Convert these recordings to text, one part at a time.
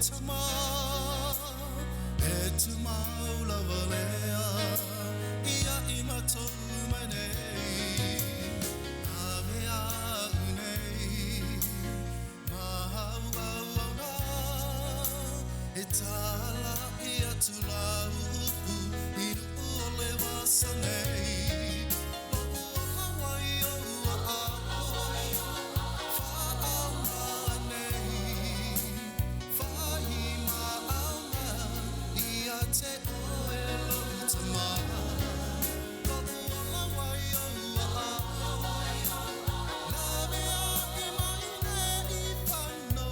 tama, e tumau lava lea ia i matou mai nei, a me a'u nei mau auauna, e tāla'i atu lau upu i nuʻu o lewa nei. Lo'u ola wai ou aao, fa'aaoga nei, fai ma ia te oe lo'u tama. Lo'u ola wai ou aao, lawe aʻe mai nei fano,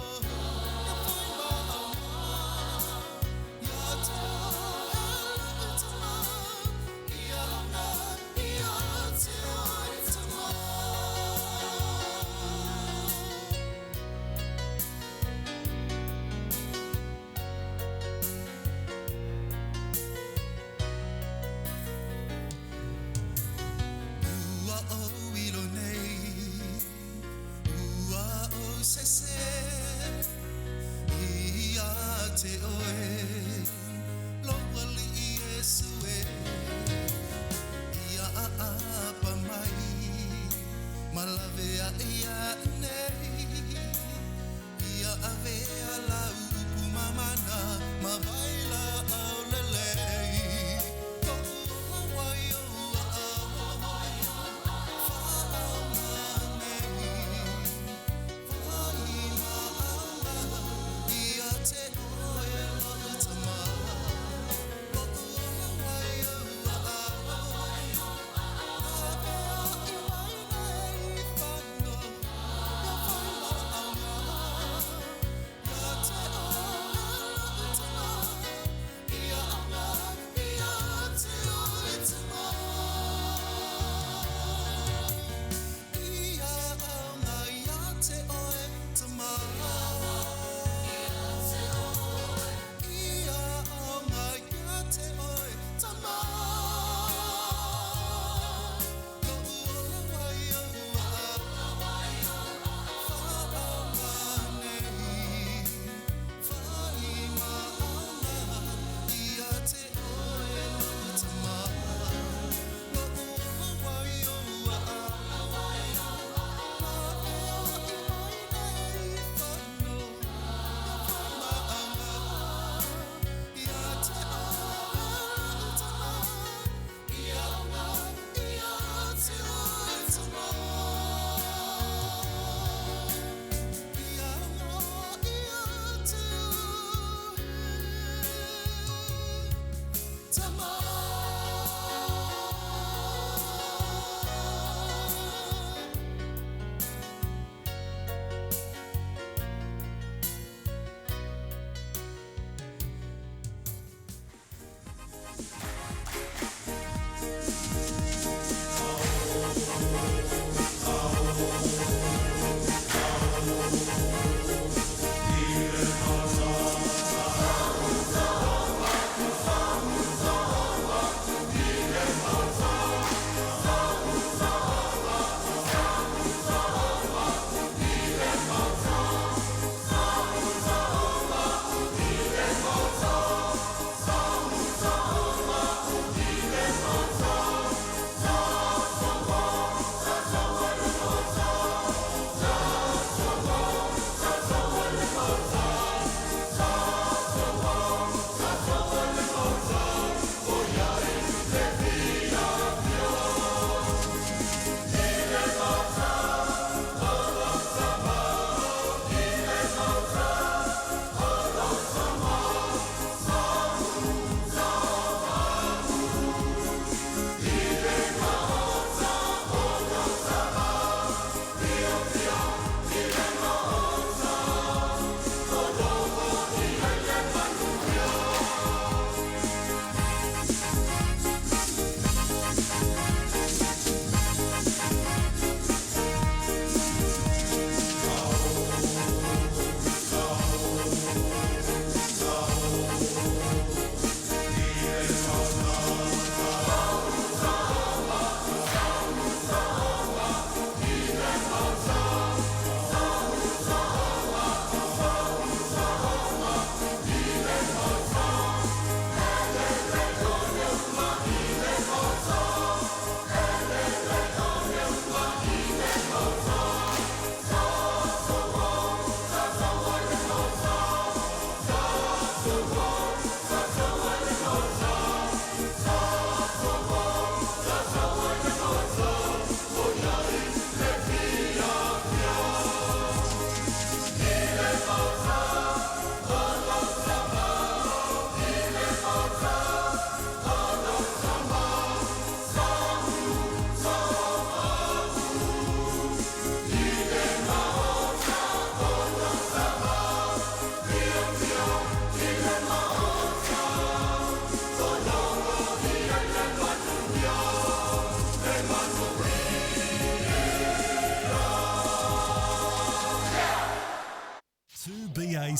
e fai ma ia te oe lo'u tama, ia launa ia te oe tama.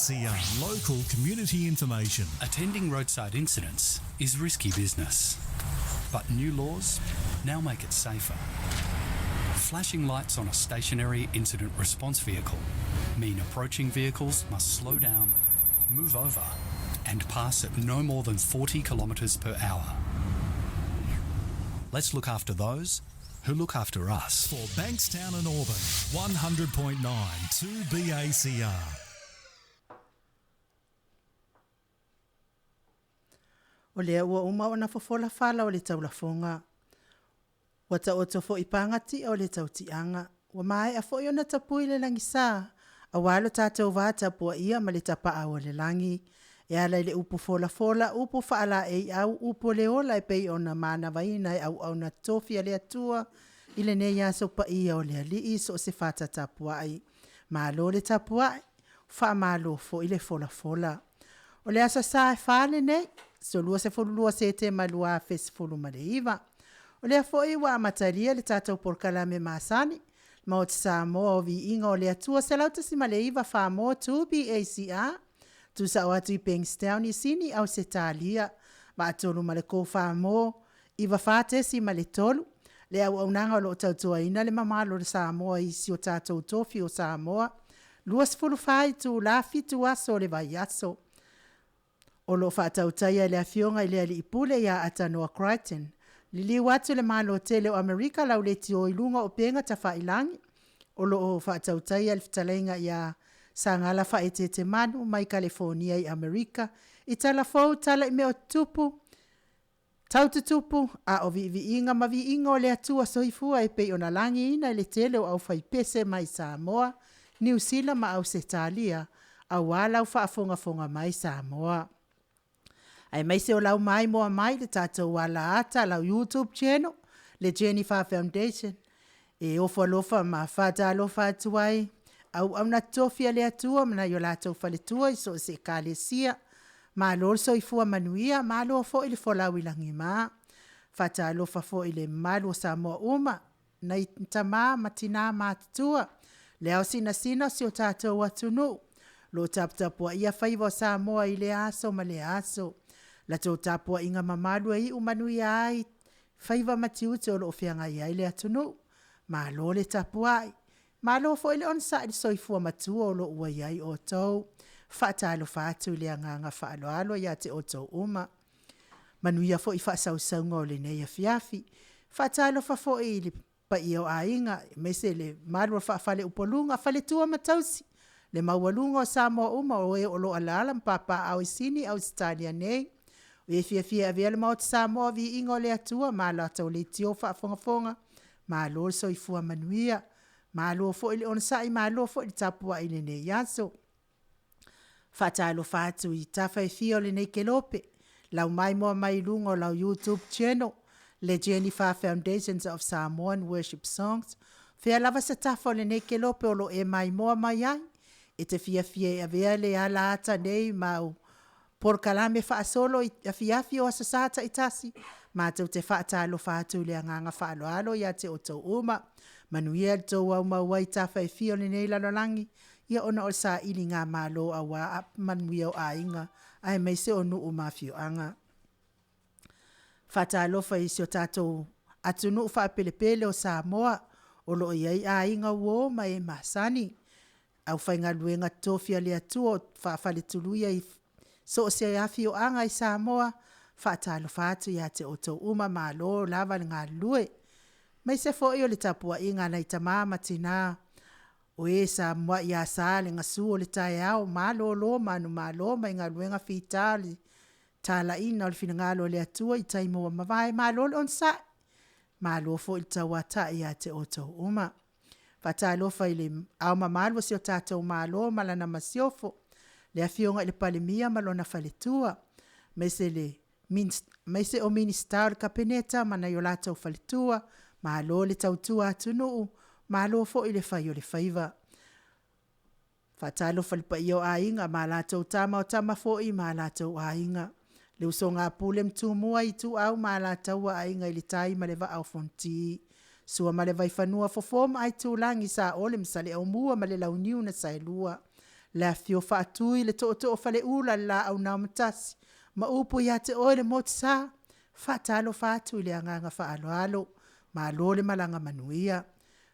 2BACR. Local community information. Attending roadside incidents is risky business, but new laws now make it safer. Flashing lights on a stationary incident response vehicle mean approaching vehicles must slow down, move over, and pass at no more than 40 kilometres per hour. Let's look after those who look after us. For Bankstown and Auburn, 100.9 2BACR. O lea ua uma ona fofola fala o le taulafoga. Ua taoto foi pagatia o le tautiaga. Ua maea foi ona tapui le lagisa aua lo tatou va tapuaia ma le tapaau o le lagi. E ala i le upu folafola, upu faalaeiau, upu o le ola e pei ona manavaina e auauna totofi a le Atua i lenei aso paia o le Alii i so o se fata tapuai. Malo le tapuai, faamalo foi le folafola. O le Aso Sa e 4 lenei, aso 22 o Setema 2019. O lea foi ua amatalia le tatou polokalame masani, Maota Samoa o Viiga o le Atua 101.9 Samoa 2BACR, tuusao atu i Bankstown i Sini, Ausetalia. Vaatolu ma le Samoa 94.3, le auaunaga o lo o tautuaina le mamalu o Samoa i si o tatou tofi o Samoa, 24 itula, 7 aso o le vaiaso. O lo o faatautaia e le Afioga i le Alii Pule ia Atanoa Crichton. Liliu atu le Malo tele o Amerika lauleitio i luga o upega tafailagi, o lo o faatautaia le fetalaiga ia Sagala Faaeteete Manu mai Kalifonia i Amerika, i tala fou tala i mea o tutupu, tau tutupu, a o viiviiga ma viiga o le Atua soifua e pei ona lagiina e le tele o aufaipese mai Samoa, Niu Sila ma Ausetalia, aua lau faafogafoga mai Samoa. Aemaise o lau maimoa mai le tatou alaata, lau YouTube channel, le Jennifer Foundation, e ofo alofa ma faatalofa atu ai, auauna totofi a le Atua ma nai o latou faletua i so o se ekalesia, malo le soifua manuia, malo foi le folau i lagima. Faatalofa foi i le mamalu o Samoa uma, nai tama ma tina matutua, le ao sinasina o si o tatou atunuu, o lo o taputapuaia faiva o Samoa i lea aso ma lea aso. Le latou tapuaiga mamalu e iu manuia ai faiva ma tiute o lo o feagai ai le atunuu. Malo le tapuai, malo foi le onosai i le soifua matua o lo o ua i ai outou. Faatalofa atu i le agaga faaaloalo ia te outou uma. Manuia foi faasausauga o lenei afiafi. Faatalofa foi i le paia o aiga, aemaise le mamalu o le faa-faleupoluga, faletua ma tausi, le maualuga o Samoa uma o e o lo o alaala ma papaaao i Sini, Ausetalia nei. O e fiafia e avea le Maota Samoa o Viiga o le Atua ma latou leitio faafogafoga, malo le soifua manuia, malo foi le onosai, malo foi le tapuai i lenei aso. Faatalofa atu i tafa e fia o lenei kelope, lau maimoa mai i luga o lau YouTube channel, le Jennifer Foundations of Samoan Worship Songs. Fea lava se tafa o lenei kelope o lo o e maimoa mai ai, e te fiafia e avea le alaata nei ma au polokalame faasolo i afiafi o Aso Sa taitasi, matou te faatalofa atu i le agaga faaaloalo ia te outou uma. Manuia le tou aumau ai i tafa e fia o lenei lalolagi, ia ona o le sailigamalo aua manuia o aiga aemaise o nuu ma afioaga. Faatalofa i si o tatou atunuu faapelepele o Samoa, o lo o i ai aiga uo ma e masani, aufaigaluega totofi a le Atua o faafaletuluia i so o se afioaga i Samoa, faatalofa atu ia te outou uma, malo lava le galulue. Aemaise foi o le tapuaiga a nai tama ma tina o e sa muai asa le gasu o le taeao, malolo manumalo mai galuega fita le talaiina o le finagalo o le Atua i taimi ua mavae, malo le onosai, malo foi le tauatai ia te outou uma. Faatalofa i le Ao Mamalu o si o tatou Malo ma lana Masiofo, le Afioga i le Palemia ma lona faletua, aemaise o Minisita o le Kapeneta ma nai o latou faletua, malo le tautua atunuu, malo foi le fai o le faiva. Faatalofa i le paia o Aiga ma latou Tama, o Tama foi ma latou Aiga, le usoga a Pule ma Tumua, Ituau ma Alataua, Aiga i le Tai ma le Vaa o Fonoti, Sua ma le Vaifanua, Fofo ma Aitulagi, Saole ma Saleaaumua ma le Launiu na Saelua. Le afifio Faatui, le Tootoo o Faleula, le Laau Naumatasi, ma upu ia te oe le Motusa, faatalofa atu i le agaga faaaloalo, malo le malaga manuia.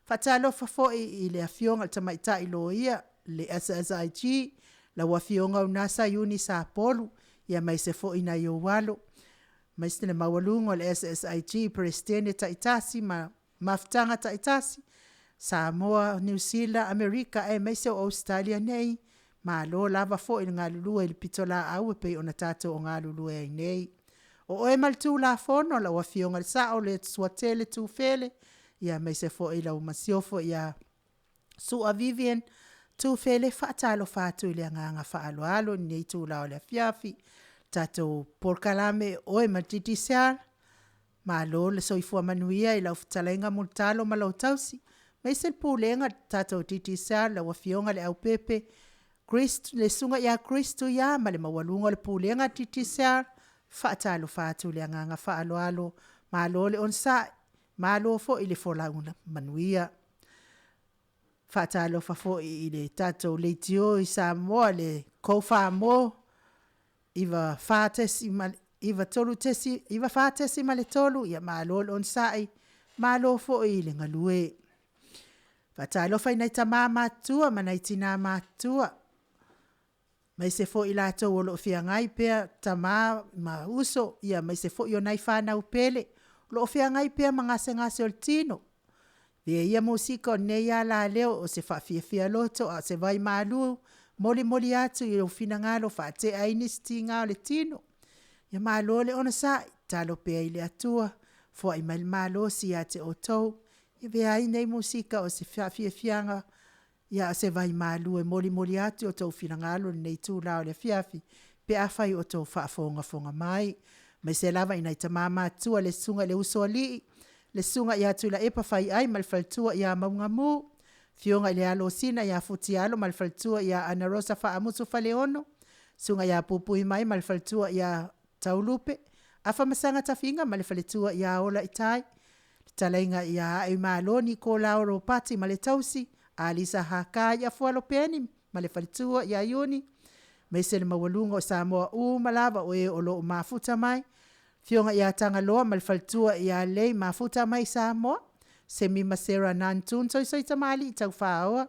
Faatalofa foi i le Afioga i le Tamaitai Loia, le SSIG, lau Afioga Unasa Iuni Sapolu, aemaise foi nai ou alo, aemaise le maualuga o le SSIG, Peresetene taitasi ma mafutaga taitasi, Samoa, Niu Sila, Amerika aemaise o Ausetalia nei, malo lava foi le galulue i le pitolaau e pei ona tatou galulue ai nei. O oe ma le Tulafono lau Afioga i le Sao Leuatetele Tufele, aemaise foi lau Masiofo ia Su'a Vivian Tufele, e faatalofa atu i le agaga faaaloalo i lenei itula o le afiafi. Tatou polokalame o oe ma le Digicel, malo le soifua manuia i lau fetalaiga Mulitalo ma lau tausi, aemaise le Pulega a le tatou Digicel, lau Afioga Leaupepe Chris, le Susuga ia Chris Tuia ma le maualuga o le Pulega a le Digicel, faatalofa atu i le agaga faaaloalo, malo le onosai, malo foi le folauga manuia. Faatalofa foi i le tatou leitio i Samoa le Go4More 94.3, ia malo le onosai, malo foi le galue. Faatalofa i nai tama matutua ma nai tina matutua, aemaise foi i latou o lo o feagai pea, tama ma uso, aemaise foi o nai fanau pele o lo o feagai pea ma gasegase o le tino. Avea ia musika o lenei alaleo o se faafiafia loto a o se vaimalu molimoli atu i lou finagalo faatea ai nisi tiga o le tino. Ia malo le onosai, tatalo pea i le Atua foai mai le malosi ia te outou. E avea ai lenei musika o se faafiafiaga a o se vaimalu e molimoli atu i o outou finagalo i lenei itula o le afiafi pe afai o outou faafogafoga mai. Aemaise lava i nai tama matutua, le Susuga i le Usoalii, le Susuga ia Tuilaepa Faiai ma le faletua ia Maugamu, Afioga i le alo o Sina ia Futialo ma le faletua ia Anarosa Faamusu Faleolo, Susuga ia Puipuimai ma le faletua ia Taulupe, Afamasaga Tafiga ma le faletua ia Olaitai, fetalaiga ia Aeimalo Nikolao Ropati ma le tausi, Alisa Haka Afualo Peni ma le faletua ia Iuni, aemaise le maualuga o Samoa uma lava o e o lo o mafuta mai, Afioga ia Tagaloa ma le faletua ia Lei mafuta mai Samoa, Semi ma Sarah Nantoon Soisoi Tamalii Taufaoa,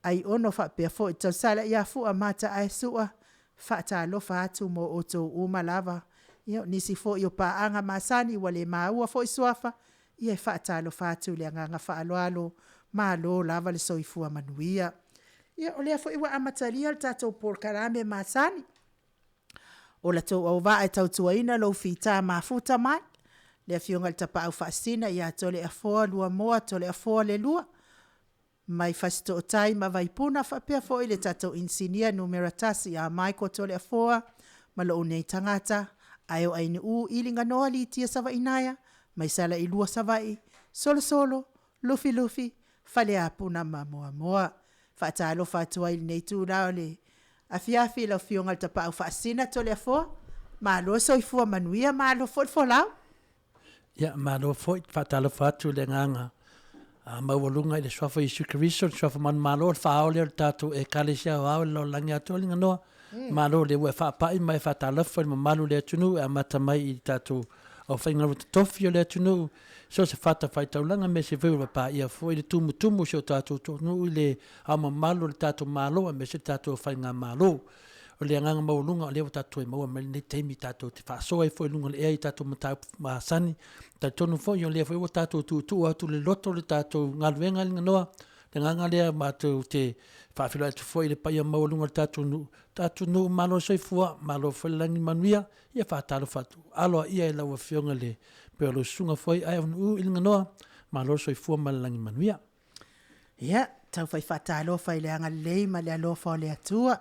Aiono faapea foi Tausala ia Fua Mataaesua, faatalofa atu mo outou uma lava. Ia, o nisi foi o paaga masani ua le maua foi suafa, ia e faatalofa atu i le agaga faaaloalo, malo lava le soifua manuia. Ia, o lea foi ua amatalia le tatou polokalame masani, o la outou auvaa e tautuaina lou fita mafuta mai, le Afioga i le Tapaau Faasisina ia Toleafoa Luamoa Toleafoa Leilua mai Fasitootai ma Vaipuna, faapea foi le tatou inisinia numera tasi ia Michael Toleafoa ma lou nei tagata, Aeoainiu Iliganoa Litia Savaiinaea mai Salailua Savaii, Solosolo, Lufilufi, Faleapuna ma Moamoa. Faatalofa atu ai i lenei itula o le afiafi i lau Afioga i le Tapaau Faasisina Toleafoa, malo le soifua manuia, malo foi le folau. Ia, malo foi. Faatalofa atu i le agaga maualuga i le Suafa o Iesu Keriso, le Suafa manumalo, o le faaao lea o le tatou Ekalesia Aoao i le lalolagi atoa le ganoa. Malo o lea ua e faapai ma e faatalofa i le mamalu o le atunuu e amata mai i le tatou aufaigaluega totofi o le atunuu, so o se fatafaitaulaga aemaise foi ua paia foi le tumutumu o si o tatou atunuu i le ao mamalu o le tatou Malo aemaise le tatou faigamalo. O le agaga maualuga o lea ua tatou toe maua mai lenei taimi tatou te faasoa ai foi i luga o le ea i tatou mataupu masani. Talitonu foi o lea foi ua tatou tuutuu atu le loto le tatou galuega i le ganoa. Le agaga lea matou te faafeiloai atu foi i le paia maualuga o le tatou nuu, tatou nuu malo le soifua, malo foi le lagi manuia. Ia faatalofa atu aloaia i lau Afioga i le pei o lau susuga foi Aeaunuu i le ganoa, malo le soifua ma le lagi manuia. Ia, tau fai faatalofa i le agalelei ma le alofa o le Atua,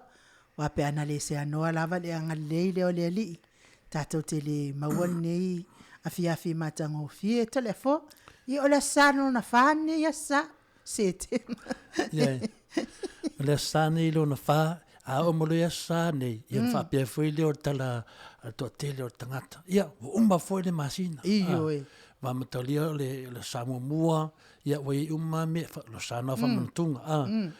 aua pe ana le seanoa lava le agalelei lea o le Alii, tatou te le maua lenei afiafi matagofie. Toleafoa, ia o le Aso Sa lona fa lenei Aso Sa, Setema. Ia, o le Aso Sa nei lona fa, a oo mai loa i Aso Sa nei, ia ona faapea foi lea o le tala a le toatele o le tagata, ia, ua uma foi le masina. Ioe. Va mataulia o le, le sa muamua, ia ua i uma mea, lo sa na whamantunga, a,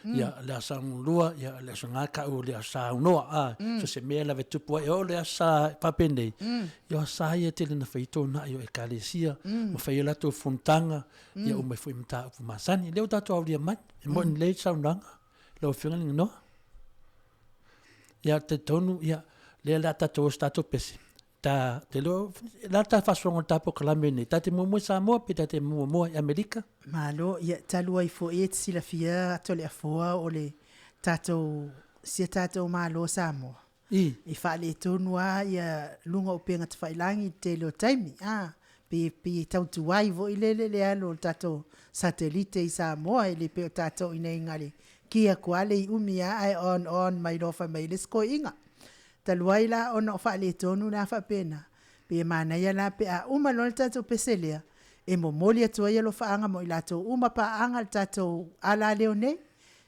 ia le asa lua, ia le asa ngā kau, le asa unoa, a, so se mea lave tupu ai, o le asa papenei, ia sa ia tele na whaito na i o ekalesia, ma whai lato fontanga, ia umai foi mata upu masani. Leo tātou aulia mai, e mo ni lei saunoaga, lau afioga le Ganoa. Ia te tonu, ia, lea le a tātou o se tātou pese. Ta, te leo, la ta faasoaga o le ta polokalame nei, ta te muamua i Samoa pe ta te muamua i Amerika? Malo, ia, talu ai foi e te silafia atu le afoa o le tatou, si a tatou Malo Samoa. I. I faaletonu lava ia luga o upega tafailagi i le tele o taimi, a, pe, pe tautu ai foi lele le alu o le tatou satelite i Samoa, e le pei o tatou i inei na le ki atu lava le iumi lava ae on on mai loa fai mai le isi toeaiina. Talu ai la ona o faaletonu la faapena, pei e manaia la pe a uma loa le tatou pese lea, e momoli atu ai alofaaga mo i latou uma paaga i le tatou alaleo nei,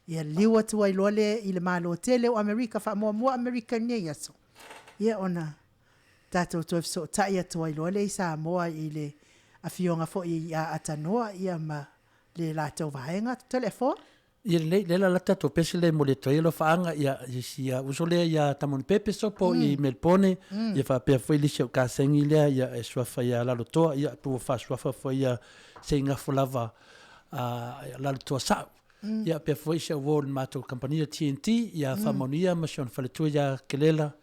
ia liu atu ai loa lea i le Malo tele o Amerika, faamuamua Amerika i lenei aso, ia ona tatou toe fesootai atu ai loa lea i Samoa i le Afioga foi ia Atanoa ia ma le latou vaega. Toleafoa. Ia lelei, lea la tatou pese lea e momoli atu ai alofaaga ia i si uso lea ia Tamoni Pepeso po i Melbourne, ia faapea foi le isi au kasegi lea ia e suafa ia Lalotoa, ia pe ua faasuafa foi ia Seigafo lava a Lalotoa Sa'u. Ia faapea foi si au uo o le matou kamupani o TNT ia Faamanuia ma si ona faletua ia Kelela,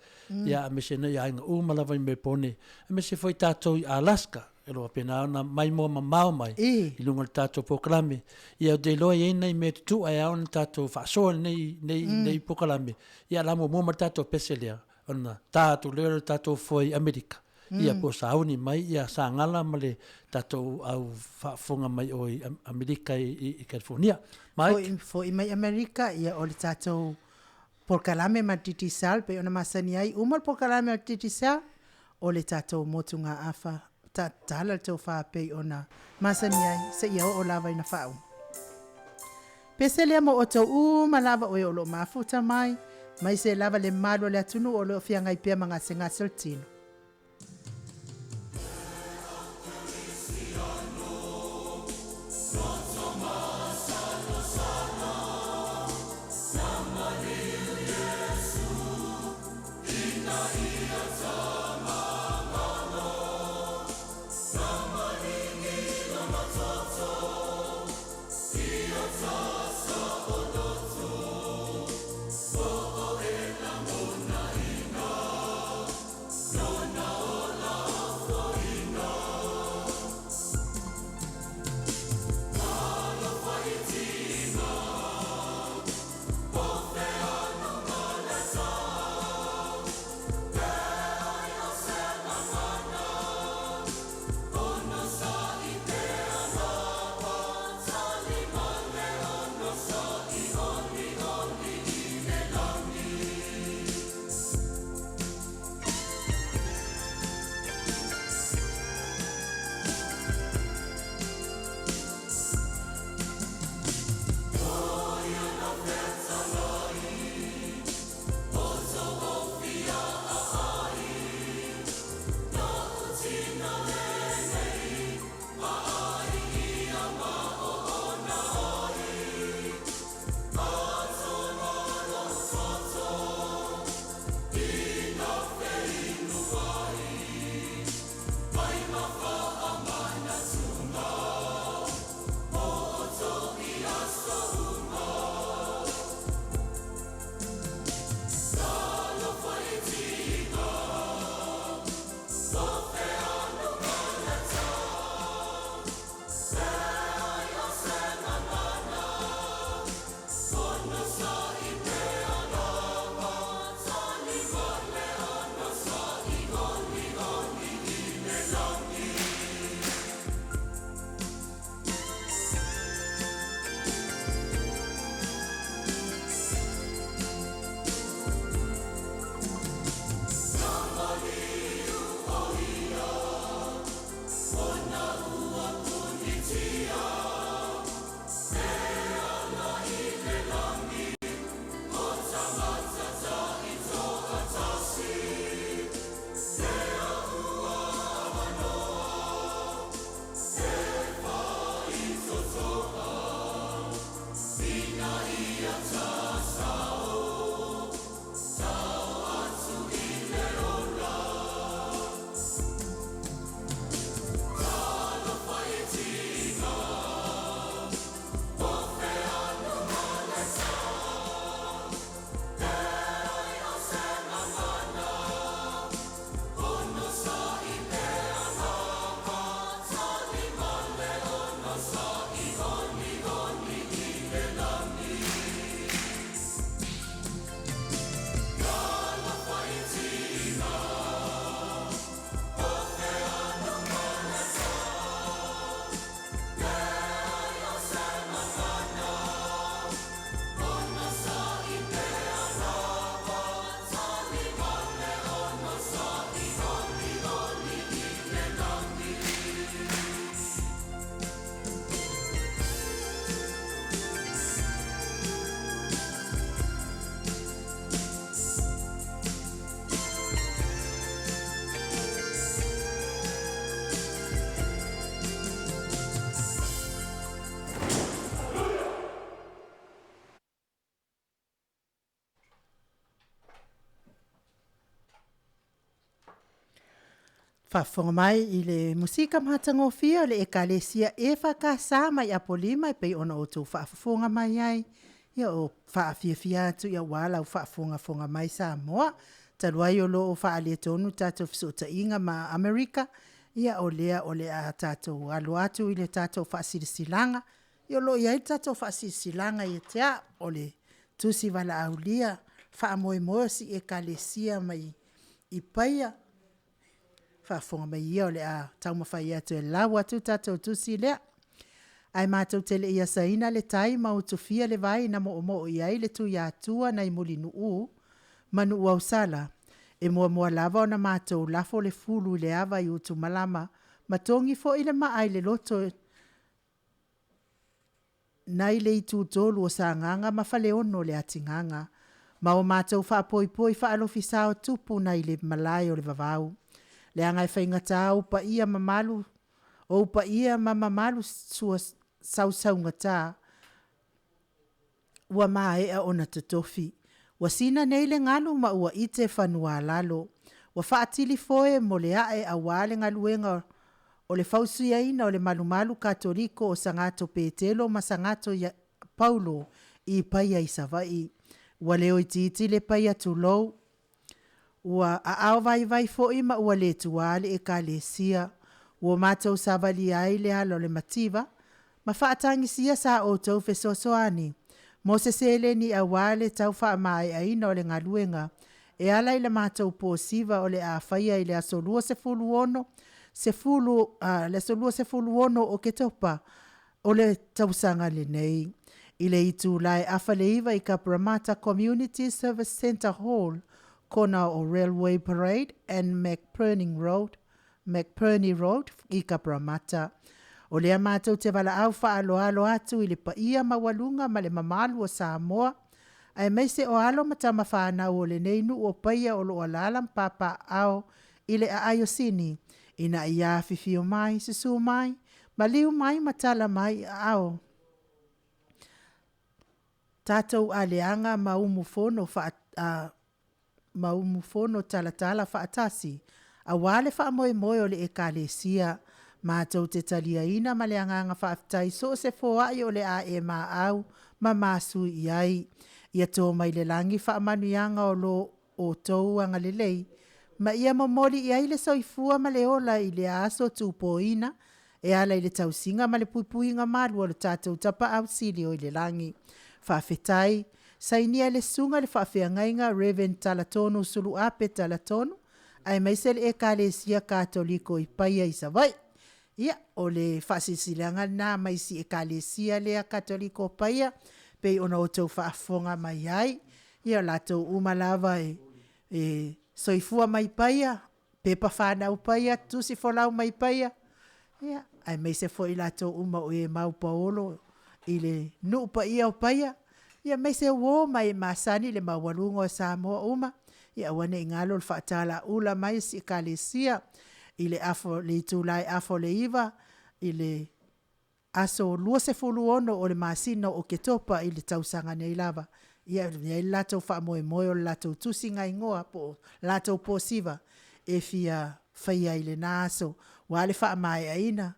ia aemaise nai aiga uma lava i Melbourne, aemaise foi tatou i Alaska. O lo o faapena ona maimoa mamao mai i luga o le tatou polokalame. Ia ou te iloa e i ai nai mea tutu'a e ao ona tatou faasoa i lenei, nei, nei polokalame. Ia o le a muamua mai le tatou pese lea, ona ta atu lea o le tatou foe i Amerika, ia po o sauni mai ia Sagala ma le tatou au faafofoga mai o i Amerika i, i California. Mike? Foi, foi mai Amerika, ia o le tatou polokalame ma le Digicel, pei ona masani ai, uma le polokalame a le Digicel, o le tatou motugaafa, tatala le tofa pei ona masani ai, seia oo lava ina faauma. Pese lea mo outou uma lava o e o lo o mafuta mai, mai se lava le malu o le atunuu o lo o feagai pea ma gasegase o le tino. Faafofoga mai i le musika matagofie o le Ekalesia EFKS mai Apolima e pei ona outou faafofoga mai ai. Ia o faafiafia atu ia aua lau faafogafoga mai Samoa. Talu ai o lo o faaletonu tatou fesootaiga ma Amerika, ia o lea o le a tatou alo atu i le tatou faasilasilaga. Ia o lo o i ai le tatou faasilasilaga ia te au, o le Tusi Valaaulia, faamoemoe o si Ekalesia mai i Paia, faafofoga mai ia o le a taumafai atu e lau atu le tatou tusi lea. Ae matou te le i asaina le tai ma utufia le vai na moomoo i ai le Tuiatua nai Mulinuu ma Nuuausala, e muamua lava ona matou lafo le fulu i le ava i Utumalama ma togi foi le maa i le loto nai le itutolu o Sagaga ma Faleono o le atigaga, ma o matou faapoipoi faalofisa o tupu nai le malae o le vavau. Leaga e faigata ou paia mamalu, o ou paia ma mamalu sausaugata ua maea ona totofi. Ua sina nei le galu ma ua ite fanua-a-lalo, ua faatilifoe mo le ae aua le galuega o le fausiaina o le malumalu Katoliko o Sagato Petelo ma Sagato Paulo i Paia i Savaii. Ua leo itiiti le paia tulou, ua aao vaivai foi ma ua le tuā le Ekalesia. Ua matou savalia ai le ala o le mativa ma faatagisia sa outou fesoasoani mo se seleni aua le tau faamaeaina o le galuega e ala i le matou po siva o le a faia i le aso 26, 10, le aso 26 o Oketopa o le tausaga lenei i le itula e 8:30 i Cabramatta Community Service Centre Hall, kona o Railway Parade and McPurning Road, McPurney Road i Cabramatta. O lea matou te valaau faaaloalo atu i le paia maualuga ma le mamalu o Samoa, aemaise o alo ma tama fanau o lenei nuu o Paia o lo o alaala ma papaaao i le aai o Sini, ina ia afifio mai, susu mai, maliu mai ma tala mai i aao tatou aleaga ma umufono faa, ma umufono talatala faatasi aua le faamoemoe o le Ekalesia. Matou te taliaina ma le agaga faafetai so o se foai o le a e maau ma masui i ai. Ia to mai le lagi faamanuiaga o lo outou agalelei ma ia momoli i ai le soifua ma le ola i lea aso tupoina e ala i le tausiga ma le puipuiga malu o le tatou Tapaau Sili o i le lagi. Faafetai. Sainia e le Susuga i le Faafeagaiga Rev. Talatonu Suluape Talatonu aemaise le Ekalesia Katoliko i Paia i Savaii. Ia, o le faasilasilaga lena mai si Ekalesia lea Katoliko o Paia, pei ona outou faafofoga mai ai. Ia, o latou uma lava e soifua mai Paia, pepa fanau Paia, tusi folau mai Paia, ia, aemaise foi i latou uma o e mau paolo i le nuu paia o Paia, ia aemaise uo ma e masani i le maualuga o Samoa uma, ia aua ne i galo le faatalaula mai a si Ekalesia i le itula e 8:30 i le aso 26 o le masina o Oketopa i le tausaga nei lava. Ia, e i ai le latou faamoemoe o le latou tusiga igoa po o le latou posiva e fia faia i lena aso aua le faamaeaina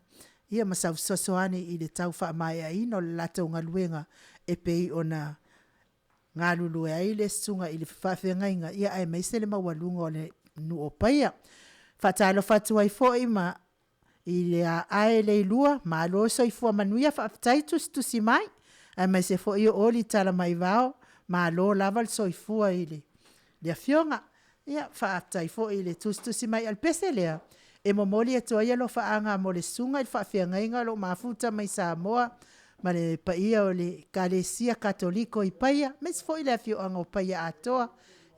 ia ma sau fesoasoani i le tau faamaeaina o le latou galuega e pei ona galulue ai le susuga i le faafeagaiga, ia aemaise le maualuga o le nuu o Paia. Faatalofa atu ai foi ma i le Ae Leilua, malo le soifua manuia, faafetai tusitusi mai, aemaise foi o Oli Talamaivao, malo lava le soifua i le afioga. Ia faafetai foi le tusitusi mai. O le pese lea e momoli atu ai alofaaga mo le susuga i le faafeagaiga o lo o mafuta mai Samoa ma le paia o le Ekalesia Katoliko i Paia, aemaise foi le afioaga o Paia atoa,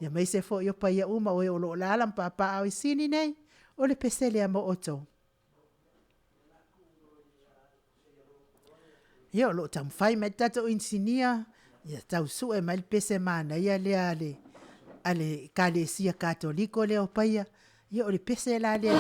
aemaise foi o Paia uma o e o lo o alaala ma papaaao i Sini nei, o le pese lea mo outou. Ia, o lo o taumafai mai le tatou inisinia ia tau sue mai le pese manaia lea a le Ekalesia Katoliko lea o Paia. Ia, o le pese la lea.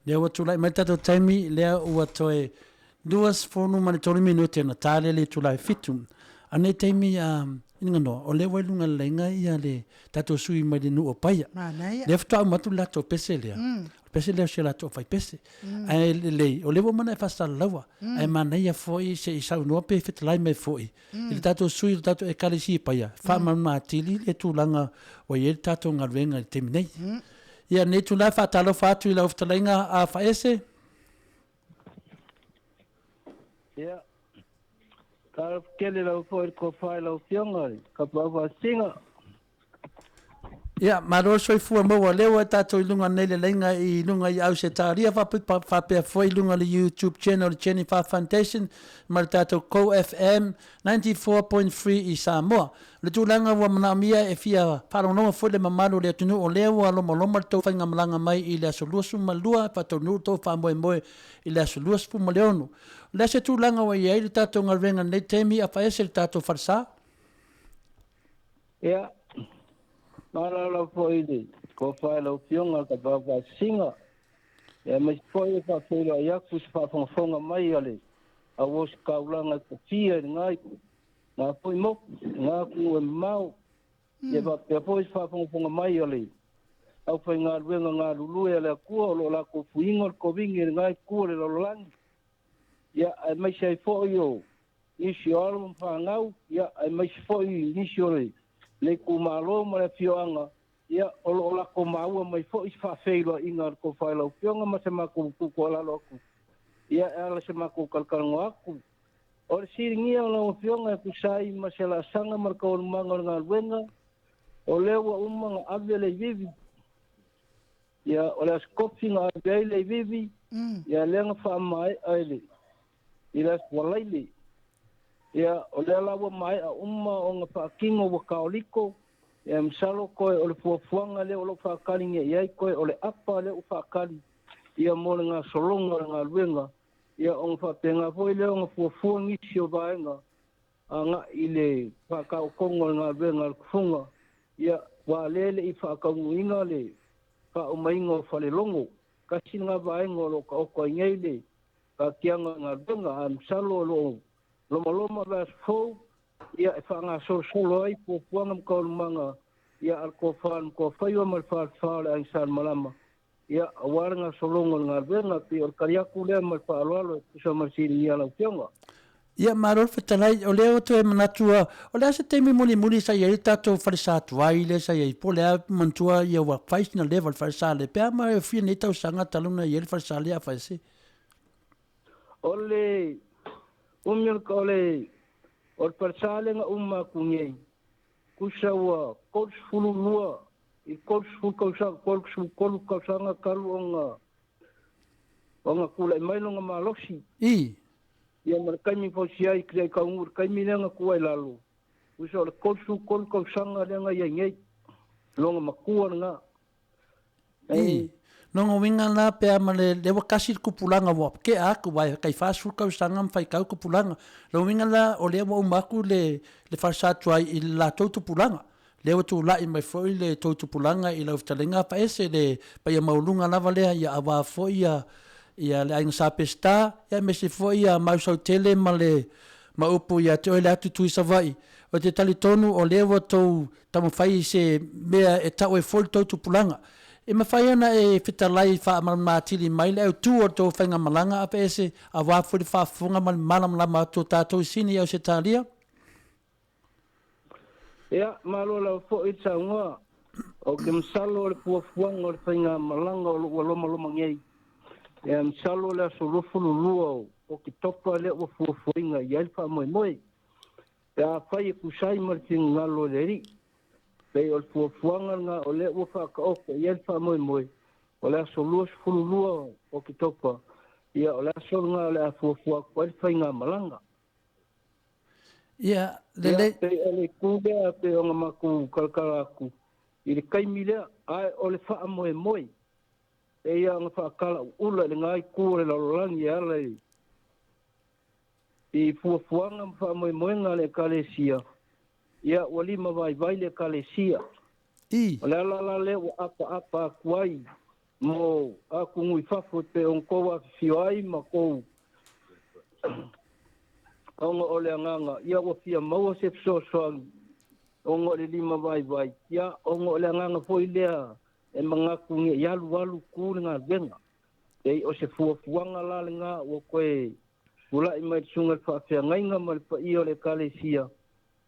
Lea ua tulai mai le tatou taimi, lea ua toe 23 minute ona ta lea le itula e fitu. A nei taimi, a, Inaganoa, o lea ua i luga o le laina ia le tatou sui mai le nuu o Paia. Manaia. Lea faatoa uma atu le latou pese lea. O le pese lea o si a latou faipese. Ae lelei, o lea ua uma ona e faasalalauina. Ae manaia foi se i saunoa pe fetalai mai foi i le tatou sui o le tatou Ekalesia i Paia, faamalamalama atili le tulaga ua i ai le tatou galuega i le taimi nei. Ia, lenei itula e faatalofa atu i lau fetalaiga a Faese. Ia, talofa tele lau foi i le tofa i lau Afioga i le Tapaau Faasisina. Ia, malo le soifua maua. Lea ua tatou i luga nei le laina i luga i Ausetalia faapea foi i luga o le YouTube channel o le Jennifer Foundation ma le tatou Go FM 94.3 i Samoa. O le tulaga ua manaomia e fia faalogologo foi le mamalu o le atunuu o lea ua lomaloma le tou faigamalaga mai i le aso 22 e faataunuu le tou faamoemoe i le aso 26. O le a se tulaga ua i ai le tatou galuega i lenei taimi afaese le tatou falesa? Ia, malo foi i le tofa i lau Afioga i le Tapaau Faasisina, aemaise foi e faafeiloai atu i se faafogafoga mai a le auositaulaga e tofia i lena lena foi motu, lena atunuu e mamao, ia faapea foi se faafogafoga mai a le aufaigaluega galulue a le Atua o lo o latou fuiina o le tovini i lena itu o le lalolagi, ia aemaise ai foi o nisi o alo ma fanau, ia, aemaise foi nisi o le itumalo ma le afioaga, ia, o lo o latou maua mai foi se faafeiloaiga a le Tofa i lau Afioga ma se matou tuutuualalo atu, ia, e ala i se matou talatalanoa atu. O le siligia o lau Afioga e tusa ai ma se laasaga ma le taualumaga o le galuega, o lea ua uma ona ave le iviivi, ia, o le Aso Tofi na ave ai le iviivi, ia, lea na faamaea i le i le Aso Faraile. Ia, o lea la ua maea uma ona faatino ua taoliko, ia masalo toe o le fuafuaga lea o lo o faatali nei i ai toe o le apa lea ua faatali ia mo le gasologa o le galuega, ia ona faapena foi lea ona fuafua nisi o vaega agai i le faataotoga o le galuega a le tufuga, ia, aua o lea e le i faataunuuina le faaumaina o falelogo. Tasi lena vaega o lo o taoto ai nei le faatiaga o le galuega, ae masalo o lo o lomaloma le aso fou ia e faagasolosolo ai fuafuaga ma taualumaga ia a le Tofa a le Matuafaiva ma le Falefa o le Aiga Sa Malama, ia aua le gasologa o le galuega. E pei o le tali atu lea ma le faaaloalo e tusa ma le fesiligia a lau Afioga. Ia, malo le fetalai. O lea ua toe manatu, o le a se taimi mulimuli sa i ai le tatou falesa tuai lea sa i ai, po o le a manatua ia ua fai sina leva o le falesa lea, pe a ma e fia nei tausaga talu ona i ai le falesa lea a fai se. O le umi o le, o le, o le falesa lea na uma atu nei, tusa ua 32 i 30 tausaga, 33 tausaga talu ona, ona tulai mai lona malosi. I. Ia ma le taimi fausia ai kelia i taunuu i le taimi lea na tuu ai lalo, tusa o le 33 tausaga lea na i ai nei, lona matua lena. I. Lona uiga la pe a ma le, lea ua kasi le tupulaga ua tea atu aua e tai 40 tausaga ma faitau tupulaga. Lona uiga la o lea ua uma atu le, le falesa tuai i le latou tupulaga. Lea ua tulai mai foi le tou tupulaga i lau fetalaiga Afaese, le paia maualuga lava lea ia aua foi ia ia le Aiga Sa Peseta, ia aemaise foi ia Mausautele ma le ma upu ia te oe le atu Tui Savaii. Ou te talitonu o lea ua tou taumafai i se mea e tau ai foi le tou tupulaga. E mafai ona e fetalai faamalamalama atili mai le autu o le tou faigamalaga Afaese aua foi le faafofoga ma le malamalama atu o tatou i Sini i Ausetalia? Ia, malo lava foi le saunoa. Ou te masalo o le fuafuaga o le faigamalaga o lo o ua lomaloma nei. Ia, masalo o le aso 22 o Oketopa lea ua fuafuaina i ai le faamoemoe. Pe afai e tusa ai ma le finagalo o le Alii. Pei o le fuafuaga lena o lea ua faataoto i ai le faamoemoe, o le aso 22 o Oketopa, ia o le aso lena o le a fuafua atu ai le faigamalaga. Ia, lelei. Ia, pei o le itu lea pei ona matou talatala atu i le taimi lea, ae o le faamoemoe, pei lava ona faatalauula i lena itu o le lalolagi e ala i fuafuaga ma faamoemoega a le Ekalesia, ia ua limavaivai le Ekalesia. I. O le ala la lea ua apaapa atu ai. Mo atunuu i fafo e pei ona tou afifio ai ma tou ona o le agaga ia ua fia maua se fesoasoani ona o le lima vaivai ia ona o le agaga foi lea e manatu ne i alu alu tu le galuega. Pei o se fuafuaga la lena ua toe tulai mai le susuga i le faafeagaiga ma le paia o le Ekalesia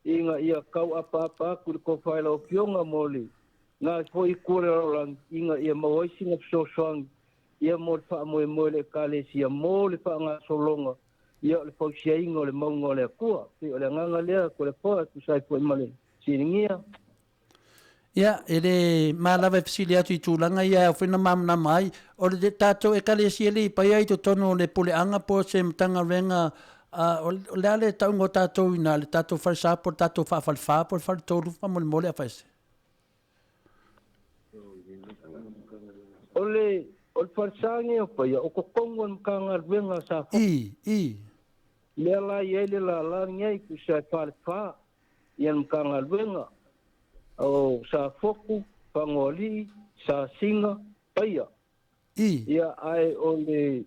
ina ia tau apaapa atu i le tofa i lau Afioga mo le na foi itu o le lalolagi ina ia maua ai sina fesoasoani ia mo le faamoemoe o le Ekalesia mo le faagasologa ia o le fausiaina o le mauga o le Atua. Pei o le agaga lea Toleafoa e tusa ai foi ma le fesiligia. Ia, e le ma lava e fesili atu i tulaga ia e ao foi ona malamalama ai. O le tatou Ekalesia le i paia i totonu o le puleaga po o se Matagaluega, o le a le tauga o tatou i ina, le tatou falesa po o le tatou faafalefa po o le faletolu faamolemole afaese? O le o le falesa lenei o Paia, o totonu o le Matagaluega a Safotu. I, i. Lea la e i ai le lala lenei, tusa e falefa ia le Matagaluega o Safotu, Fanoalii, Sasina, Paia. I. Ia, ae o le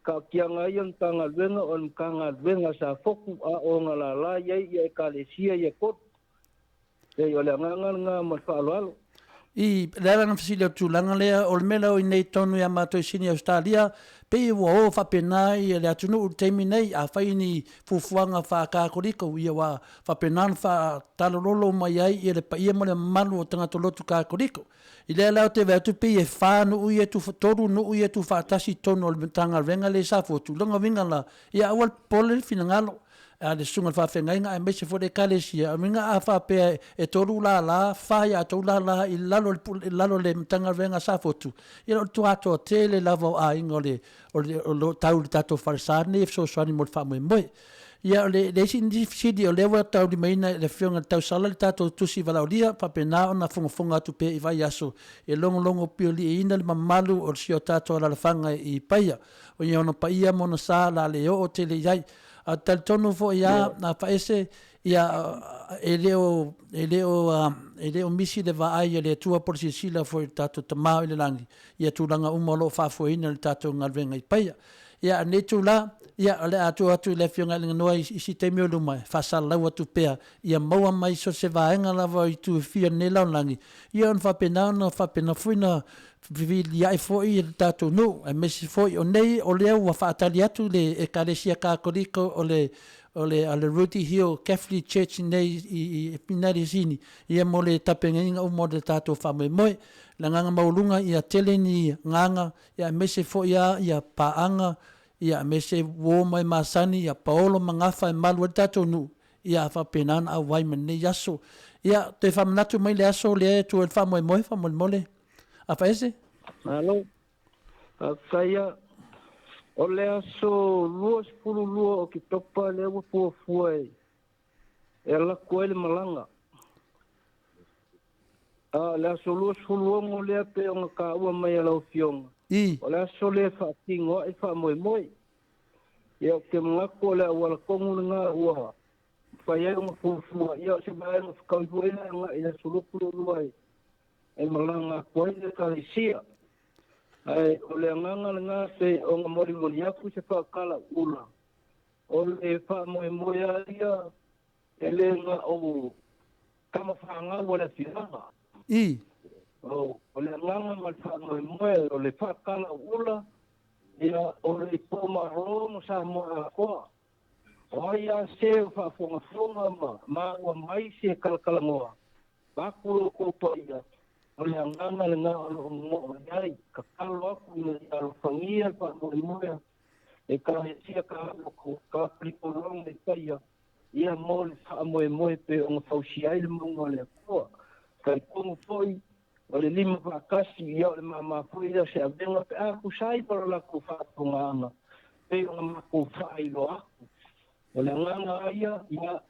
taatiaga ia o le Matagaluega o le Matagaluega a Safotu, a o ona lala i ai ia Ekalesia ia e tolu. Pei o le agaga lena ma le faaaloalo. I le ala na fesili o le tulaga lea, o le mea lea o i inei tonu ia matou i Sini Ausetalia, pei ua o faapena ia le atunuu i le taimi nei, afai ni fuafuaga faa-Kakoliko, ia ua faapena ona faatalololo mai ai ia le paia ma le mamalu o tagata lotu Kakoliko. I lea la ou te vaai atu pei e fa nuu ia e tolu nuu ia e tuufaatasi i totonu o le Matagaluega lea i Safotu, lona uiga la, ia aua le popole le finagalo a le susuga i le faafeagaiga aemaise foi le Ekalesia, o lona uiga a faapea e tolu lala, fa ia outou lala i lalo i lalo o le Matagaluega a Safotu, ia o le atoatoa tele lava o aiga o le o lo o tau i le tatou falesa lenei e fesoasoani mo le faamoemoe. Ia o le isi fesili o lea ua taulimaina e le Afioga i le Tausala le tatou tusi valaaulia, faapena ona fogafoga atu pea i vaiaso e logologo pioliiina le mamalu o si o tatou alaalafaga i Paia, o ia ona paia ma ona sa o le a le oo tele i ai. Ae ou te talitonu foi lava, Afaese, ia, e le o, e le o, e le o misi le vaai a le Atua po o le silasila foi i le tatou Tama o i le lagi i tulaga uma o lo o faafoeina le tatou galuega i Paia. Ia, a o lenei itula, ia, o le a tuu atu i le Afioga ia Alaigoa i isi taimi o luma e faasalalau atu pea ia maua mai so o se vaega lava o itu e fia o lenei lalolagi, ia ona faapena ona faapena foi ona feviliai foi le tatou nuu, aemaise foi o nei o lea ua faatali atu le Ekalesia Katoliko o le o le a le Rooty Hill Catholic Church nei i Pinalesini ia mo le tapenaina uma o le tatou faamoemoe. Le agaga maualuga ia tele ni agaga ia aemaise foi lava ia paaga ia aemaise uo ma e masani ia paolo ma gafa e malu ai le tatou nuu ia faapena ona auai ma lenei aso. Ia toe faamanatu mai le aso lea e tua i le faamoemoe faamolemole. Afaese? Malo. Faafetai lava. O le aso 22 o Oketopa lea ua fuafua e alu atu ai le malaga. A o le aso 26 lea pei ona taua mai e lau Afioga, I. o le aso lea e faatino ai le faamoemoe. Ia ou te manatu o le auala tonu lena ua mafai ai ona fuafua. Ia o se vaega fetaui foi lea agai i le aso 22 e malaga atu ai le Ekalesia. Ae o le agaga lena pei ona molimoli atu se faatalauula, o le faamoemoe lava ia e le na o tama fanau a le afioaga. I. O le agaga ma le faamoemoe o le faatalauula, ia o le itumalo ma Samoa atoa. O ai lava se o faafogafoga ma maua mai se talatalanoa, vaeatu lo outou paia, o le agaga lena o lo o momo'o i ai, tatalo atu ina ia alofagia le faamoemoe Ekalesia Katoliko Roma i Paia, ia mo le faamoemoe pei ona fausia ai le mauga o le Atua. Talitonu foi, o le lima faatasi, ia o le māmā foi lea o se avega pe a tusa ai ma lo latou faatogaaga pei ona matou faailoa atu. O le agaga lava ia, ia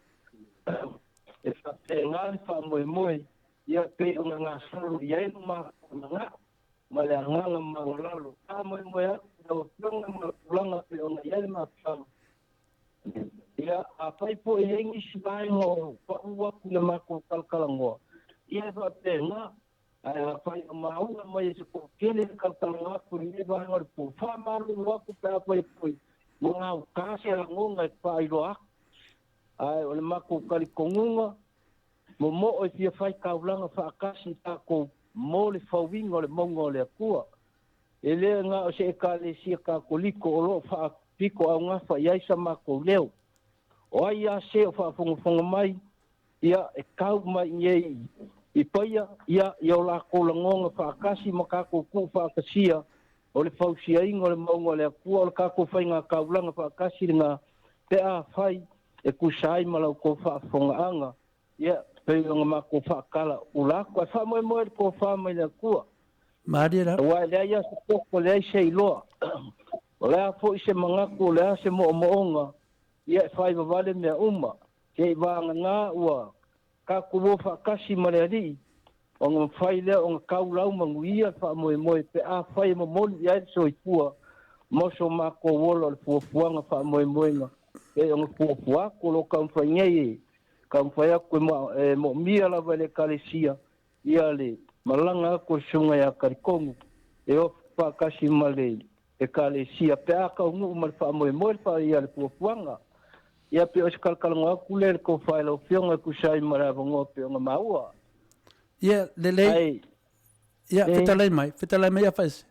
e faapena le faamoemoe, ia pei ona gasolo i ai lo matou manao ma le agaga maualalo. Faamoemoe atu i lau Afioga ma le tulaga pei ona i ai le mafutaga. Ia, afai foi e i ai nisi vaega o pau atu i le matou talatalanoa, ia e faapena. Ae afai o maua mai e se toatele le tautalaga atu i lenei vaega o le po, faamalulu atu pe afai foi ua gaoka se lagona e faailoa atu. Ae o le matou talitonuga, momoo e fia fai taulaga faatasi tatou mo le fauina o le mauga o le Atua. E le na o se Ekalesia Katoliko o lo o faapitoaugafa i ai sa matou leo. O ai lava se o faafogafoga mai, ia, e tau mai i inei i Paia, ia, i o latou lagona faatasi ma tatou tuufaatasia o le fausiaina o le mauga o le Atua, o le tatou faigataulaga faatasi lena, pe afai e tusa ai ma la outou faafofogaaga, ia, pei ona matou faatalaula atu. Ae faamoemoe i le tofa mai le Atua. Malie la. Aua e leai lava se poto, leai se iloa. O le a foi se manatu, o le a se moomooga, ia e faivavale mea uma. Se i vagana ua tatou o faatasi ma le Alii, ona mafai lea ona tau lau manuia le faamoemoe pe afai e momoli i ai le soifua mo so matou ola o le fuafuaga faamoemoega pei ona fuafua atu. O lo o taumafai nei e taumafai atu e moomia lava e le Ekalesia ia le malaga atu o le Susuga ia Kalikonu e o faatasi ma le Ekalesia pe a taunuu ma le faamoemoe le ia le fuafuaga. Ia pei o se kalakalanoa atu lea i le tofa i lau Afioga e tusa ai ma le avanoa pei ona maua. Ia, lelei. Ai, Ia, e. fetalai mai, fetalai mai ia Faese.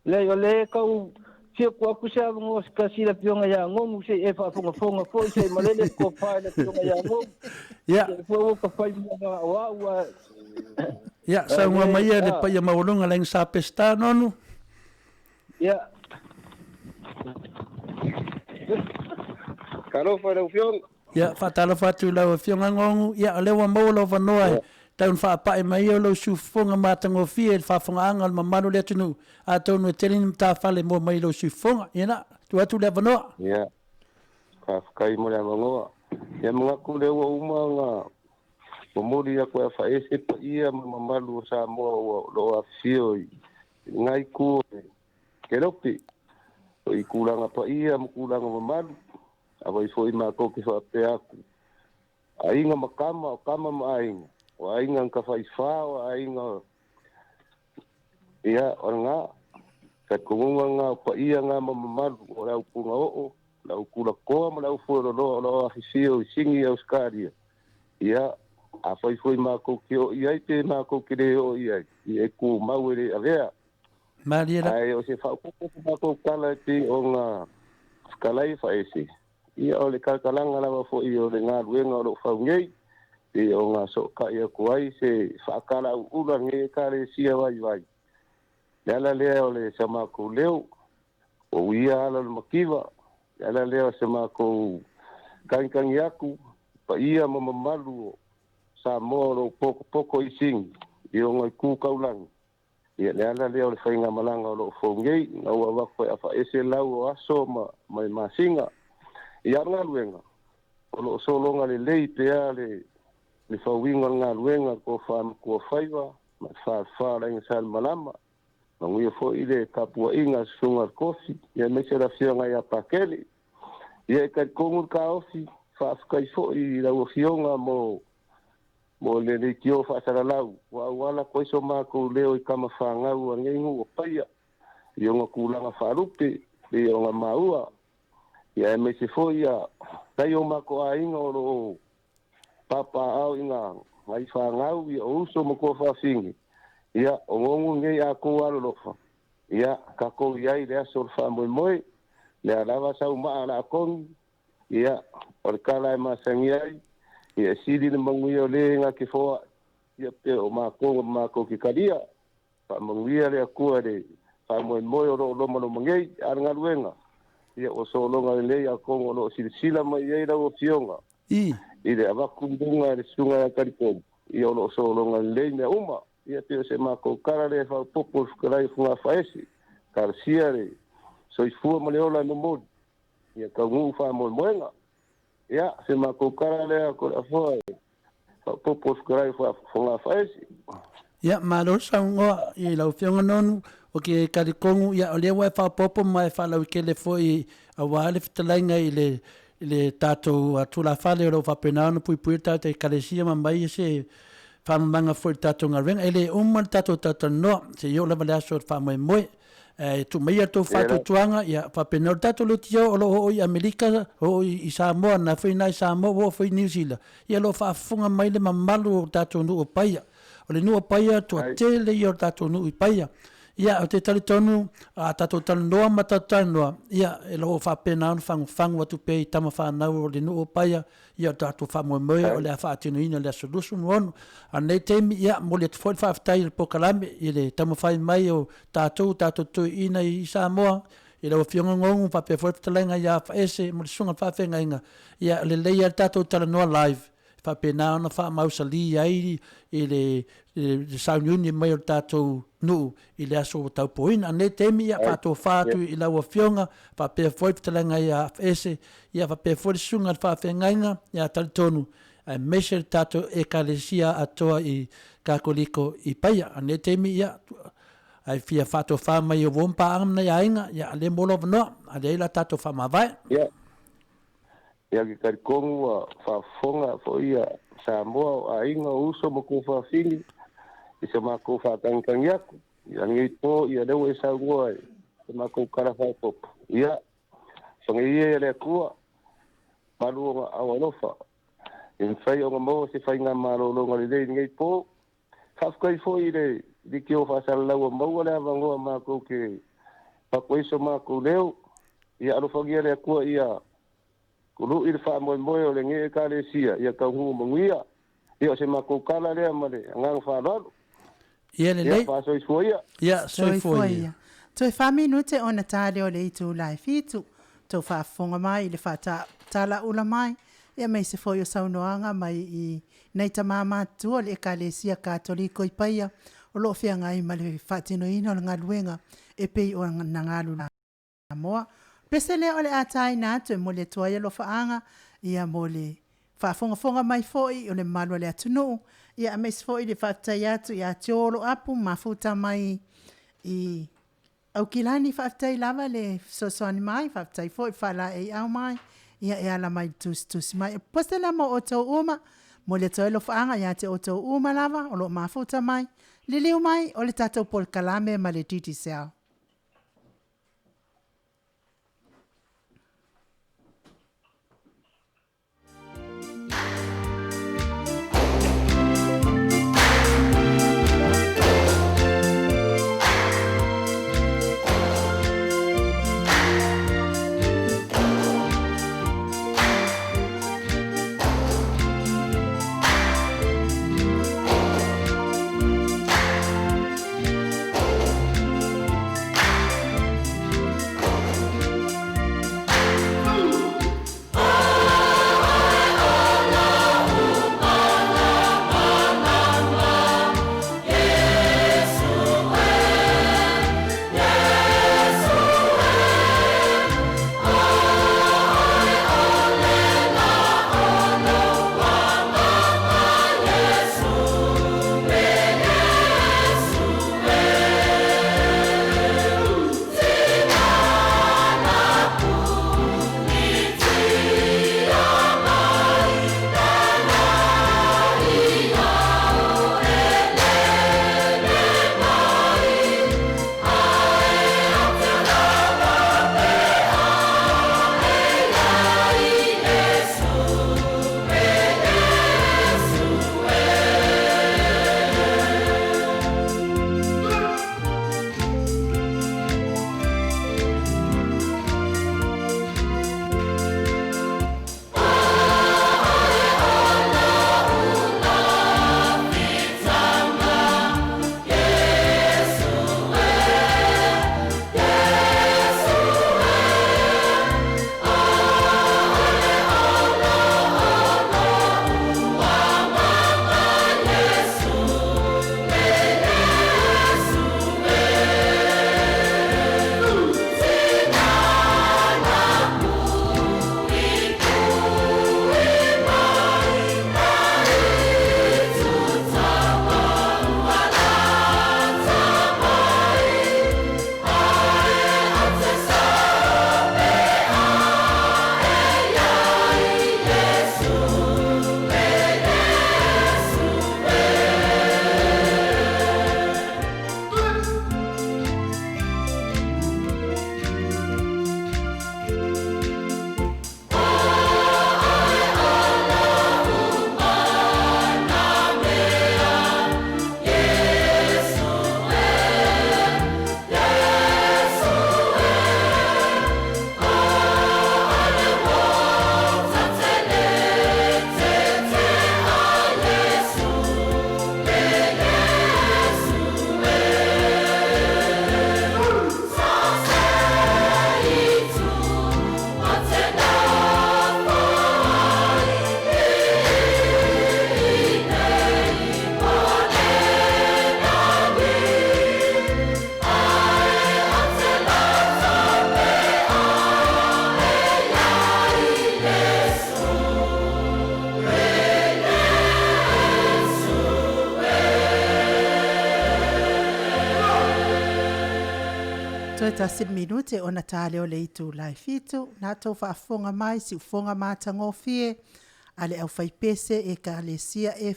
Leai, o lea e tau fia tuu atu se avanoa se tasi i le Afioga ia Gonu se i e faafogafoga foi se i malele le tofa i le Afioga ia Gonu. Ia. Se foi ua ta fai mua na o au ae Ia, ae saunoa le mai ia le a. paia maualuga le Aiga Sa Peseta, Nonu. Ia. Talofa i lau Afioga. Ia, faatalofa atu i lau Afioga Gogu. Ia, o lea ua maua lou avanoa e tau ina faapai mai ai lou siufofoga matagofie i le faafofogaaga a le mamalu o le atunuu, atonu e tele ni matafale e maua mai i lou siufofoga. Ia na, tuu atu le avanoa. Ia, faafetai mo le avanoa. Ia, manatu o lea ua uma ona momoli atu e afaese paia ma mamalu o Samoa o lo o afifio i lena itu o le Kelope, o i tulaga paia ma tulaga mamalu. Afai foi matou te faapea atu, aiga ma tama, o tama ma aiga, o aiga na tafaifa, o aiga, ia, o lena, talitonuga lena o paia na ma mamalu o le au punaoo, le au tulatoa ma le au fueloloa o lo o afifio i Sini i Ausetalia, ia, afai foi matou te oo i ai pe matou te le oo i ai, ia e tumau e le avea. Malie la. Ae o se faaopoopo se matou tala e pei ona fetalai Faese, ia o le talakalaga lava foi o le galuega o lo o fau nei, pei ona sootai atu ai se faatalauula a lenei Ekalesia vaivai. Le ala lea o le sa matou leo, ua uia ala o le mativa, le ala lea o se matou tagitagi atu i paia ma mamalu o Samoa o lo o potopoto i Sini i ona itu taulagi. Ia, le ala lea o le faigamalaga o lo o fou nei, ina ua avatu e afaese lau o aso ma ma masina. Ia, o le galuega, o lo o sologa lelei pea le le fauina o le galuega a le Tofa Matuafaiva ma le Falefa o le Aiga Salemalama, manuia foi le tapuaiga a le Susuga a le Kofi, ia aemaise le Afioga ia Pakele. Ia, e talitonu le taofi, faafetai foi i lau Afioga mo mo le leitio faasalalau ua auala atu ai so matou leo i tama fanau a lenei nuu o Paia i ona tulaga faalupe pei ona maua, ia aemaise foi ia nai o matou aiga o lo o papaaao i nai fanau, ia o uso ma tuafafine, ia o gonu lenei a tou alolofa, ia tatou i ai i le aso o le faamoemoe, lea lava sau maa o le a togi, Ia, o le tala e masani ai, ia e sili le manuia o le na te foai, ia pe o matou na matou te talia. Faamanuia le Atua i le faamoemoe o lo o lomaloma nei, a o le galuega, ia ua sologa lelei atonu o lo o silasila mai i ai lau Afioga I. i le avatu i luga e le Susuga ia Talitonu, ia o lo o sologa lelei mea uma. Ia pei o se matou tala lea e faaopoopo i le Fetalai o Fogafaese, talosia le soifua ma le ola e momoli. Ia taunuu faamoemoega. Ia, se matou tala lea ko le afoa e faaopoopo le fetalai o Fogafaese. Ia, malo le saunoa i lau Afioga Nonu. Ou te talitonu, ia, o lea ua e faaopoopo ma e faalauaitele foi aua le fetalaiga i le, i le tatou tulafale o lo o faapena ona puipuia le tatou Ekalesia ma aumai se Faamamaga foi i le tatou galuega. E le uma le tatou talatalanoa, seia oo lava le aso o le faamoemoe. Ae tuu maia le tou faatuatuaga, ia faapena. O le tatou leitio o lo o oo i Amerika, oo i Samoa, na foi i Samoa, ua oo foi i Niu Sila, ia o lo o faafofoga mai le mamalu o tatou nuu o Paia. O le nuu o Paia, toatele ia o le tatou nuu i Paia. Ia, ou te talitonu, a tatou talanoa ma tatou talanoa, ia, e lo o faapena ona fagufagu atu pea i tama fanau o le nuu o Paia, ia o le tatou faamoemoe o le a faatinoina i le aso 26. A o lenei taimi, ia, momoli atu foi le faafetai i le polokalame i le taumafai mai o tatou, tatou toeaiina i Samoa, i lau Afioga Gogo faapea foi le fetalaiga ia Afaese ma le susuga i le faafeagaiga, ia, e lelei lava le tatou talanoa live, e faapena ona faamausali ai i le sauniuni mai o le tatou nuu i le aso ua taupoina. A o lenei taimi, ia faatofa atu i lau Afioga faapea foi le fetalaiga ia Afaese, ia faapea foi le susuga i le faafeagaiga ia Talitonu, aemaise le tatou Ekalesia atoa i Kakoliko i Paia. A o lenei taimi, ia, ae fia faatofa mai i uo ma paaga ma nai aiga, ia, a lea mo lou avanoa, a leai o le a tatou faamavae. Ia, ia ke talitonu ua faafofoga foi ia Samoa o aiga o uso ma tuafafine i se matou faatagitagi atu. Ia lenei po, ia lea ua e saunoa i se matou tala faaopoopo. Ia, fagia ia le Atua, malu ona aao alofa, e mafai ona maua se faigamalologa lelei i lenei po. Faafetai foi i le leitio faasalalau ua maua le avanoa matou te avatu ai so matou leo. Ia alofagia le Atua ia tului le faamoemoe o lenei Ekalesia ia taunuu manuia. Ia o se matou tala lea ma le agaga faaaloalo. Ia lelei. Ia faasoifua ia. Ia soifua ia. Toe fa minute ona ta lea o le itula e fitu. Tou faafofoga mai i le faatalaula mai, aemaise foi o saunoaga mai i nai tama matutua o le Ekalesia Katoliko i Paia o lo o feagai ma le faatinoina o le galuega e pei ona galulue Samoa. Pese lea o le a taina atu e momoli atu ai alofaaga ia mo le faafogafoga mai foi o le mamalu o le atunuu, ia aemaise foi le faafetai atu ia Tio Oloapu mafuta mai i Aukilani, faafetai lava le fesoasoani mai, faafetai foi le faalaeiau mai, ia e ala mai i le tusitusi mai. O le pese lea mo outou uma, momoli atu ai alofaaga ia te outou uma lava o lo o mafuta mai, liliu mai o le tatou polokalame ma le Digicel. 1 minute ona tā lea o le itula e 7, na tou faafofoga mai siufofoga matagofie a le aufaipese Ekalesia e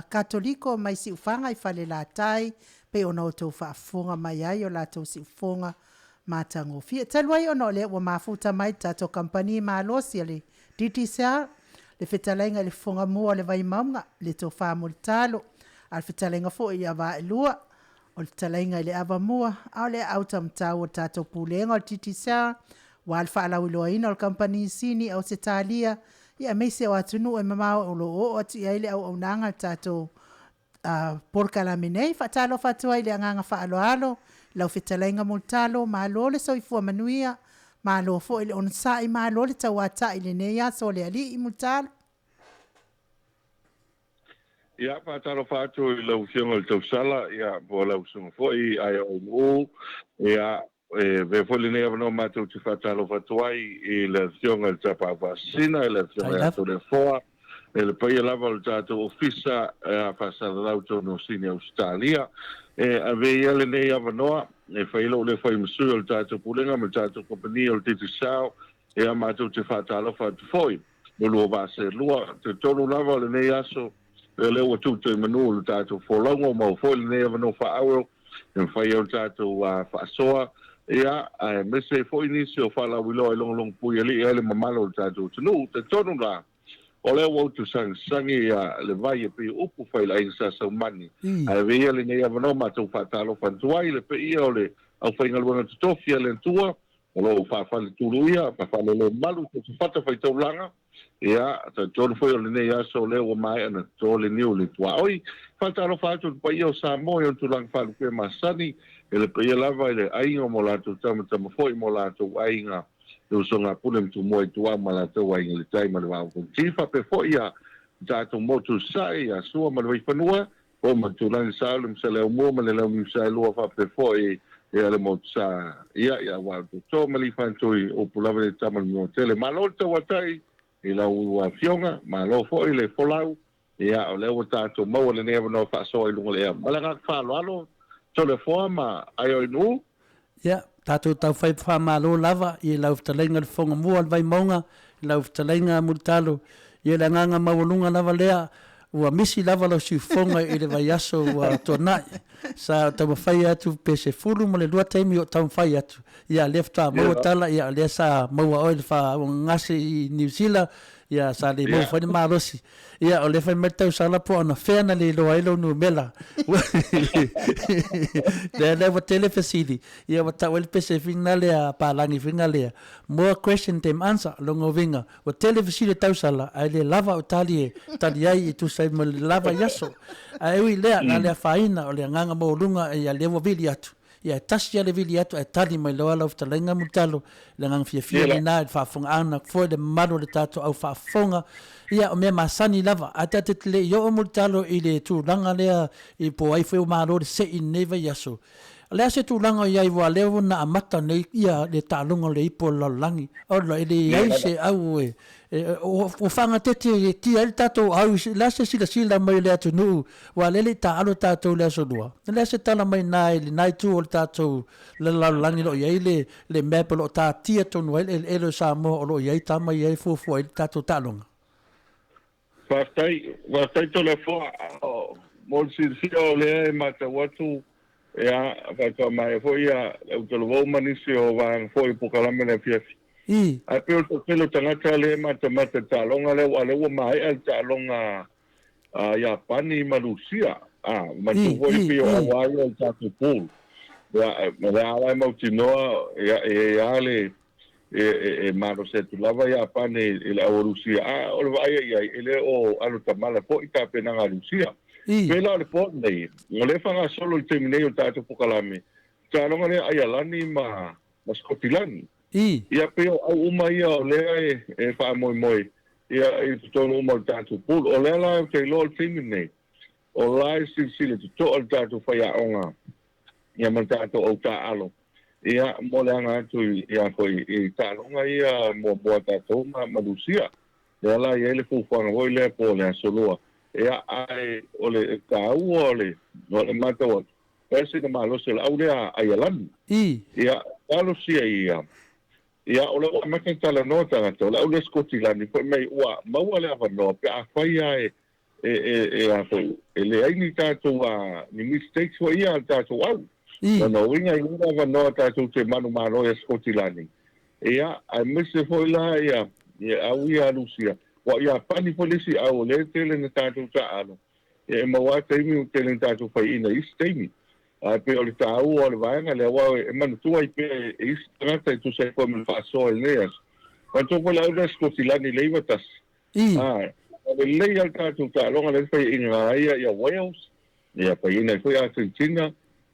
Katoliko mai Siufaga i Falelatai pei ona outou faafofoga mai ai o latou siufofoga matagofie. Talu ai ona o lea ua mafuta mai le tatou kamupani malosi a le Digicel, le fetalaiga i le fofoga mua o le Vaimauga, le Tofa Mulitalo, a o le fetalaiga foi ia Vaelua, o le fetalaiga i le Avamua, a o le aau taumatau o le tatou Pulega o le Digicel, aua le faalauiloaina o le kamupani sini i Ausetalia, ia aemaise o atunuu e mamao o lo o oo atu i ai le auaunaga a le tatou polokalame nei. Faatalofa atu ai i le agaga faaaloalo i lau fetalaiga Mulitalo, malo le soifua manuia, malo foi le onosai, malo le tauatai i lenei aso o le Alii Mulitalo. Ia, faatalofa atu i lau Afioga i le Tausala, ia, po o lau Susuga foi Aioainu'u, ia, e avea foi lenei avanoa matou te faatalofa atu ai i le Afioga i le Tapaau Faasisina, i le Afioga ia Toleafoa, i le paia lava o le tatou Ofisa Faasalalau tonu o Sini Ausetalia. E avea ia lenei avanoa e fai ai lou leo fai ma sui o le tatou Pulega ma le tatou Kamupani o le Digicel, ia matou te faatalofa atu foi. Mo lua vaa seelua, talitonu lava o lenei aso, o lea ua tuu i manu le tatou folauga, ua maua foi lenei avanoa faaauau e mafai ai ona tatou faasoa, ia, aemaise ai foi nisi o faalauiloa e logologopuialii ai le mamalu o le tatou atunuu. Talitonu la, o lea ua utusagisagi le vai e pei o upu fai le aiga Sa Saumani, ae avea ia lenei avanoa matou faatalofa atu ai i le paia o le aufaigaluega totofi a le Atua, O lo o faafaletuluia ma faalelemalu i so o se fatafaitaulaga. Ia, talitonu foi o lenei aso o lea ua maea ona toto le niu i le tuaoi. Faatalofa atu i le paia o Samoa i ona tulaga faalupea masani, i le paia lava i le aiga ma o latou tama, tama foi ma o latou aiga, le usoga a Pule ma Tumua i Tuau ma latou aiga i le tai ma le vaa o Fonoti. Faapea foi ia tatou motu i Sasae, ia Sua ma le Vaifanua, Po ma Tulani Saole ma Saleaaumua ma le Launiu Saelua faapea foi ia le Motu Sa ia ia aua o Toto ma Lifaantui upu lava le tama le Mioa tele. Malo le tauatai i lau afioga, malo foi le folau, ia o lea ua tatou maua lenei avanoa faasoa i luga o le ea. Ma le agaga faaaloalo, Toleafoa ma Aioinuu. Ia, tatou taufai faamalo lava i lau fetalaiga le Fofoga Mua o le Vaimauga, i lau fetalaiga Mulitalo. Ia, le agaga maualuga lava lea, ua misi lava lau siufofoga i le vaiaso ua tuanai. Sa taumafai atu pe 12 taimi o taumafai atu. Ia, lea faatoa maua tala, ia, lea sa maua oe i le faaugagase i Niu Sila, ia, sa le maua foi le malosi. Ia, o lea fai mai le tausala po o anafea na le iloa ai lou numera. Lea lea ua tele fesili, ia ua tau ai le pese fina lea, palagi fina lea. More question than answer, lona uiga, ua tele fesili o tausala, ae le lava au tali e tali ai e tusa ai ma le lava i aso. Ae ui i lea, na o le afaina, o le agaga maualuga, ia lea ua vili atu. Ia, e tasi lava le vili atu ae tali mai loa lau fetalaiga Mulitalo, le agaga fiafia lena i le faafofogaaga foi le mamalu o le tatou au faafofoga. Ia, o mea masani lava, ae tatou te le i oo Mulitalo i le tulaga lea i po o ai foi ua malo le sei i lenei vaiaso. O le a se tulaga o i ai aua o lea ua na amata nei ia le taaloga o le ipu o le lalolagi. Ola, e leai se au e, ua faagatetetia ai le tatou au, o le a se silasila mai o le atunuu Aua o lea e le i taaalo tatou i le Aso Lua, o le a se tala mai i ina i lena itu o le tatou lalolagi o lo o i ai le le map o lo o tatia tonu ai le eleele o Samoa o lo o i ai tama ia e fuafua ai le tatou taaloga? Faafetai, faafetai Toleafoa. Mo le silafia o lea e matau atu, ia, faatoa maea foi ia le autalavou ma nisi o vaega foi o polokalame i le afiafi. Ae pei o le toatele o tagata lea e matamata i le taaloga lea, aua o lea ua maea le taaloga a Iapani ma Rusia, a, manatua foi pei o auā ia o le tatou pool. Ia, o lea lava e mautinoa, ia, e i ai lava le, e malosi atu lava Iapani i le au o Rusia, a o le vaai i ai, e le o alo tamala foi tapenaga a Rusia. Pei la o le po lenei, o lea e faagasolo i le taimi nei o le tatou polokalame, taaloga lea a Aialani ma Sikotilani. Ia pei o au uma ia o lea e faamoemoe ia i totonu uma o le tatou pool. O lea la ou te iloa o le taimi lenei, o la e silasila totoa le tatou faiaoga ia ma le tatou au taaalo ia mo le aga atu ia foi i taaloga ia muamua a tatou ma Rusia. Lea la e i ai le fuafuaga foi lea po o le Aso Lua. Ia ae o le taua o le matau atu, E ese le malosi o le au lea Aialani. Ia, talosia ia, ia, o lea ua amata ona talanoa tagata, o le au lea Sikotilani fai mai ua maua le avanoa pe afai lava e, e, e, e, a foi, e leai ni tatou, a, ni mistakes foi ia a le tatou au. Lona uiga e i ai le avanoa tatou te manumalo ia Sikotilani, ia, aemaise foi la ia, ia au ia a Lusia, aua o Iapani foi le isi au o lea e tele ina tatou taaalo, Ia e maua lava taimi ua tele ina tatou faiaina i isi taimi. Ae pei o le taua o le vaega lea, aua e manatua ai pea e isi tagata e tusa ai foi ma le faasoa i lenei aso. Manatua foi le au lea Sikotilani i le 91. Ā, ua lelei lava le tatou taaloga lea na faiaina ai ia Wales, ia faiaina ai foi Argentina,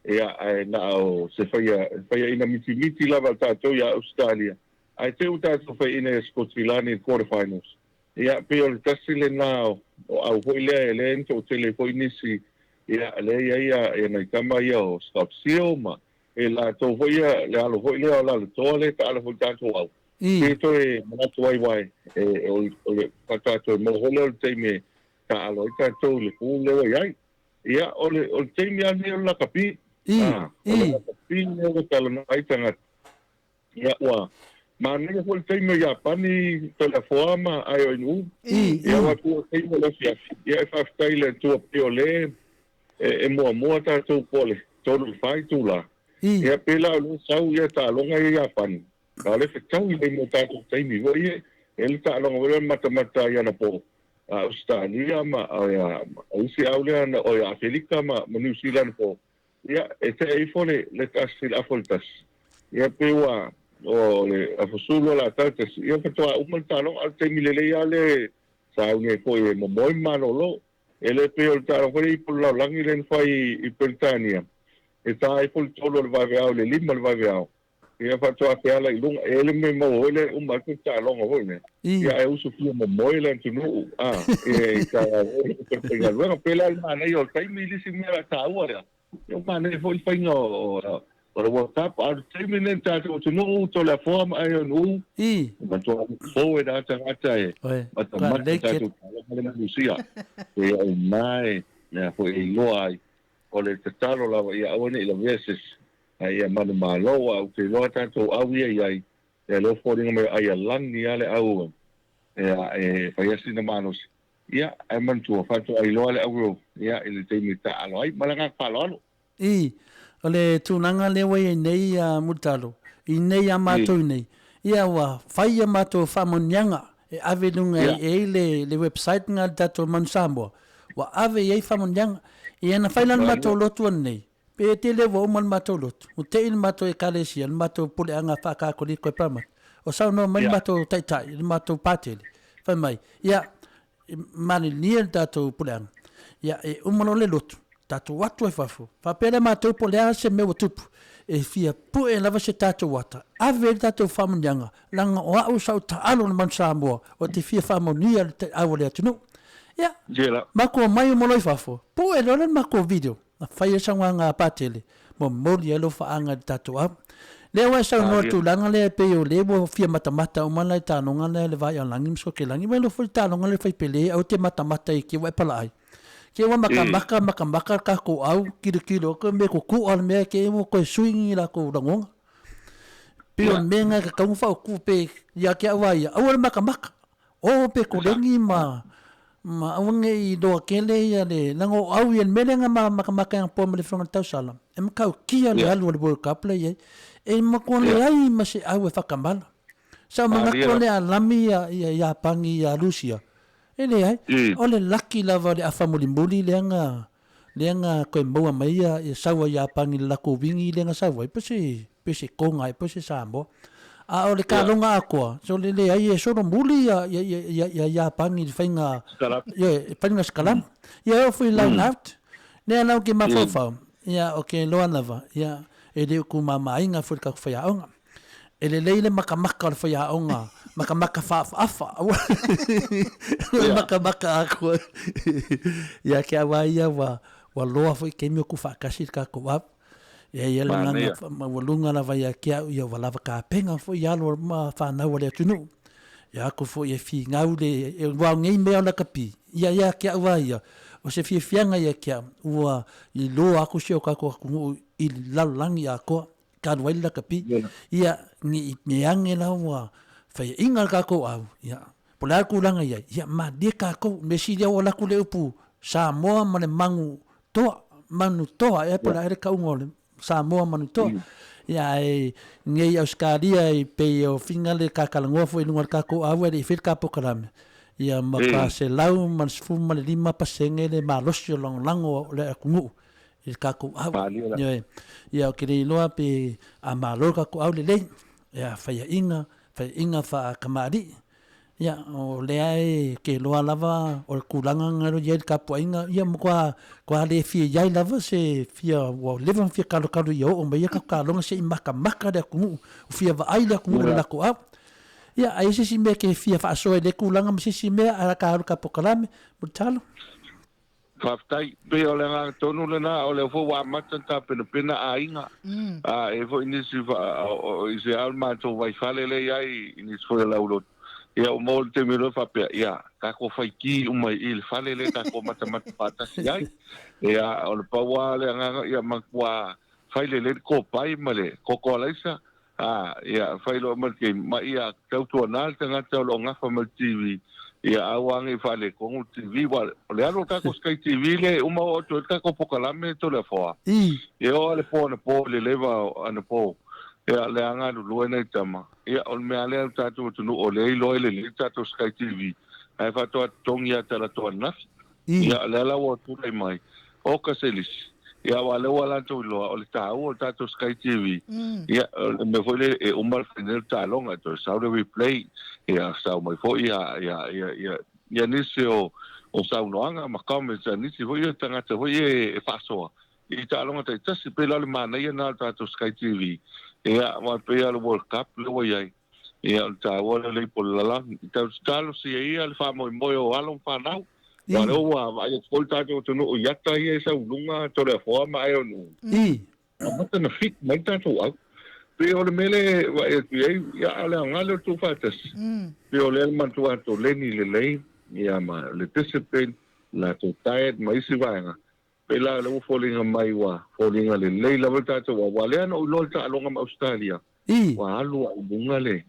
ia ae na o se faiaina mitimiti lava a tatou ia Ausetalia, ae te i ua tatou faiaina ia Sikotilani i le quarter finals. Ia, pei o le tasi lena o au foi lea e lea na toatele ai foi nisi, ia, lea e i ai ia nai tama ia o Scott Seal ma e latou foi ia, le alo foi lea o Lalotoa lea e taalo foi i le tatou au. Pe toe manatu ai aua e, o le faatoa toe maua foi lea o le taimi e taalo ai tatou i le pool lea ua i ai. Ia, o le, o le taimi lava lenei o le lakapi. O le lakapi lea ua talanoa ai tagata. Ia, ua manaia foi le taimi o Iapani, Toleafoa ma Aioinuu. Ia, ua atu o taimi o le afiafi. Ia, e faafetai i le Atua pei o lea e muamua tatou po o le 3 i le 4 itula. Ia, pei la o lea sau ia taaloga ia Iapani, a o lea fetaui mai ma o tatou taimi foi ia. E i ai le taaloga foi lea na matamata ai anapo a Ausetalia ma isi au lea o Afelika ma Niu Sila anapo. Ia, e tea ifo le, le tasi, le afa o le tasi. Ia, pei ua, o le afasulu o le a tau tasi, ia faatoa uma le taaloga, a o le taimi lelei lava lea e sauni ai foi e momoe ma malolo. E le pei o le taaloga foi lea i ipu o le lalolagi lea na fai i Peretania, e ta ifo le tolu o le vaveao i le lima o le vaveao, Ia faatoa feala i luga, e le mea maua foi lea e uma atu le taaloga foi lea. Ia ae usu fia momoe le atunuu, a, ia i taeao foi le faigaluega. Pe la o le manaia o le taimi i le isi mea taua lea, ia ua manaia foi le faiga o le World Cup, a o le taimi lenei i le tatou atunuu, Toleafoa ma Aeonuu, e matua forward lava tagata e matamata tatou taaloga lea ma Lusia. Ia o i ina e, foi e iloa ai, o le tatalo lava ia aua ne i lavea se isi. A ia manumalo, aua ou te iloa tatou au ia i ai, ia lea ua foliga mai o Aialani lava le au e fai ai sina malosi. Ia, ae manatua, faatoa iloa le au ia i le taimi e taaalo ai. Ma le agaga faaaloalo. I, o le tulaga lea ua i ai nei a Mulitalo, i nei a matou nei, ia ua fai a matou faamanuiaga e ave i luga e ai le, le website na a le tatou Manu Samoa, ua ave i ai faamanuiaga. Ia na fai la le matou lotu anei, Pe tele ua uma le matou lotu, ua te'i le matou Ekalesia, le matou puleaga faa-Katoliko e Parramatta, o saunoa mai le matou taitai, le matou Patele, fai mai, Ia, e malilie le tatou puleaga, ia, e uma loa le lotu, tatou atu ai fafo, faapea lea matou po o le a se mea ua tupu, e fia pue lava se tatou ata, ave ai le tatou faamanuiaga, leaga o au sa ou taalo i le Manu Samoa, ou te fia faamanuia le au a le atunuu. Ia, matou omai uma loa i fafo, pue loa le matou video, Na fai ai saunoaga a Patele, momoli ai lou faaga i le tatou au. Lea ua e saunoa i le tulaga lea e pei o lea ua fia matamata uma la i taaloga lea le Vaialagi ma Skokelagi, ua iloa foi le taaloga lea le Faipele, aua te matamata i ke ua e palaai. Ke ua makamaka, makamaka le tatou au, kilokilo atu mea tutu'a le mea ke ua toe sui ni latou lagona. Pei o le mea lena e tatau ona faautu pe ia te au lava ia, aua le makamaka. O pe koleni ma ma aua ne i loa tele ia le leaga o au ia le mea lea na matamata ai anapo ma le Afioga i le Tausala e matautia le alu a le World Cup lea i ai e matua leai ma se au e faatamala. Sa ou manatu o le a lami ia ia Iapani ia Rusia e leai o le laki lava o le afa mulimuli lea na lea na toe maua mai ia sau a Iapani i le latou wini lea na sau ai po se pe se Tonga ai po se Samoa. A o le taaloga atoa, so le leai e solomuli ia, ia, ia, ia, ia Iapani i le faiga, ia, faiga sikalama. Ia e oo foi i line out. Lea la ou te mafaufau, ia, o ke loa lava, ia, e le o tumamaina foi le tatou faiaoga. E lelei le makamaka o le faiaoga, makamaka faafaaafa, aua le makamaka atoa. Ia ke au lava ia ua, ua loa foi taimi o tuufaatasi le tatou au. E i ai le agaga maualuga lava ia te au, ia ua lava tapena foi alo ma fanau a le atunuu. Ia atu foi e finau le, aua o nei mea o lakapi, ia ia te au lava ia, o se fiafiaga ia te au, ua iloa atu si o tatou atunuu i le lalolagi atoa. talu ai le lakapi. Ia, ne i meaane la ua faiaina le tatou au, ia, po o le a le tulaga i ai, ia malilie tatou. O le mea sili lava ua alu atu le upu Samoa ma le manu toa, manu toa ea po o le a ea le tauga o le Samoa manu toa. Ia ae nei Ausetalia e pei o Finga le tatalanoa foi i luga o le tatou au ae le i faia le ta polokalame, ia matua 115% le malosi o lagolago o le atunuu i le tatou au. Ioe. Ia ou te le iloa pe a malo le tatou au lelei, ia faiaina, faiaina faa-tamalii. Ia, o lea e te iloa lava o le tulaga lena e i ai le tapuaiga, ia matua matua le fia i ai lava se fia, ua leva ona fia talotalo ia oo mai ia tatou taaloga se i matamata le atunuu, ua fia vaai le atunuu i le latou au. Ia, a i ai se isi mea e te fia faasoa i lea tulaga ma se isi mea, ae o le a ta alu i le ta polokalame, Mulitalo. Faafetai. Pei o le agaga tonu lena, o lea foi ua amata ona tapenapena aiga. A e i ai foi nisi i se a o le matou vaifale lea e i ai i nisi foi o le aulotu, ia ua maua le taimi loa faapea, ia, tatou fai ki uma i i le fale lea tatou matamata faatasi ai. Ia, o le pau lava le agaga, ia matua fai lelei le kopai ma le koko alaisa, A, ia, fai loa ma le taimi, ma ia tautuana le tagata o lo o gafa ma le TV, ia aua ne i faaletonu le TV, aua o le alu o le tatou Sky TV lea e uma oo atu ai le tatou polokalame Toleafoa, e oo lava i le po anapo i le leva o anapo, ia, le a galulue nai tama, ia, o le mea lava lea a le tatou atunuu o lea e iloa ai lelei le tatou Sky TV, ae faatoa totogi ia talaatu ananafi. Ia, o lea la ua tulai mai, oka se lisi. Ia, aua o lea ua latou iloa, o le taua o le tatou Sky TV, ia, o le mea foi lea, e uma le fai nei o le taaloga, e toe sau le replay, ia, sau mai foi ia, ia, ia, ia, ia nisi o, o saunoaga ma comments a nisi foi o tagata foi ia e faasoa i taaloga taitasi. Pei la o le manaia lena o le tatou Sky TV, ia, aua e pei lava o le World Cup lea ua i ai, Ia, o le taua lea o le ipu o le lalagi. I tau talosia ia le faamoemoe o alo ma fanau. Aua o lea ua vaai atu foi le tatou atunuu i ata ia e sau i luga, Toleafoa ma Aeonuu. Amata ona fit mai le tatou au. Pei o le mea lea e vaai atu i ai, ia, a o le aoga lea o le tuufaatasi. Pei o lea e manatua atu o leni lelei, ia, ma le discipline, le latou diet ma isi vaega. Pei la o lea ua foliga mai ua foliga lelei lava le tatou au, aua lea na ou iloa i le taaloga ma Ausetalia, ua alu lava i luga le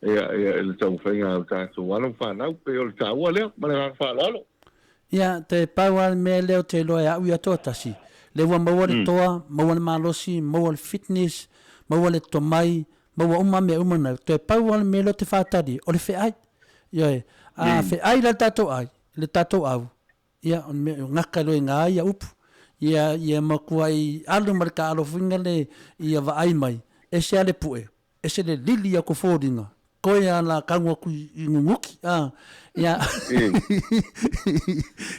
ia ia le taumafaiga a o tatou alo ma fanau, pei o le taua lea ma le agaga faaaloalo. Ia, te pau lava le mea lea ou te iloa e au ia toatasi, lea ua maua le toa, maua le malosi, maua le fitness, maua le tomai, maua uma mea uma na, toe pau lava le mea lea ou te faatali, o le feai. Ioe, a feai la le tatou ai, le tatou au, Ia, o le mea, o gata loa i ina ia upu. Ia, ia matuai alu ma le taalofuiga le, ia vaai mai, ese lava le pue, ese le lili o kou foliga, toe lava la tanu atu i Nunuki, a, ia,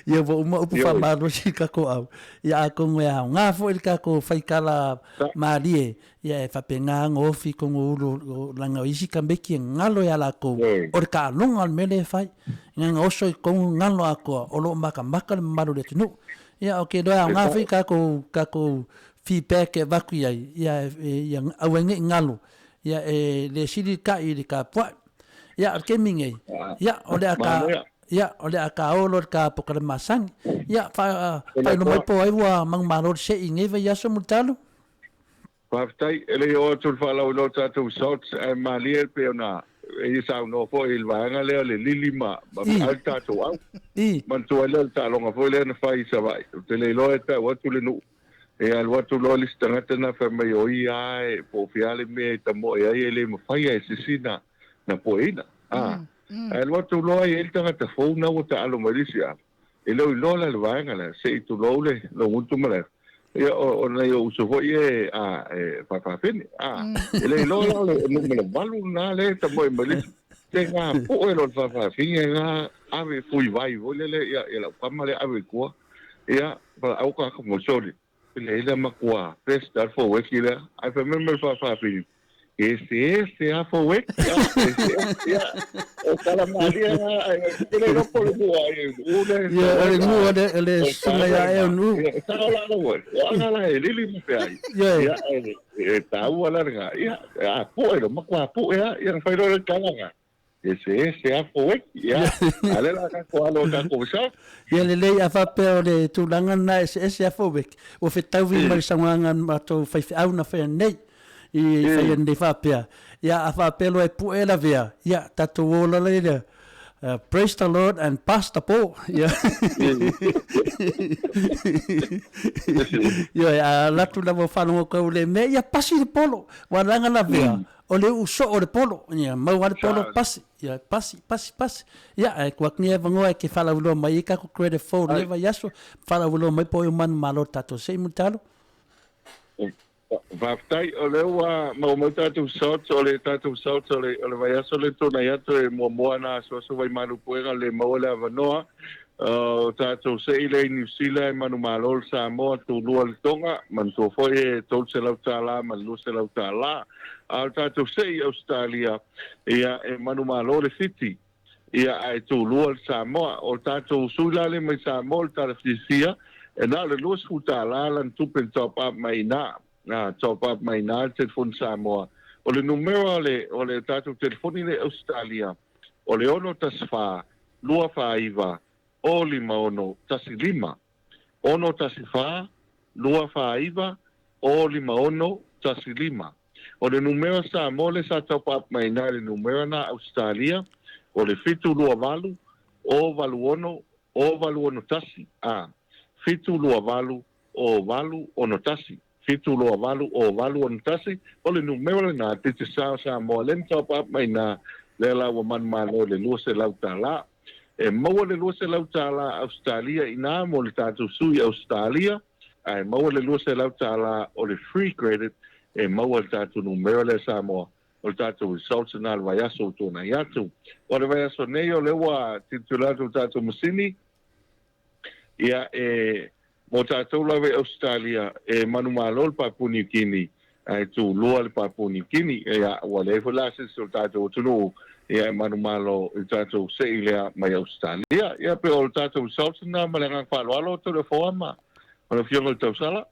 ia ua uma upu faamalosi i tatou au. Ia, atonu e aoga foi le tatou faikala malie, Ia e faapena ona ofi tonu ulu o leaga o isi tamaiti e galo ia latou o le taaloga o le mea lea e fai. Ina na oso i tonu galo atoa o lo o matamata le mamalu o le atunuu. Ia ou te iloa e aoga foi tatou tatou feedback e avatu i ai ia ia aua ai ne i galo ia e le sili le ta'i i le tapua'i. Ia o le taimi nei ia o le a ta ia o le a ta oo loa i le ta polokalame masani. Ia faailoa mai po o ai ua manumalo le se'i i lenei vaiaso Mulitalo? Faafetai, e le i oo atu le faalauiloa o tatou results, ae malie pei ona e ia saunoa foi i le vaega lea o le lili ma ma feai le tatou au. Manatua ai lea o le taaloga foi lea na fai i Savaii, ou te le iloa e tau atu le nuu, e alu atu loa le isi tagata na fai mai o ia lava e po o fea le mea e tamoe ai e le mafai lava e se isi na na poeina. A, ae alu atu loa e i ai le tagata fou na ua taalo mai le isi ala. E le o iloa la le vaega lea, se i tulou le logutu ma le ia o nai ou uso foi e a e faafaafine a e le iloa la o le numera 8 lena lea e tamoe mai le isi te ga poe loa le faafaafine ga ave fui vai foi lele ia ia lau tama lea ave i tua ia valaau ka mo soli Leai le matua best a le foueki lea. Ae fai mai ma le faafaafine, e ese ese a foueki a, ese ese a. O tala malie na, ae ou te le iloa po o le nuu ai e nuu le Ia, o le nuu o le, o le susuga ia e o nuu. Ia, e sao la lau oe. O aga la e lili ma feai. Ioe. Ia, e, e taua la lena. Ia, a poe lo, matua poe a, ia na fai loa le tala na. Eseese a foueki, ia. A lea la tatou alo i tatou sa. Ia lelei, a faapea o le tulaga lena e eseese a foueki, ua fetaui ma le saunoaga a le matou faifeau na faia nei. i faia nei faapea. Ia, a faapea loa e pu'e lavea, ia, tatou o loa lea, praise the Lord and pass the ball. Ia. Ioe, a alu atu lava o faalogo atu au i le mea, ia pasi le polo. Ua leaga lavea, o le uu soo o le polo. Ia, mau lava le polo, pasi. Ia, pasi, pasi, pasi. Ia, ae tuu atu nei avanoa e te faalauiloa mai ai tatou credit fou i lenei vaiaso, faalauiloa mai po o ai o manumalo o le tatou se'i mulitalo. Faafetai, o lea ua maua mai tatou shots, o le tatou shots o le, o le vaiaso lea tuanai atu e muamua na asuasu vaimalu puega le maua le avanoa. O tatou se'i lea i Niu Sila e manumalo le Samoa, tulua le Tonga, manatua foi e $300 ma le $200. A o le tatou se'i i Ausetalia, ia e manumalo le Fiti, ia ae tulua le Samoa. O le tatou sui la lea mai Samoa, o le tala fiafia, e na o le $20 lana tupe na top up mai i ina, na top up mai i ina le telefoni Samoa. O le numera o le, o le tatou telefoni lea i Ausetalia, o le 614 249 056 15. 614 249 056 15. O le numera Samoa lea sa top up mai ina i le numera na Ausetalia, o le 728 086 0861, a, 728 0861, 728 0861, o le numera lena Digicel Samoa lea na top up mai ina, lea la ua manumalo i le $200. E maua le $200 Ausetalia i ina mo le tatou sui Ausetalia, ae maua le $200 o le free credit e maua i le tatou numera lea Samoa. O le tatou results lena o le vaiaso ua tuanai atu. O le vaiaso nei o lea ua tilotilo atu i le tatou masini, ia e mo tatou lava i Ausetalia e manumalo le Papua Niu Kini ae tulua le Papua Niu Kini. Ia ua leai foi la se isi o le tatou atunuu ia e manumalo i le tatou se'i lea mai Ausetalia. Ia pe o le tatou results lena ma le agaga faaaloalo Toleafoa ma le Afioga i le Tausala.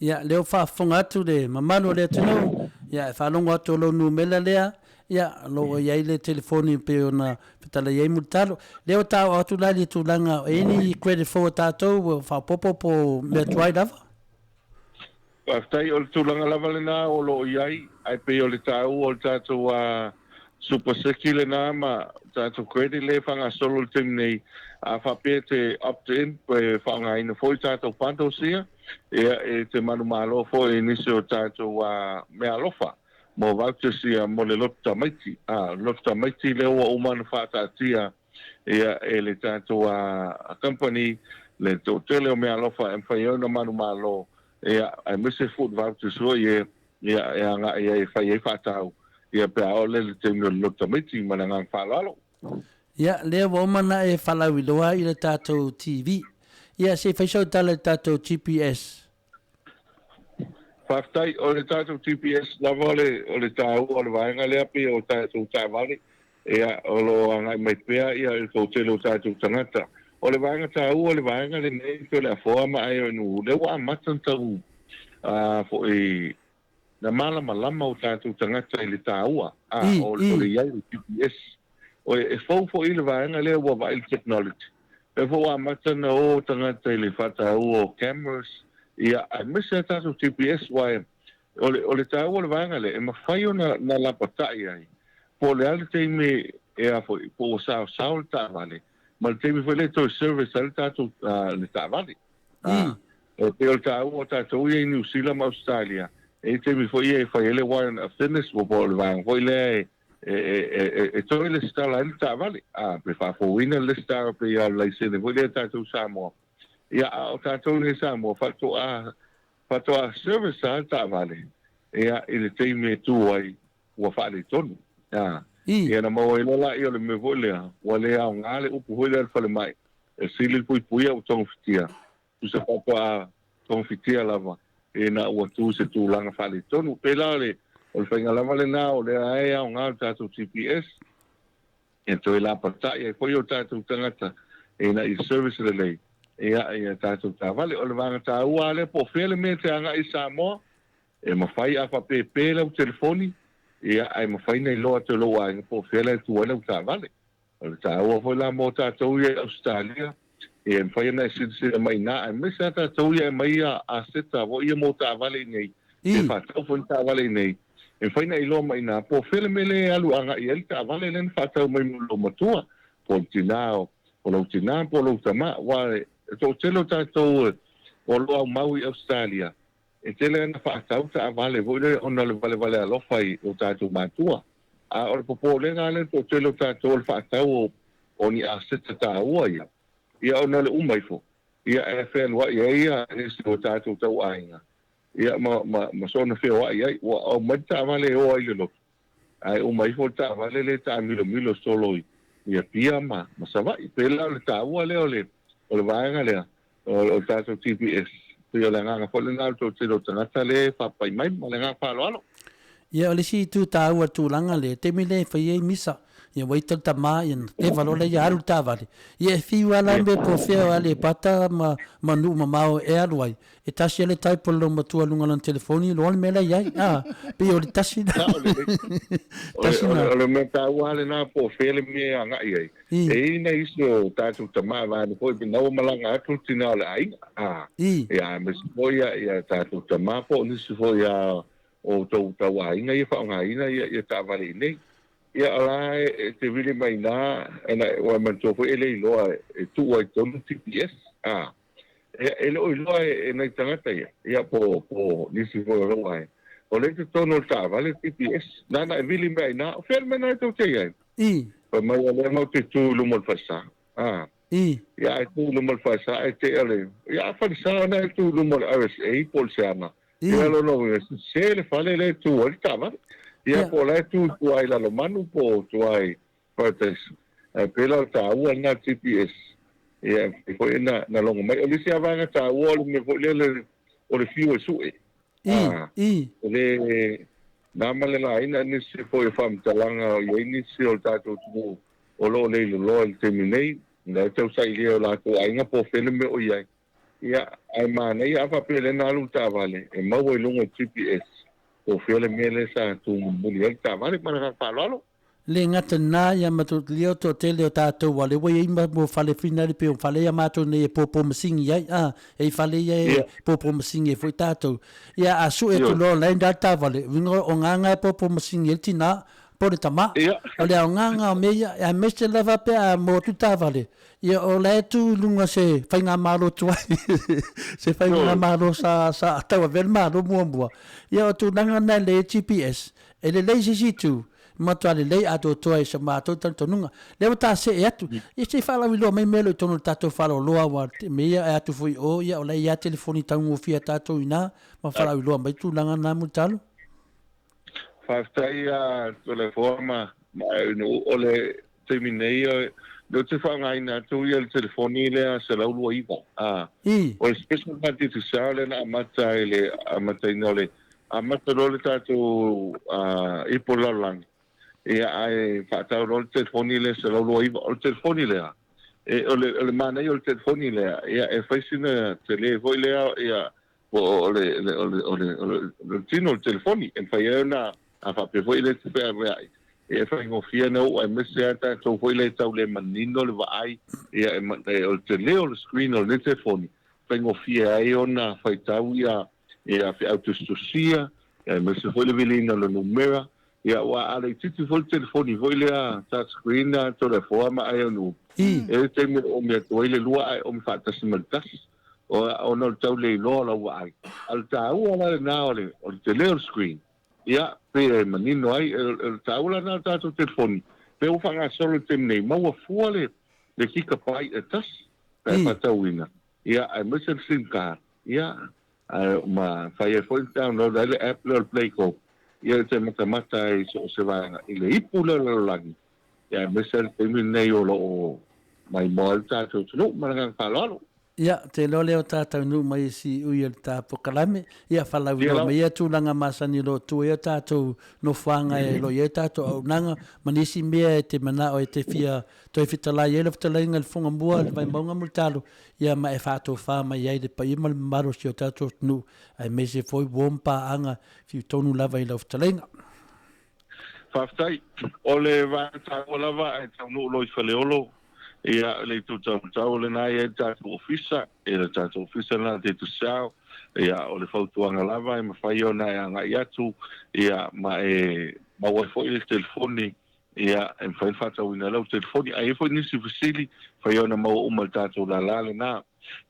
Ia, lea ua faafofoga atu le mamalu o le atunuu, ia, e faalogo atu o lou numera lea, ia, o lo o i ai le telefoni e pei ona fetalai ai Mulitalo. Lea ua taoa atu la i le tulaga, e i ai ni credit fou a tatou ua faaopoopo po o mea tuai lava? Faafetai, o le tulaga lava lena o lo o i ai, ae pei o le taua o le tatou Super Seki lena ma tatou credit lea e faagasolo i le taimi nei, a faapea e te opt in pe faaaogaina foi tatou bundles ia, ia e te manumalo foi i nisi o tatou meaalofa mo vouchers ia mo le loto tamaiti. A, loto tamaiti lea ua uma ona faataatia ia e le tatou company le toatele o meaalofa e mafai ai ona manumalo, ia aemaise food vouchers foi ia Ia, e agai ai e fai ai faatau, ia pe a oo lea i le taimi o le loto tamaiti, ma le agaga faaaloalo. Ia, lea ua uma ona e faalauiloa i le tatou TV. Ia, se i fai sau tala i le tatou GPS. Faafetai. O le tatou GPS lava o le, o le taua o le vaega lea pei o tatou taavale, ia, o lo o agai mai pea ia i le toatele o tatou tagata. O le vaega taua o le vaega lenei pei o le Afoa ma Aeoinuu, lea ua amata ona tau a foi na malamalama o tatou tagata i le taua a o le i ai o le GPS. O e fou foi le vaega lea ua vaai i le technology. Lea foi ua amata ona o tagata i le faataua o cameras, ia, aemaise a tatou GPS, aua o le, o le taua o le vaega lea, e mafai ona na lapatai ai po o le a le taimi e a foi, po ua saosao le taavale, ma le taimi foi lea e toe service ai le tatou, le taavale. E pei o le taua o tatou ia i Niu Sila ma Ausetalia, e i ai taimi foi ia e fai ai le warrant of fitness, po o le vaega foi lea e e toe lesitala ai le taavale, pe faafouina le lesitala pei lava o le laisene foi lea a tatou i Samoa. Ia, a o tatou nei i Samoa, faatoa faatoa service lava le taavale ia i le taimi e tu ai ua faaletonu. Ia ona maua ai loa laia o le mea foi lea, ua le aoga le upu foi lea a le falemai, e sili le puipuia ua togafitia, tusa faatoa togafitia lava ina ua tu i se tulaga faaletonu. Pei la o le faiga lava lena o lea e aoga le tatou GPS, e toe lapatai ai foi o tatou tagata ina ia service lelei ia tatou taavale. O le vaega taua lava lea, po o fea le mea e te agai i Samoa, E mafai a faapepe lau telefoni, ia, ae mafai ona iloa atu e lou aiga po o fea la e tu ai lau taavale. O le taua foi la mo tatou ia i Ausetalia, ia e mafai ona e silasila mai i ina, aemaise lava tatou ia e aumai aseta foi ia mo taavale i inei, pe faatau foi ni taavale i inei, E mafai ona e iloa mai i ina po o fea le mea lea e alu agai i ai le taavale lea na faatau mai mo lou matua, po o le tina o lou tina po o lou tama. Aua e toatele o tatou o lo o aumau i Ausetalia, e tele lava ina faatau taavale foi lea ona o le valevale alofa i o tatou matua. A o le popolega lava lea o le toatele o tatou o le faatau o ni aseta taua ia, ia ona o le uma ifo, ia e fealuai ai nisi o tatou tauaiga ia ma, ma, ma soona feoai ai. Ua aumai le taavale e o ai i le lotu, ae uma ifo le taavale lea e taamilomilo solo i, i Apia ma, ma Savaii. Pei la o le taua lea o le, o le vaega lea, o, o le tatou GPS. Pei o le agaga foi lena o le toatele o tagata lea e faapai mai ma le agaga faaaloalo. Ia, o le isi itu taua i le tulaga lea, taimi lea e fai ai misa, ia ua ita le tama, ia na teva loa lea ia alu le taavale. Ia e fiu lava la mea po o fea o Aleipata ma, ma nuu mamao e alu ai, E tasi a le type o le loomatua i luga o lana telefoni iloa le mea la i ai. A, pei o le tasi na. Sao lelei. Tasi na. O le mea taua lava lena po o fea le mea e agai ai. E i ai nai isi o tatou tama vaeane foi pei na ua malaga atu le tina o le aiga. A, ia aemaise foi ia tatou tama po o nisi foi a o outou tauaiga ia faaaogaina ia taavale iinei. Ia o la e te vili mai ina, ua manatua foi e le iloa e tuu ai i totonu le GPS. A. Ia, e le o iloa e nai tagata ia, ia po, po nisi foi o lou aiga, o lea i totonu o le taavale le GPS. Na ona e vili mai lava i ina, o fea le mea lena e tou te i ai? Fai mai, o lea matou te tu i luma o le falesa. A. Ia, a e tu i luma o le falesa ae tea le, ia a falesa ona e tu i luma o le RSA po o le seana. Ia, lona uiga, sese le fale lea e tu ai le taavale. Ia, po o la e tu i tua i Lalomanu po o tua i Paradise. Ae pei la o le taua lena o le GPS, ia e mafai foi ona na logo mai. O le isi lava vaega taua o le mea foi lea o le fiu e sue. E le na ma le laina nisi foi o faamatalaga o i ai nisi o le tatou atunuu o lo o le iloloa i le taimi nei, la e tau sailia e o latou aiga po o fea le mea o i ai. Ia, ae manaia a faapea lea na alu le taavale e maua i luga o le GPS po o fea le mea lea sa tu mulimuli ai le taavale. Ma le agaga faaaloalo. Le gata lena ia matou lia o toatele o tatou aua lea ua iai ma mo fale finali pei o fale ia matou nei e popo masini ai a e i fale ia e popo masini ai foi tatou ia a sue atu loa la inda le taavale uiga o ga e popo masini ai le tina po le tama o le aoga ga o mea ia aemaise lava pe a mo atu le taavale ia o la e tu i luga se faigamalo tuai se faigamalo sa sa tauavea le malo muamua ia o tulaga na le GPS e lelei se isi itu Matua lelei atoatoa i so matou talitonuga. Lea ua ta see atu, ia se i faalauiloa mai mea o lo o i totonu o le tatou faleoloa aua o mea ia e atu foi i o, ia o la e i ai lava telefoni taugofie a tatou i ina ma faalauiloa mai tulaga na Mulitalo. Faafetai a Toleafoa ma Aunuu. O le taimi nei, o lea ou te faaaogaina atu ia le telefoni lea 129. O le special lena Digicel lea na amata i le amataina o le amata loa le tatou ipu o le lalolagi, ia ae faatau loa le telefoni lea 129. O le telefoni lea, o le manaia o le telefoni lea, ia e fai sina tele foi lea, ia po o le o le o le o le tino o le telefoni e mafai ai ona a faapea foi le feaveai e faigofie ona oo aemaise lava tatou foi lea e tau le manino le vaai ia e o le tele o le screen o lenei telefoni faigofie ai ona faitau ia ia feau tusitusia aemaise foi le viliina o le numera ia aua a laitiiti foi le telefoni foi lea touch screen a Toleafoa ma Aeonuu e i ai le taimi e oomi atu ai le lua ae oomi faatasi ma le tasi ona o le tau le iloa o lau vaai. A o le taua la lena o le, o le tele o le screen, ia, pei e manino ai, o le taua la lena o le tatou telefoni, pei ua faagasolo i le taimi nei, maua fua le, le gigabyte e tasi pe a faatauina, ia, aemaise le sim card, ia, ae ma fai ai foi ona download ai le app lea o le Playgo, ia, e te matamata ai i so o se vaega i le ipu lea o le lalolagi, ia, aemaise le taimi lenei o lo o maimoa ai le tatou atunuu. Ma le agaga faaaloalo. Ia, te iloa lea o ta taunuu mai i siui o le ta pokalame, ia falauiloa mai ia tulaga masani o lo o tua i ai o tatou nofoaga e lo o i ai tatou auaunaga ma nisi mea e te manao e te fia toe fetalai ai lau fetalaiga i le Fogamua, le Vaimauga ma le Talo, ia ma e faatofa mai ai le paia ma le mamalu o si o tatou atunuu, aemaise foi uo ma paaga fiu tonu lava i lau fetalaiga. Faafetai. O le vaega taua lava ae taunuu loa i Faleolo, ia, le itu taumatau lena e i ai le tatou ofisa, ia le tatou ofisa lena o Digicel. Ia, o le fautuaga lava e mafai ona e agai atu, ia, ma e maua ai foi le telefoni, ia, e mafai ona faatauina ai lau telefoni. A i ai foi nisi fesili, mafai ona maua uma i le tatou lala lena.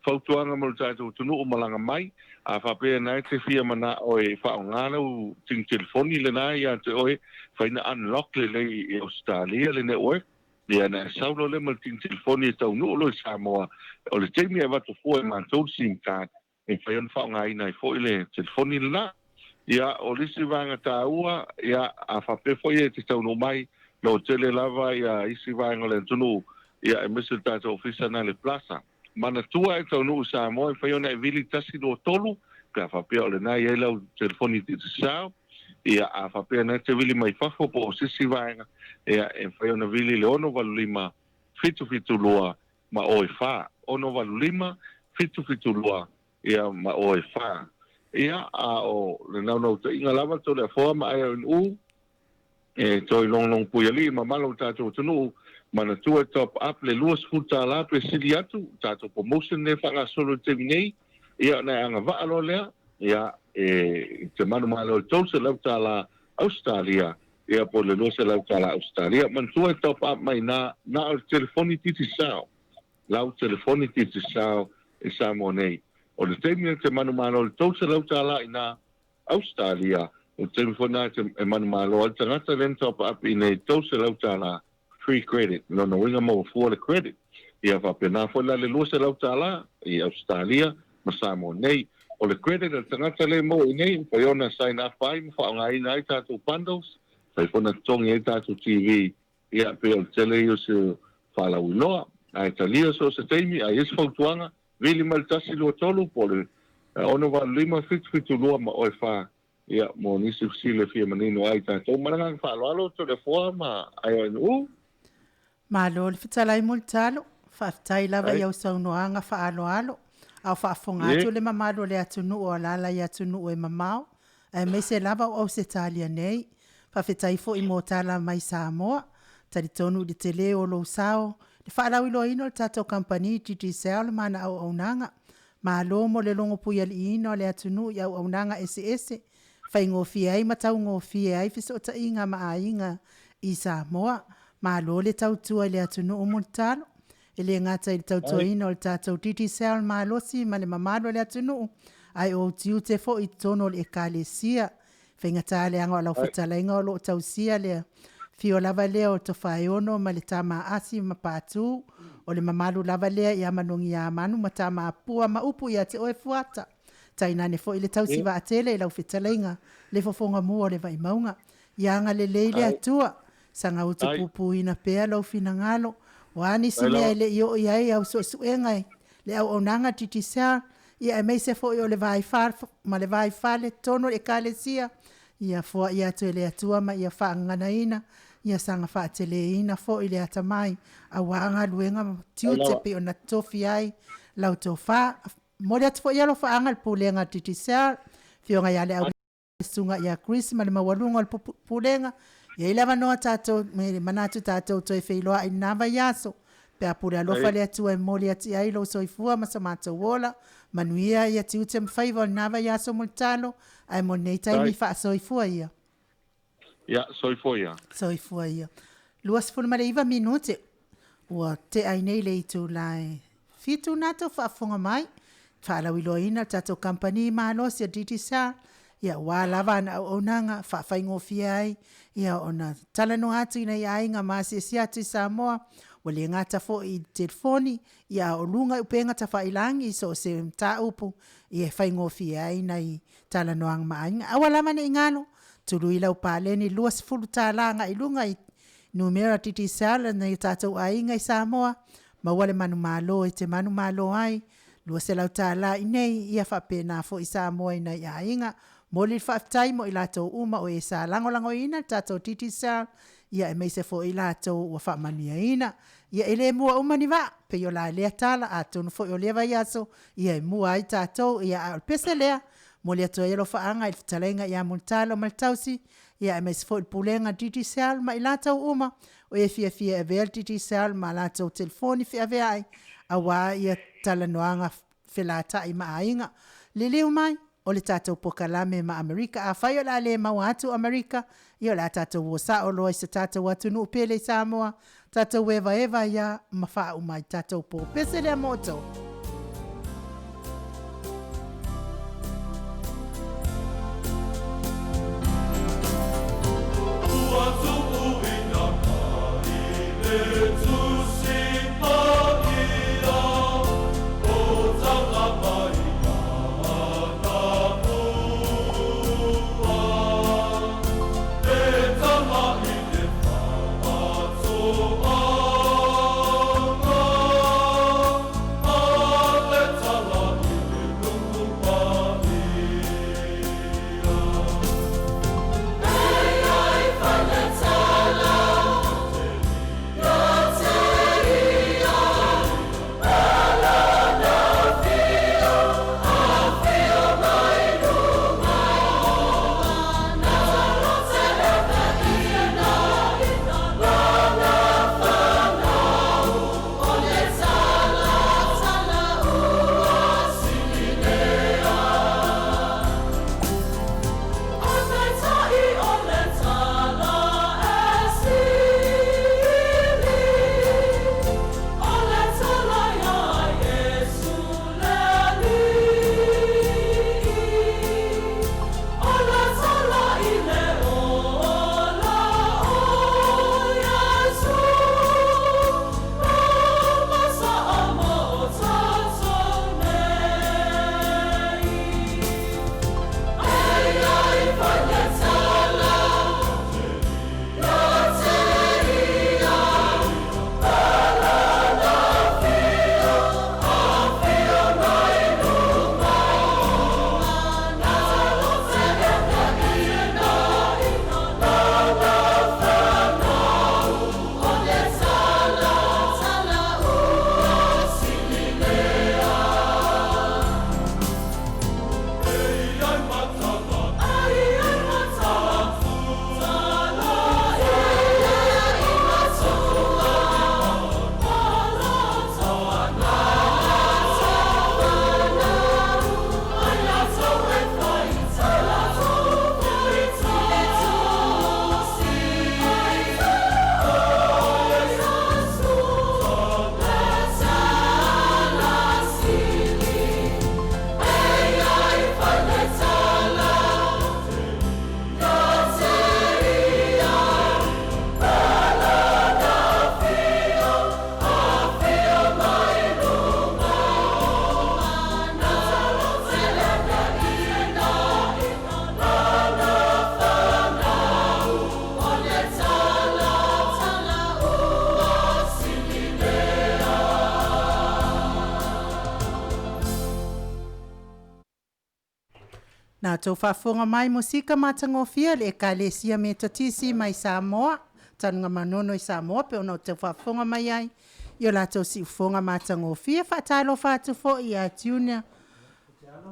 Fautuaga mo le tatou atunuu malaga mai, a faapea na e te fia manao e faaaoga lau tini telefoni lena ia te oe, mafai ona unlock lelei i Ausetalia le network, Ia ona e sau loa lea ma le tini telefoni e taunuu loa i Samoa, o le taimi e avatu fua e matou le sim card e mafai ona faaaogaina ai foi le telefoni lena. Ia, o le isi vaega taua, ia, a faapea foi e te taunuu mai, o lo o tele lava ia isi vaega o le atunuu, ia aemaise o le tatou ofisa na i le Plaza. Manatua e taunuu i Samoa e mafai ona e vili 1, 2, 3 pe a faapea o lena e i ai lau telefoni Digicel. Ia, a faapea na te vili mai fafo po o se isi vaega, ia, e mafai ona vili le 685 772 ma o e 4. 685 772 ia, ma o e 4. Ia, a o le naunautaiga lava Toleafoa ma IONU, E toe logologo puialii mamala o le tatou atunuu, manatua e top up le $20 pe sili atu, tatou promotion lea e faagasolo i le taimi nei, ia ona e agavaa loa lea, ia e te manumalo i le $300 Ausetalia, ia po o le $200 Ausetalia. Manatua e top up mai ina, na o le telefoni Digicel, lau telefoni Digicel i Samoa nei. O le taimi e te manumalo i le $300 ina, Ausetalia, o le taimi foi lena e manumalo ai le tagata lea na top up i nei $300 free credit, lona uiga maua fua le credit. Ia faapena foi la le $200 i Ausetalia ma Samoa nei. O le credit a le tagata lea e maua i nei, mafai ona sign up ai ma faaaogaina ai tatou bundles, mafai foi ona totogi ai tatou TV, ia pei o le tele ia o se faalauiloa. Ae talia so o se taimi, a i ai se fautuaga, Vili mai le 1, 2, 3 po o le 6, 8, 5, 7, 7, 2 ma oe 4 ia mo nisi fesili e fia manino ai tatou. Ma le agaga faaaloalo, Toleafoa ma IONU. Malo le fetalai Mulitalo, faafetai lava i au saunoaga faaaloalo, a o faafofoga atu le mamalu o le atunuu o alaala i atunuu e mamao, aemaise lava o Ausetalia nei. Faafetai foi mo tala mai Samoa. Talitonu i le tele o lou sao, le faalauiloaina o le tatou kamupani Digicel ma ana auaunaga. Malo mo le logo puialiiina o le atunuu i auaunaga eseese, faigofie ai ma taugofie ai fesootaiga ma aiga i Samoa. Malo le tautua i le atunuu Mulitalo. E le gata i le tautuaina o le tatou Digicel malosi ma le mamalu o le atunuu, ae o ou tiute foi i totonu o le Ekalesia. Faigata leaga o lau fetalaiga o lo o tausia le afio lava lea o Tofaeono ma le tama Asi ma Patu, o le mamalu lava lea ia Manogiamanu ma tama Pua ma upu ia te oe Fuata. Tainane foi le tausi vaatele i lau fetalaiga le fofoga mua o le Vaimauga. Ia agalelei le Atua, saga utupupuina pea lou finagalo, o a nisi mea e le i oo i ai au suesuega i le auaunaga Digicel, ia aemaise foi o le vai ma le vai fale totonu o le Ekalesia, ia foai atu e le Atua ma ia faagaganaina, ia saga faateleina foi le atamai aua galuega ma tiute pei ona tofi ai lau tofa. Momoli atu foi alofaaga i le Pulega a Digicel, Afioga ia Leauli Susuga ia Chris ma le maualuga o le Pulega. E i ai le avanoa tatou, me manatu tatou toe feiloai i lena vaiaso. Pe a pule alofa le Atua e momoli atu i ai lou soifua ma so matou ola, manuia ia tiute ma faiva o lena vaiaso mo le talo, ae mo lenei taimi faasoifua ia. Ia, soifua ia. Soifua ia. 29 minute ua tea ai nei le itula e 7 na tou faafofoga mai, faalauiloaina le tatou kamupani malosi a Digicel, ia aua lava ana auaunaga faafaigofie ai ia ona talanoa atu i nai aiga ma asiasi atu i Samoa, ua le gata foi i telefoni, ia a o luga i upega tafailagi i so o se mataupu, ia e faigofie ai nai talanoaga ma aiga. Aua lava ne i galo, tului lau paleni $20 agai luga i numera Digicel a nai o tatou aiga i Samoa, maua le manumalo e te manumalo ai, $200 i nei, ia faapena foi Samoa i nai aiga. Momoli le faafetai mo i latou uma o e sa lagolagoina le tatou Digicel, ia aemaise foi i latou ua faamanuiaina. Ia e le mua uma ni vaa, pei o la lea tala, atonu foi o lea vaiaso, ia e mua ai tatou, ia a o le pese lea, momoli atu ai alofaaga i le fetalaiga ia Mulitalo ma le tausi, ia aemaise foi le Pulega Digicel ma i latou uma o e fiafia e avea le Digicel ma latou telefoni feaveai aua ia talanoaga felata'i ma aiga. Liliu mai, o le tatou pokalame ma Amerika. Afai o le a le maua atu Amerika, ia o le a tatou o sao loa i se tatou atunuu pele i Samoa, tatou evaeva ai lava ma faauma ai tatou po. Pese lea mo outou. Ua tuuina mai le Tusi Paia, o taga mai Anamua, e tama i le faatoaga, a le tala i le nuku paia. Na outou faafofoga mai musika matagofie le Ekalesia Metotisi mai Samoa, Tanugamanono i Samoa pei ona outou faafofoga mai ai i o latou siufofoga matagofie. Faatalofa atu foi ia Junior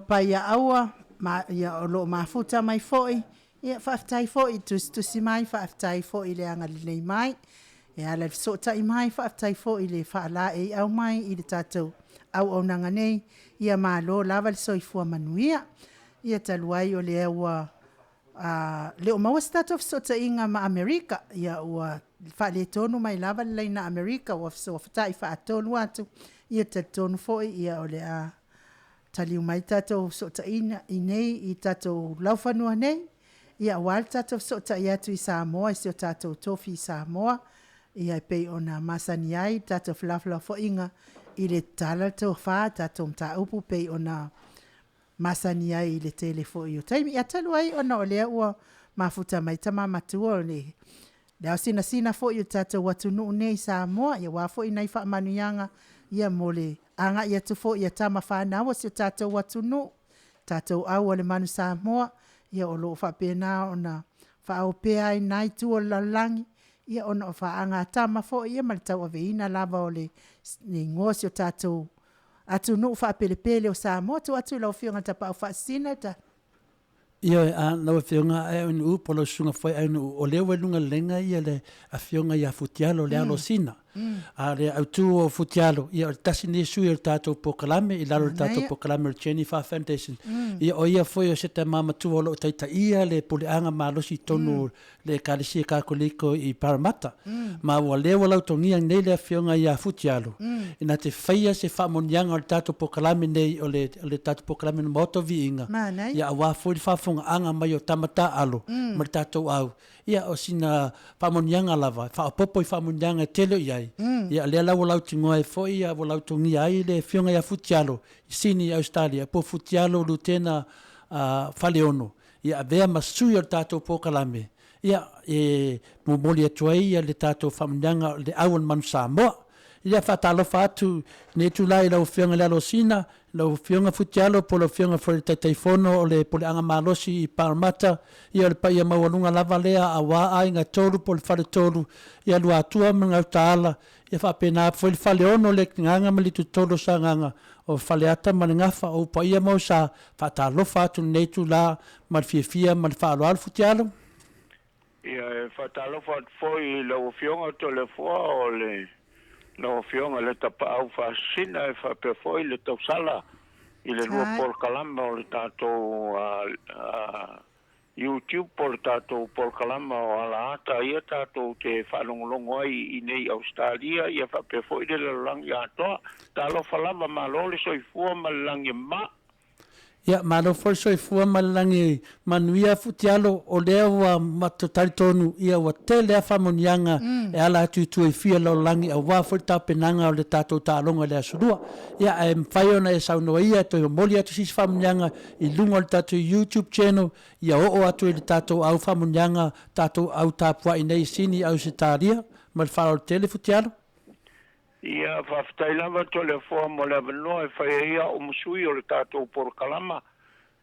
Paiaaua ma, ia, o lo o mafuta mai foi. Ia, faafetai foi i tusitusi mai, faafetai foi i le agalelei mai. E ala i le fesootai mai, faafetai foi i le faalaeiau mai i le tatou auaunaga nei. Ia malo lava le soifua manuia. Ia talu ai o lea ua le o maua se tatou fesootaiga ma Amerika, ia ua faaletonu mai lava le laina Amerika ua fesootai faatonu atu, ia talitonu foi ia o le a taliu mai tatou fesootaiga i nei i tatou laufanua nei, ia aua le tatou fesootai atu i Samoa i si o tatou tofi i Samoa, ia e pei ona masani ai le tatou felafolafoaiga i le tatala le tofa tatou mataupu pei ona masani ai i le tele foi o taimi. Ia talu ai ona o lea ua mafuta mai tama matua o le le aosinasina foi o le tatou atunuu nei i Samoa, ia aua foi nai faamanuiaga ia mo le agai atu foi a tama fanau a si o tatou atunuu, tatou au a le Manu Samoa, ia o lo o faapena ona faaoo pea ai i lena itu o le lalolagi, ia ona o faaga a tama foi ia ma le tauaveina lava o le igoa o si o tatou atunuu faapelepele o Samoa. Tuu atu i lau Afioga i le Tapaau Faasisina le Ioe, a, lau Afioga Aeaunuu po o lau Susuga foi Aeaunuu, o lea ua i luga o le laina le Afioga ia Futialo, le alo o Sina. A o le autu o Futialo, ia o le tasi lenei sui o le tatou polokalame i lalo o le tatou polokalame o le Jennifer Foundation. Ia o ia foi o se tama matua o lo o taitaia le puleaga malosi i totonu o le Ekalesia Kakoliko i Parramatta. Ma ua lea ua lautogia nei le afioga ia Futialo, ina te faia se faamoniaga o le tatou polokalame nei o le, o le tatou polokalame o le Maota o Viiga, ia aua foi le faafofogaaga mai o tama taaalo ma le tatou au. Ia, o sina faamanuiaga lava, e faaopoopo i faamanuiaga e tele o i ai. Ia, o lea la ua lautinoa ai foi, ia, ua lautogia ai le Afioga ia Futialo i Sini i Ausetalia, po o Futialo Lutena Faleono, ia avea ma sui o le tatou polokalame, ia, e momoli atu ai ia le tatou faamanuiaga o le au o le Manu Samoa. Ia, faatalofa atu i lenei itula i lau Afioga i le Alosina, Lau Afioga Futialo po o lau Afioga foi i le Taitaifono o le Puleaga Malosi i Parramatta, ia o le paia maualuga lava lea aua Aiga e Tolu po o le Faletolu, ia Luatua ma Gautaala, ia faapena foi le Faleono, le Gaga ma le Itutolu o Sagaga, o Faleata ma le Gafa, o ou paia ma ou sa, faatalofa atu i lenei itula ma le fiafia ma le faaaloalo Futialo. Ia, e faatalofa atu foi i lau Afioga Toleafoa o le lau Afioga i le Tapaau Faasisina e faapea foi le tausala i le lua polokalama o le tatou YouTube po o le tatou polokalama o Alaata ia tatou te faalogologo ai i inei i Ausetalia ia faapea foi le lalolagi atoa. Talofa lava, malo le soifua ma le lagi e mama. Ia, malo foi le soifua ma le lagi manuia Futialo, o lea ua matou talitonu ia ua tele lava faamanuiaga e ala atu i tua i fia lalolagi aua foi le tapenaga o le tatou taaloga i le Aso Lua. Ia, ae mafai ona e saunoa ia e toe momoli atu se isi faamanuiaga i luga o le tatou YouTube channel ia oo atu i le tatou au faamanuiaga tatou au tapuai nei i Sini Ausetalia. Ma le faaaloalo tele Futialo. Ia, faafetai lava Toleafoa mo le avanoa e fai ai au ma sui o le tatou polokalama,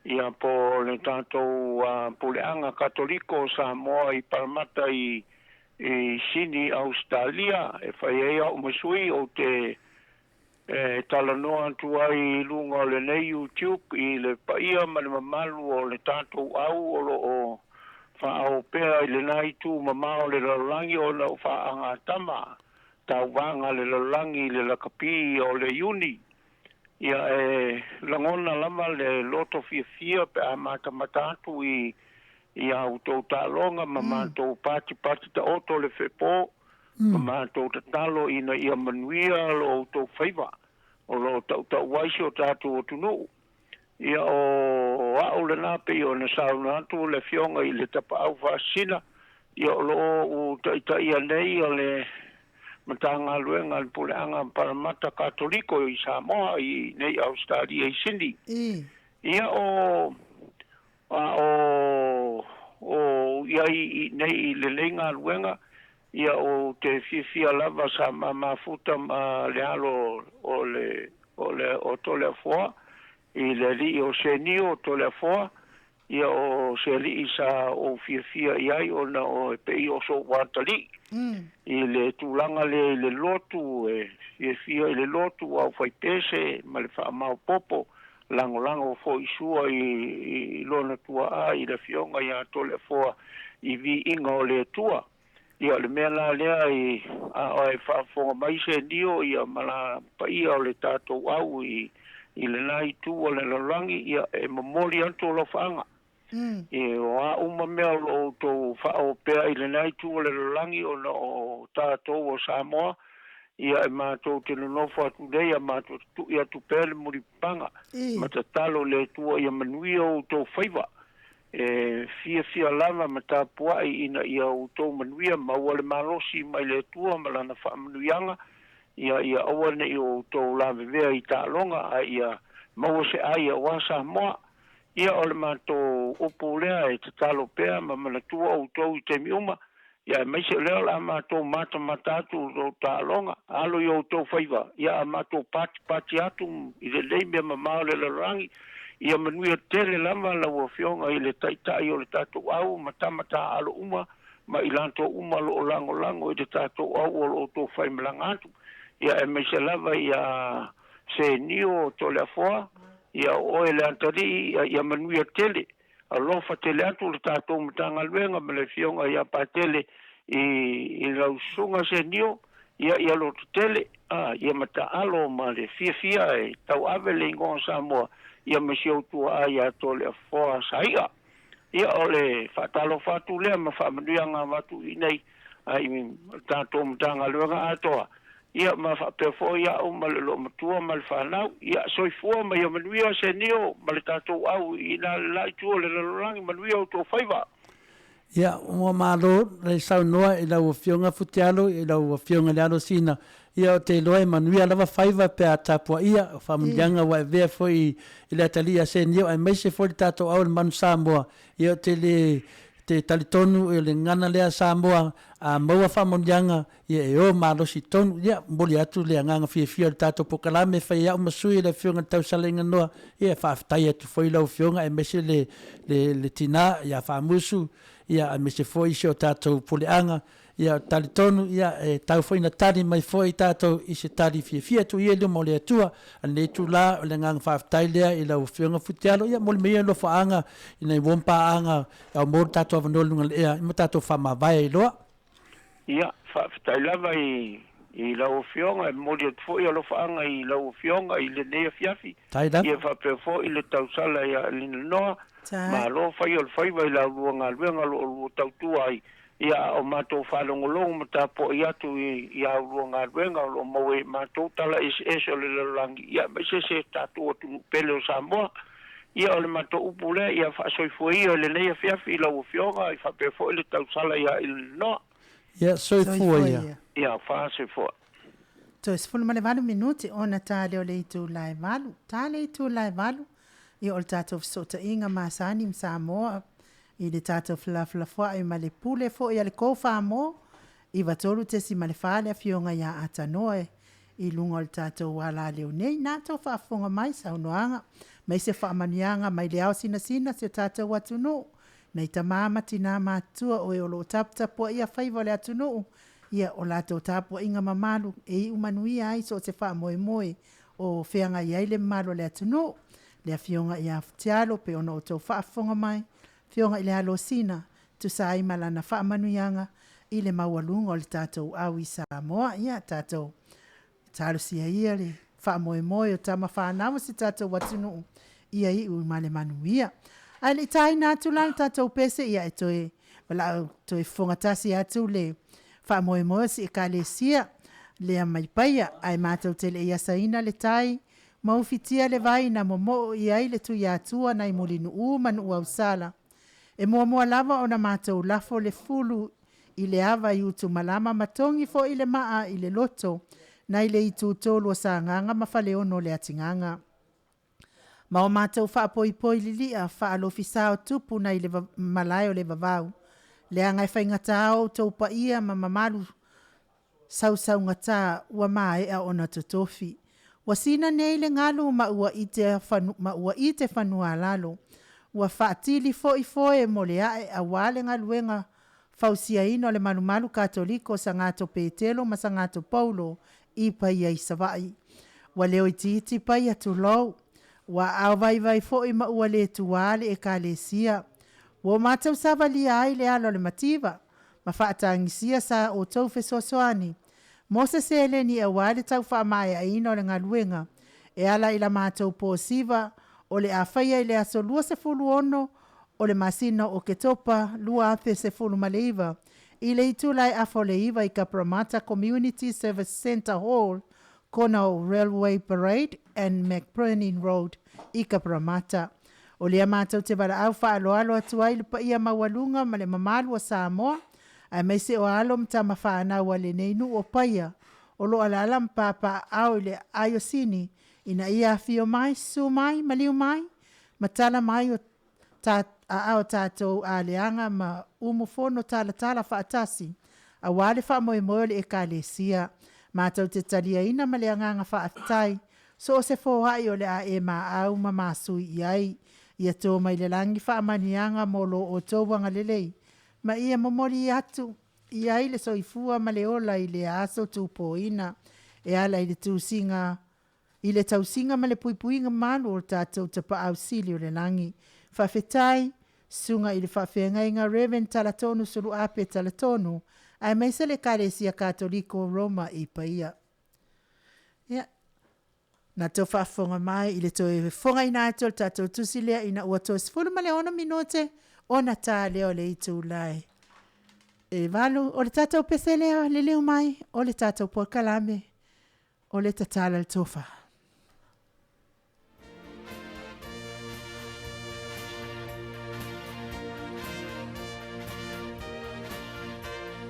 ia, po o le tatou Puleaga Katoliko o Samoa i Paramata i i Sini, Ausetalia. E fai ai au ma sui, ou te e talanoa atu ai i luga o lenei YouTube i le paia ma le mamalu o le tatou au o lo o faaoo pea i lena itu mamao o le lalolagi ona o faagatama tauvaga a le lalolagi i le lakapi o le Iuni. Ia e lagona lava le loto fiafia pe a matamata atu i i a outou taaloga ma matou patipati taoto le fepo ma matou tatalo ina ia manuia lo outou faiva o lo o tautau ai si o tatou atunuu. Ia o a'u lena pei ona saunoa atu le Afioga i le Tapaau Faasisina, ia o lo o ou taitaia nei o le Matagaluega a le Puleaga Paramata Katoliko i Samoa i nei Ausetalia i Sini. Ia o a o o i ai i nei i lenei galuega, ia ou te fiafia lava sa ma mafuta ma le alo o le o le o Toleafoa i le alii o Senio o Toleafoa, ia o se alii sa ou fiafia i ai ona o e pei o sou atalii i le tulaga lea i le lotu, e fiafia i le lotu au faipese ma le faamaopoopo lagolago foi sua i lona tuaa i le Afioga ia Toleafoa i viiga o le Atua. Ia o le mea la lea i a o e faafofoga mai se nio ia ma la paia o le tatou au i i lena itu o le lalolagi, ia e momoli atu alofaaga. E o a uma mea o lo o outou faaoo pea i lena itu o le lalolagi ona o tatou o Samoa, ia e matou te nonofo atu nei a matou tutui atu pea le mulipapaga ma tatalo i le Atua ia manuia o outou faiva. E fiafia lava ma tapuai ina ia outou manuia maua le malosi mai le Atua ma Lana faamanuiaga, ia ia aua ne i outou lavevea i taaloga, a ia maua se ai aua Samoa. Ia o le matou upu lea e tatalo pea ma manatua outou i taimi uma, ia aemaise o lea o le a matou matamata atu i lou taaloga, alo i outou faiva, ia a matou patipati atu i lenei mea mamao o le lalolagi, ia manuia tele lava lau Afioga i le Taitai o le tatou au ma tama taaalo uma ma i latou uma o lo o lagolago i le tatou au o lo outou faimalaga atu, ia aemaise lava ia Senio Toleafoa, Ia o oe le atalii, ia, ia manuia tele. Alofa tele atu le tatou Matagaluega ma le Afioga ia Patele i, i lau susuga Senio. Ia, ia lototele, a, ia mataalo ma le fiafia e tauave le igoa o Samoa, ia ma si ou tuaa ia Toleafoa Sai'a. Ia, o le faatalofa atu lea ma faamanuiaga avatu i inei i le tatou Matagaluega atoa, ia ma faapea foi au ma le loomatua ma le fanau. Ia, soifua ma ia manuia Senio ma le tatou au i ina le la itu o le lalolagi, manuia outou faiva. Ia, ua malo le saunoa i lau Afioga Futialo, i lau Afioga i le Alosina. Ia, ou te iloa e manuia lava faiva pe a tapuaia, o faamanuiaga ua avea foi i le atalii a Senio aemaise foi le tatou au i le Manu Samoa. Ia, ou te le te talitonu o le gagana lea a Samoa, a maua faamanuiaga, ia e o malosi tonu. Ia, momoli atu le agaga fiafia o le tatou polokalame e fai ai au ma sui i le Afioga i le Tausalaiga Noa. Ia, e faafetai atu foi i lau Afioga aemaise le, le, le tina ia Faamusu, ia, aemaise foi si o tatou puleaga. Ia, ou te talitonu, ia, e tau foi ina tali mai foi tatou i se tali fiafia atu ia i luma o le Atua. A lenei itula, o le agaga faafetai lea i lau Afioga Futialo, ia, momoli mai ia alofaaga i nai uo ma paaga a o maua lo tatou avanoa i luga o le ea, ma tatou faamavae ai loa. Ia, faafetai lava i, i lau Afioga, e momoli atu foi alofaaga i lau Afioga i lenei afiafi. Ia faapea foi le tausala ia Elina Noa, malo fai o le faiva i la ulua galuega o lo o lua tautua ai, ia a o matou faalogologo ma tapuai atu i, i a ulua galuega o lo o maua ai e matou tala eseese o le lalolagi, ia aemaise se tatou atunuu pele o Samoa. Ia o le matou upu lea, ia faasoifua ia i lenei afiafi i lau Afioga, faapea foi le tausala ia Illinois. Ia soifua ia. Ia faasoifua. Toe 18 minute ona ta lea o le itula e 8. Ta le itula e 8, ia o le tatou fesootaiga masani ma Samoa i le tatou felafolafoai ma le pule foi a le Kofamoa, 93.4 le Afioga ia Atanoa e i luga o le tatou alaleo nei. Na tou faafofoga mai saunoaga mai se faamanuiaga mai le ao sinasina si o tatou atunuu, nai tama ma tina matutua o e o lo o taputapuaia faiva o le atunuu, ia o latou tapuaiga mamalu e iu manuia ai so o se faamoemoe o feagai ai le mamalu o le atunuu. Le Afioga ia Futialo pei ona outou faafofoga mai, Afioga i le Alosina, tusa ai ma lana faamanuiaga i le maualuga o le tatou au i Samoa. Ia, tatou talosia ia le faamoemoe o tama fanau o si tatou atunuu ia iu ma le manuia. Ae le i taina atu la le tatou pese, ia e toe valaau toe fofoga tasi atu le faamoemoe o si Ekalesia lea mai Paia, ae matou te le i asaina le tai ma ufitia le vai na momoo i ai le Tuiatua nai Mulinuu ma Nuuausala. E muamua lava ona matou lafo le fulu i le ava i Utumalama ma togi foi le maa i le loto nai le itu tolu o Sagaga ma Faleono o Leatigaga. Ma o matou faapoipoi lilia faalofisa o tupu nai le malae o le vavau, leaga e faigata outou paia ma mamalu sausaugata ua maea ona totofi. Ua sina nei le galu ma ua ite ma ua ite fanua a lalo. Ua faatili foi foe mo le ae aua le galuega fausiaina o le malumalu Katoliko Sagato Petelo ma Sagato Paulo i Paia i Savaii. Ua leo itiiti Paia tulou. Ua aao vaivai foi ma ua le tuā le Ekalesia. Ua o matou savalia ai le ala o le mativa ma faatagisia sa outou fesoasoani mo se seleni aua le tau faamaeaina o le galuega e ala i la matou posiva o le a faia i le aso 26 o le masina o Oketopa 2019 i le itula e 8:30 i Cabramatta Community Service Centre Hall, kona o Railway Parade and McBirney Road i Cabramatta. O lea matou te valaau faaaloalo atu ai i le paia maualuga ma le mamalu o Samoa, aemaise o alo ma tama fanau a lenei nuu o Paia, o lo o alaala ma papaaao i le Aiosini ina ia afio mai, susu mai, maliu mai, ma tala mai o ta, aao tatou aleaga ma umu fono talatala faatasi aua le faamoemoe o le Ekalesia. Matou te taliaina ma le agaga faafetai so o se foai o le a e maau ma masui i ai. Ia to mai le lagi faamanuiaga mo lo outou agalelei, ma ia momoli atu i ai le soifua ma le ola i lea aso tupoina e ala i le tusiga i le tausiga ma le puipuiga malu o le tatou Tapaau Sili o le Lagi. Faafetai, Susuga i le Faafeagaiga Rev. Talatonu Suluape Talatonu, Aemaise le Ekalesia Katoliko o Roma i Paia. Ia, na tou faafofoga mai i le toe fofogaina atu o le tatou tusi lea ina ua toe 16 minute ona ta lea o le itula e 8. O le tatou pese lea, liliu mai, o le tatou polokalame, o le tatala le tofa.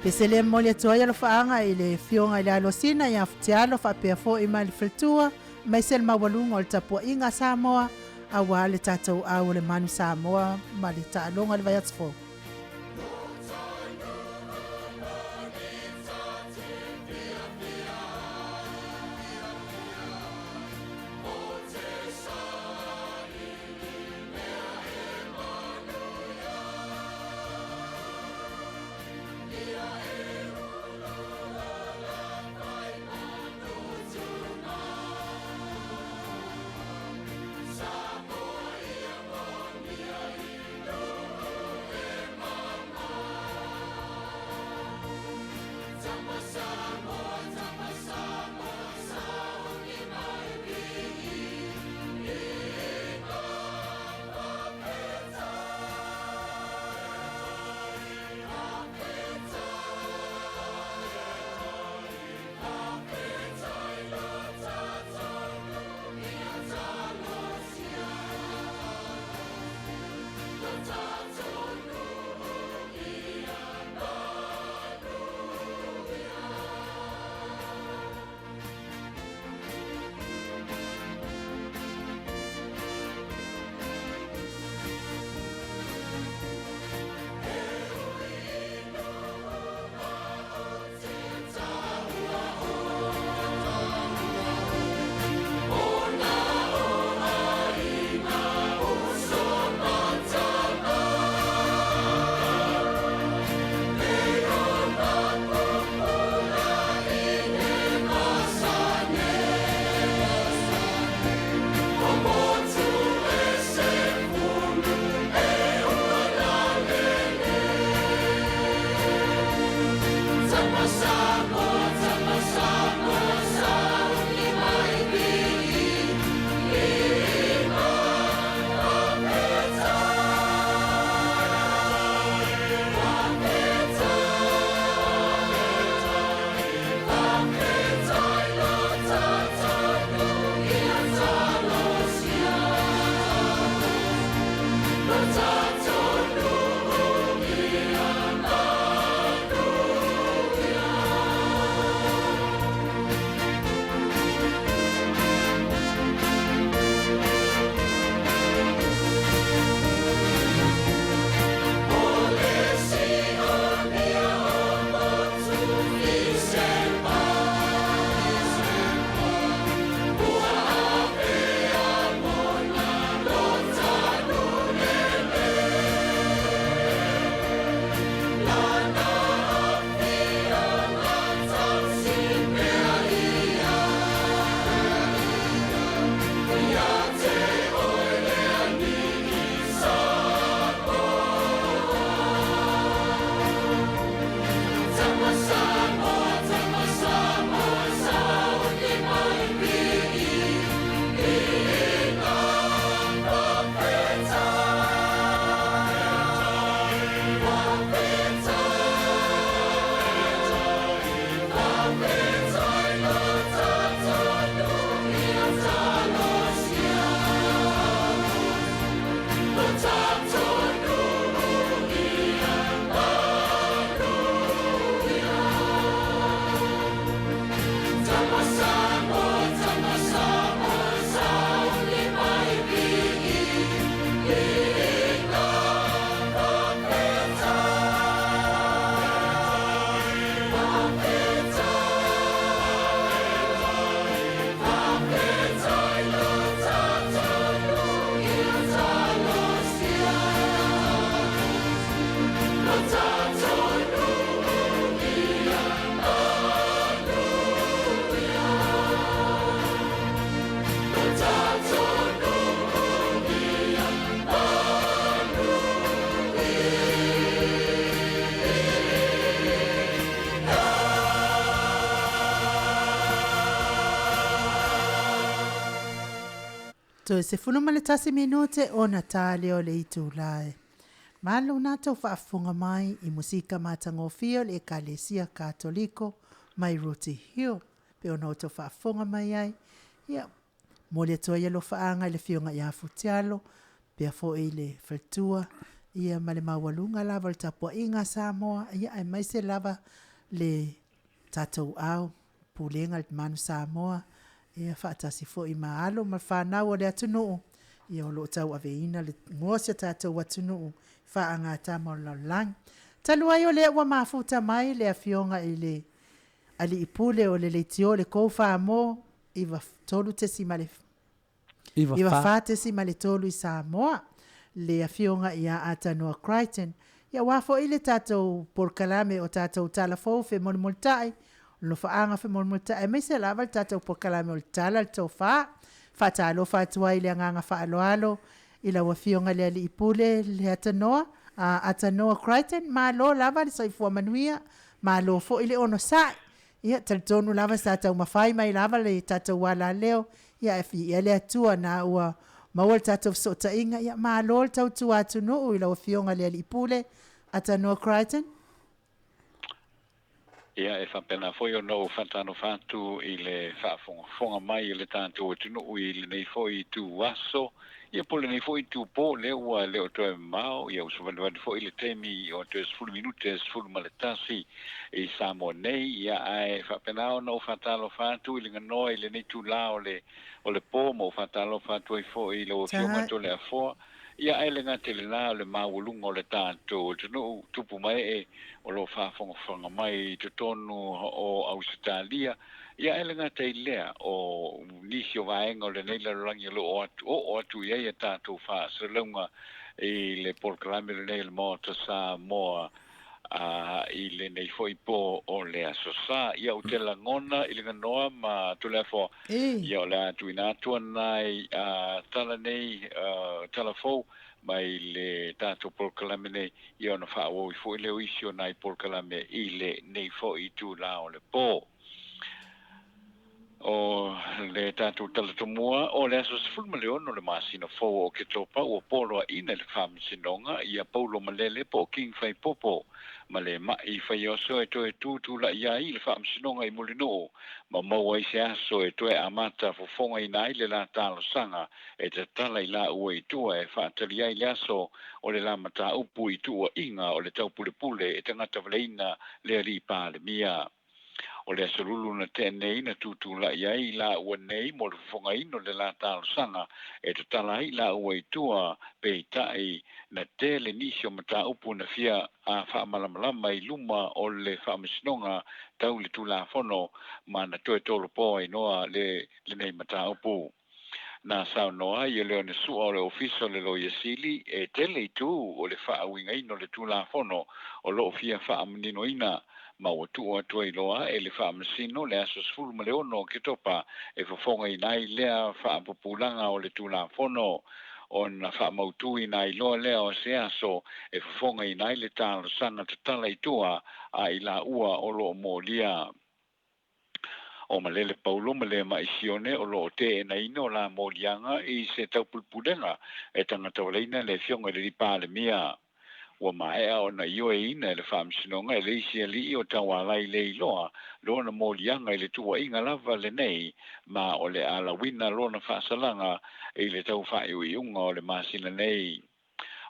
Pese lea momoli atu ai alofaaga i le Afioga i le Alosina ia Futialo faapea foi ma le faletua, aemaise le maualuga o le tapuaiga a Samoa aua le tatou au o le manu Samoa ma le taaloga i le vaiaso fou. Toe 11 minute ona tā lea o le itulā e. Malo nā tou faafofoga mai i musika matagofie o le Ekalesia Katoliko mai Rooty Hill. Pe ona outou faafofoga mai ai, ia, momoli atu ai alofaaga i le Afioga ia Futialo, pea foi i le faletua, ia ma le maualuga lava o le tapuaiga a Samoa, ia aemaise lava le tatou ao, Pulega le Manu Samoa, ia faatasi foi ma alo ma fanau o le atunuu, ia o lo o tauaveina le igoa o si o tatou atunuu i faagatama o le lalolagi. Talu ai o lea ua mafuta mai le Afioga i le Alii Pule o le Leitio le Kou Famo 93. 94.3 i Samoa, le Afioga ia Atanoa Crichton, ia aua foi le tatou polokalame o tatou tala fou femolimolitai, alofaaga femolimolitai, aemaise lava le tatou polokalame o le Tala i le Tofa. Faatalofa atu ai i le agaga faaaloalo i lau Afioga i le Alii Pule le Atanoa, Atanoa Crichton, malo lava le soifua manuia, malo foi le onosai. Ia, talitonu lava sa taumafai mai lava le tatou alaleo, ia ae viia le Atua na ua maua le tatou fesootaiga. Ia, malo le tautua atunuu i lau Afioga i le Alii Pule, Atanoa Crichton. Ia, e faapena foi ona ou faatalofa atu i le faafogafoga mai a le tatou atunuu i lenei foi itu aso, ia po o lenei foi itu po, lea ua le o toe mamao, ia ua savalivali foi le taimi o toe 10 minute 11 i Samoa nei, ia ae faapena ona ou faatalofa atu i le ganoa i lenei itula o le o le po ma ou faatalofa atu ai foi i lau Afioga Toleafoa, ia ae le gata i lena o le maualuga o le tatou atunuu tupu ma ee o lo o faafogafoga mai i totonu o Ausetalia, ia ae le gata i lea o nisi o vaega o lenei lalolagi o lo o atu oo atu i ai a tatou faasalalauga i le polokalame lenei o le Maota Samoa. A i lenei foi po o le Aso Sa, ia ou te lagona i le ganoa ma Toleafoa, ia o le a tuuina atu nai tala nei, tala fou mai le tatou polokalame nei, ia ona faaauau ai foi lea o isi o nai polokalame i lenei foi itula o le po. O le tatou tala tomua, o le aso 16 o le masina fou o Oketopa ua poloaiina e le Faamasinoga ia Paulo Malele po o King Faipopo ma le ma'i Faioso e toe tutulai ai i le Faamasinoga i Mulinuu ma maua ai se aso e toe amata fofogaina ai le la talosaga e tatala i laua i tua e faatali ai le aso o le la mataupu i tuuaiga o le taupulepule e tagata valeina le alii Palemia. O le aso lulu na tea nei na tutulai ai i laua nei mo le fofogaina o le la talosaga e tatala ai i laua i tua, peitai, na tele nisi o mataupu na fia faamalamalama i luma o le Faamasinoga tau le Tulafono ma na toe tolopo ai noa le lenei mataupu. Na saunoa ai e Leone Sua o le Ofisa o le Loia Sili, e tele itu o le faauigaina o le Tulafono o lo o fia faamaninoina, ma ua tuu atu ai loa e le Faamasino le aso 16 o Oketopa e fofogaina ai lea faapupulaga o le Tulafono, ona faamautuina ai loa lea o se aso e fofogaina ai le talosaga tatala i tua a i laua o lo o molia. O Malele Paulo ma le Ma'i Sione o lo o teenaina o la moliaga i se taupulepulega e tagata valeina le Afioga i le Alii Palemia. Ua maea ona ioeina e le Faamasinoga e le isi alii o Taualai Leiloa lona moliaga i le tuuaiga lava lenei ma o le a lauina lona faasalaga i le tau faaiuiuga o le masina nei.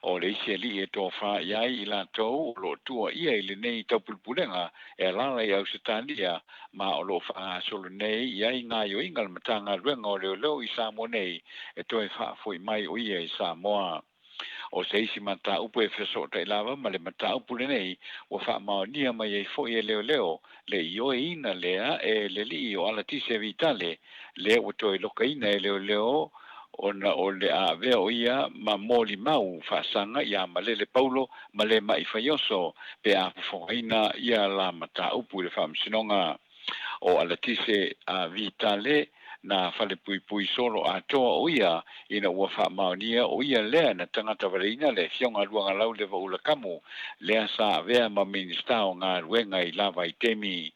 O le isi alii e tofa i ai i latou o lo o tuuaia i lenei taupulepulega e alaala i Ausetalia ma o lo o faagasolo nei i ai gaoioiga a le Matagaluega o Leoleo i Samoa nei e toe faafoi mai o ia i Samoa. O se isi mataupu e fesootai lava ma le mataupu lenei ua faamaonia mai ai foi e leoleo le ioeina lea e le alii o Alatise Vitale lea ua toe lokaina e leoleo ona o le avea o ia ma molimau faasaga iā Malele Paulo ma le Ma'i Faioso pe a fofogaina ia la mataupu i le Faamasinoga. O Alatise a Vitale na falepuipui solo atoa o ia ina ua faamaonia o ia lea na tagata valeina le Afioga Luagalau Levaula Kamu lea sa avea ma Minisita o Galuega i la vaitaimi.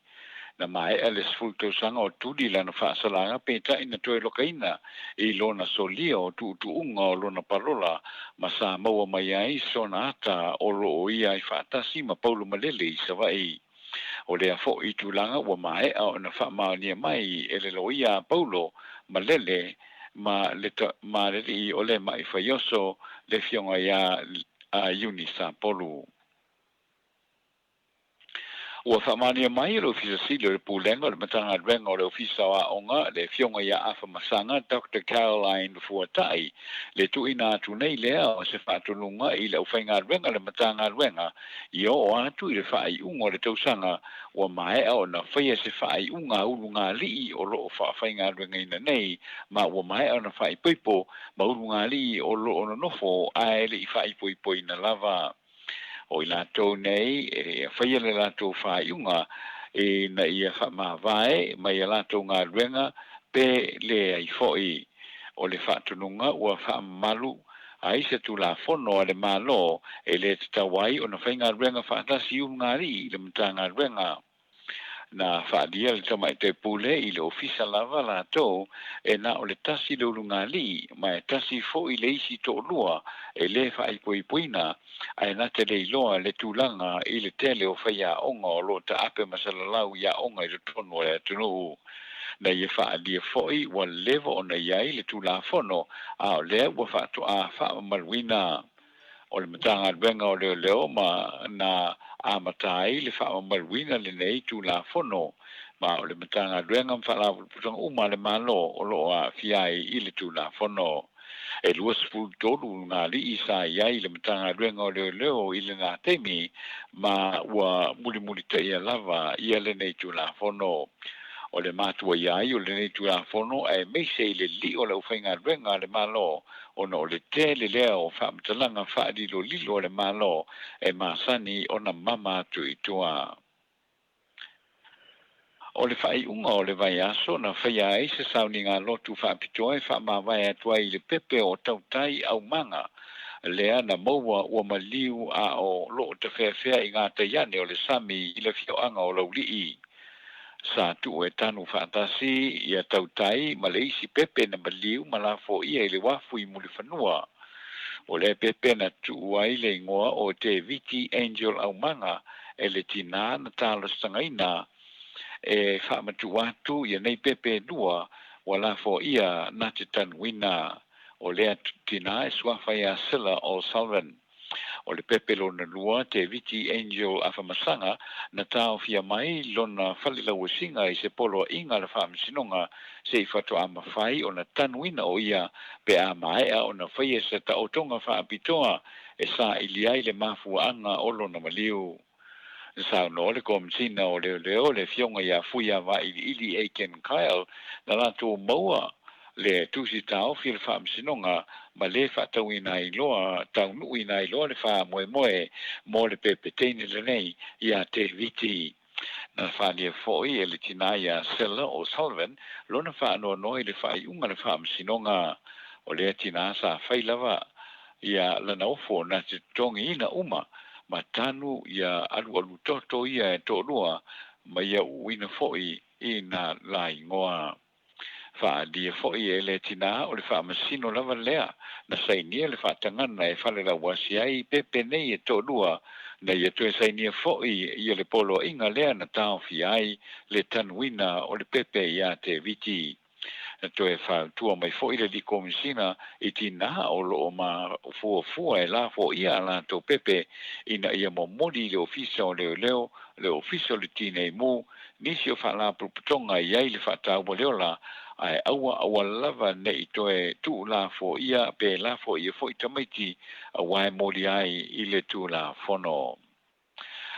Na maea le 10 tausaga o tuli lana faasalaga, peitai na toe lokaina i lona solia o tuutuuga o lona palola ma sa maua mai ai sona ata o loo ia ai faatasi ma Paulo Malele i Savaii. O lea foi tulaga ua maea ona faamaonia mai e le loia a Paulo Malele ma le ma le alii o le ma'i faioso le afioga ia Iuni Sapolu. Ua faamaonia mai e le Ofisa Sili o le Pulega o le Matagaluega o le Ofisa o Aoga, le Afioga ia Afamasaga Doctor Caroline Fuatai, le tuuina atu nei lea o se faatonuga i le aufaigaluega a le Matagaluega i oo atu i le faaiuga o le tausaga ua maea ona faia se faaiuga a ulugalii o lo o faafaigaluegaina nei ma ua maea ona faaipoipo ma ulugalii o lo o nonofo ae le i faaipoipoina lava. O i latou nei e faia le latou faaiuga ina ia faamavae mai a latou galuega pe leai foi. O le faatonuga ua faamamalu ai se Tulafono a le Malo e le tatau ai ona faigaluega faatasi ulugalii i le Matagaluega. Na faaalia le tamaitai pule i le ofisa lava latou e na o le tasi le ulugalii ma e tasi foi le isi toalua e le faaipoipoina, ae na te le iloa le tulaga i le tele o faiaoga o lo o taape masalalau i aoga i totonu o le atunuu. Na ia faaalia foi ua leva ona i ai le Tulafono a o lea ua faatoa faamamaluina. O le Matagaluega o Leoleo ma na amata ai le faamamaluina lenei Tulafono, ma o le Matagaluega ma Faalapotopotoga uma a le Malo o lo o aafia ai i le Tulafono. E 23 ngā alii sa i ai i le Matagaluega o Leoleo i lena taimi, ma ua mulimulitaia lava ia lenei Tulafono. O le matua ia ai o lenei Tulafono aemaise i le lio o le aufaigaluega a le Malo ona o le tele lea o faamatalaga faalilolilo a le Malo e masani ona mama atu i tua. O le faaiuga o le vaiaso na faia ai se sauniga lotu faapitoa e faamavae atu ai i le pepe o Tautai Aumaga lea na maua ua maliu a o loo tafeafea i gatai ane o le sami i le afioaga o Laulii. Sa tuu e tanu faatasi ia Tautai ma le isi pepe na maliu ma lafoia i le uafu i Mulifanua. O lea pepe na tuu ai le igoa o Teviti Angel Aumaga e le tinā na talosagaina e faamatuu atu ia nei pepe e lua ua lafoia na te tanuina. O lea tinā e suafa ia Sila O'Sullivan. O le pepe lona lua, Teviti Angel Afamasaga, na taofia mai lona falelauasiga i se poloaiga a le Faamasinoga se i faatoa mafai ona tanuina o ia pe a maea ona faia se taotoga faapitoa e saili ai le mafuaaga o lona maliu. Na saunoa le Komesina o Leoleo, le Afioga ia Fuia Vailiili Aiken Kyle, na latou maua le tusi taofi o le Faamasinoga ma le faatauina ai loa, taunuuina ai loa le faamoemoe mo le pepeteine lenei ia Teviti. Na faaalia foi e le tinā ia Sella O'Sullivan lona faanoanoa i le faaiuga a le Faamasinoga. O lea tinā sa fai lava ia lana ofo na te totogiina uma ma tanu ia alualu toto ia e toalua ma ia uuina foi i nā laigoa. Faaalia foi e le tinā o le faamasino lava lea na sainia le faatagana e falelauasi ai pepe nei e toalua, na ia toe sainia foi ia le poloaiga lea na taofia ai le tanuina o le pepe iā Teviti. Na toe fautua mai foi le alii Komesina i tinā o lo o mafuafua e lafoia a latou pepe ina ia momoli i le Ofisa o Leoleo, le Ofisa o le Tinei Mu, nisi o faalapotopotoga e i ai le faataua le ola, ae aua aua lava ne i toe tuulafoia pe lafoia foi tamaiti aua e molia ai i le Tulafono.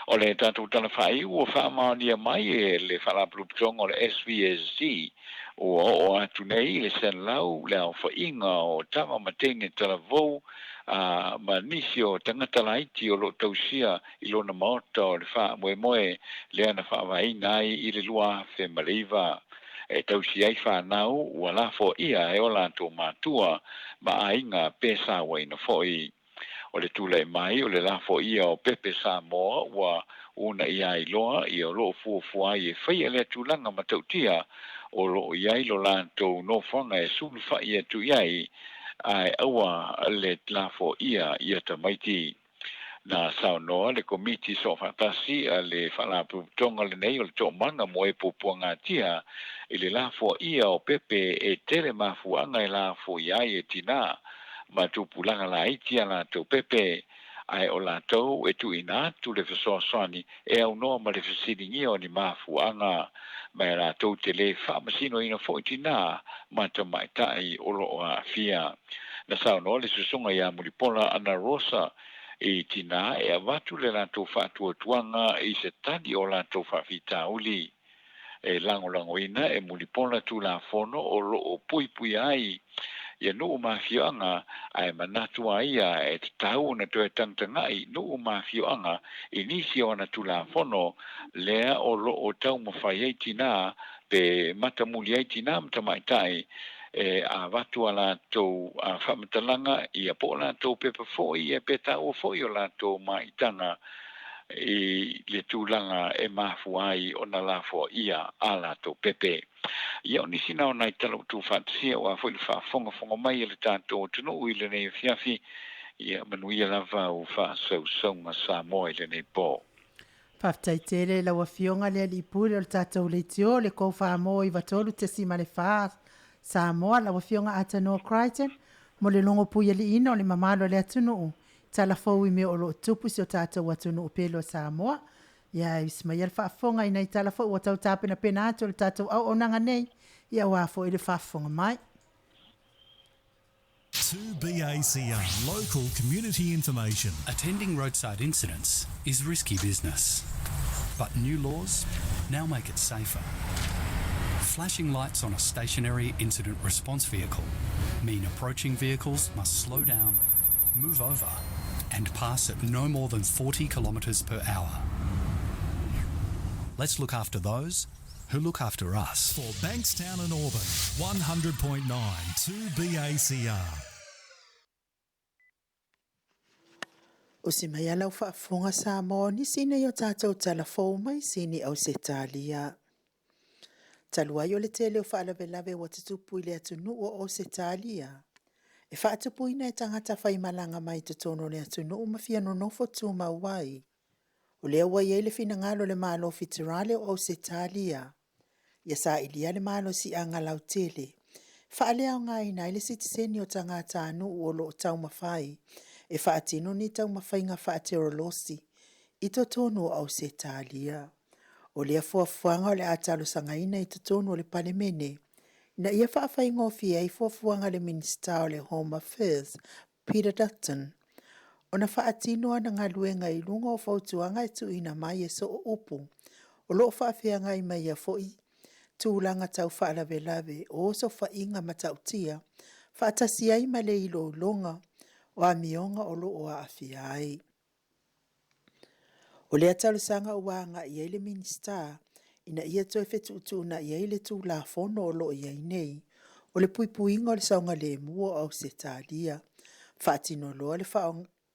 O le tatou tala faaiu ua faamaonia mai e le Faalapotopotoga o le SVSC ua oo atu nei i le 100 le aofaiga o tama ma teine talavou a ma nisi o tagata laiti o lo o tausia i lona maota o le faamoemoe lea na faavaeina ai i le 2009 e tausi ai fanau ua lafoaia e o latou matua ma aiga pe sauaina foi. O le tula'i mai o le lafoaia o pepe Samoa ua uunaia ai loa ia o lo o fuafua ai e faia lea tulaga matautia o lo o i ai lo latou nofoaga e sulufa'i atu i ai ae aua le lafoaia ia tamaiti. Na saunoa le Komiti Soofaatasi a le Faalapotopotoga lenei o le Toomaga mo e Puapuagatia i le lafoaia o pepe e tele mafuaaga e lafoia ai e tinā ma tupulaga laiti a latou pepe, ae o latou e tuuina atu le fesoasoani e aunoa ma le fesiligia o ni mafuaaga, ma e latou te lē faamasinoina foi tinā ma tamaitai o lo o aafia. Na saunoa le Susuga ia Mulipola Anarosa i tinā e avatu le latou faatuatuaga i se tali o latou faafitauli. E lagolagoina e Mulipola Tulafono o lo o puipuia ai ia nuu ma afioaga, ae manatu a ia e tatau ona toe tagatagai nuu ma afioaga i nisi o ana Tulafono lea o lo o taumafai ai tinā pe matamuli ai tinā ma tamaitai e avatu a latou faamatalaga ia po o latou pepa foi ia pe taua foi o latou maitaga i le tulaga e mafua ai ona lafoaia a latou pepe. Ia o nisi na o nai tala ua tuufaatasia aua foi le faafogafoga mai a le tatou atunuu i lenei afiafi, ia manuia lava au faasausauga Samoa i lenei po. Faafetai tele i lau Afioga le Alii Pule o le tatou leitio le Kofamo 93.4 Samoa, lau Afioga Atanoa Crichton, mo le logo puialiiina o le mamalu o le atunuu tala fou i mea o lo o tupu i si o tatou atunuu pele o Samoa. Ia e usi mai le faafofoga i nai tala foi ua tau tapenapena atu o le tatou auaunaga nei, ia aua foi le faafofoga mai. 2BACR Local Community Information. Attending roadside incidents is risky business. But new laws now make it safer. Flashing lights on a stationary incident response vehicle mean approaching vehicles must slow down, move over, and pass at no more than 40 kilometres per hour. Let's look after those who look after us. For Bankstown and Auburn, 100.9 2BACR. Usi mai a lau faafofoga Samoa o nisi nei o tatou tala fou mai Sini Ausetalia. Talu ai o le tele o faalavelave ua tutupu i le atunuu o Ausetalia, e faatupuina e tagata faimalaga mai totonu o le atunuu ma fia nonofo tumau ai. O lea ua i ai le finagalo o le Malo Fiterale o Ausetalia ia sailia le malosiaga lautele e faaleaogaina ai le sitiseni o tagatanuu o lo o taumafai e faatino ni taumafaiga faaterolosi i totonu o Ausetalia. O lea fuafuaga o le a talosagaina i totonu o le Palemene ina ia faafaigofie ai fuafuaga a le Minisita o le Home Affairs Peter Dutton, ona faatino ana galuega i luga o fautuaga e tuuina mai e soo upu o lo o faafeagai ma ia foi tulaga tau faalavelave o osofaiga matautia faatasi ai ma le iloiloga o amioga o lo o aafia ai. O lea talosaga ua agai i ai le Minisita ina ia toe fetuutuunai ai le Tulafono o lo o i ai nei o le puipuiga o le saogalemu o Ausetalia, faatino loa le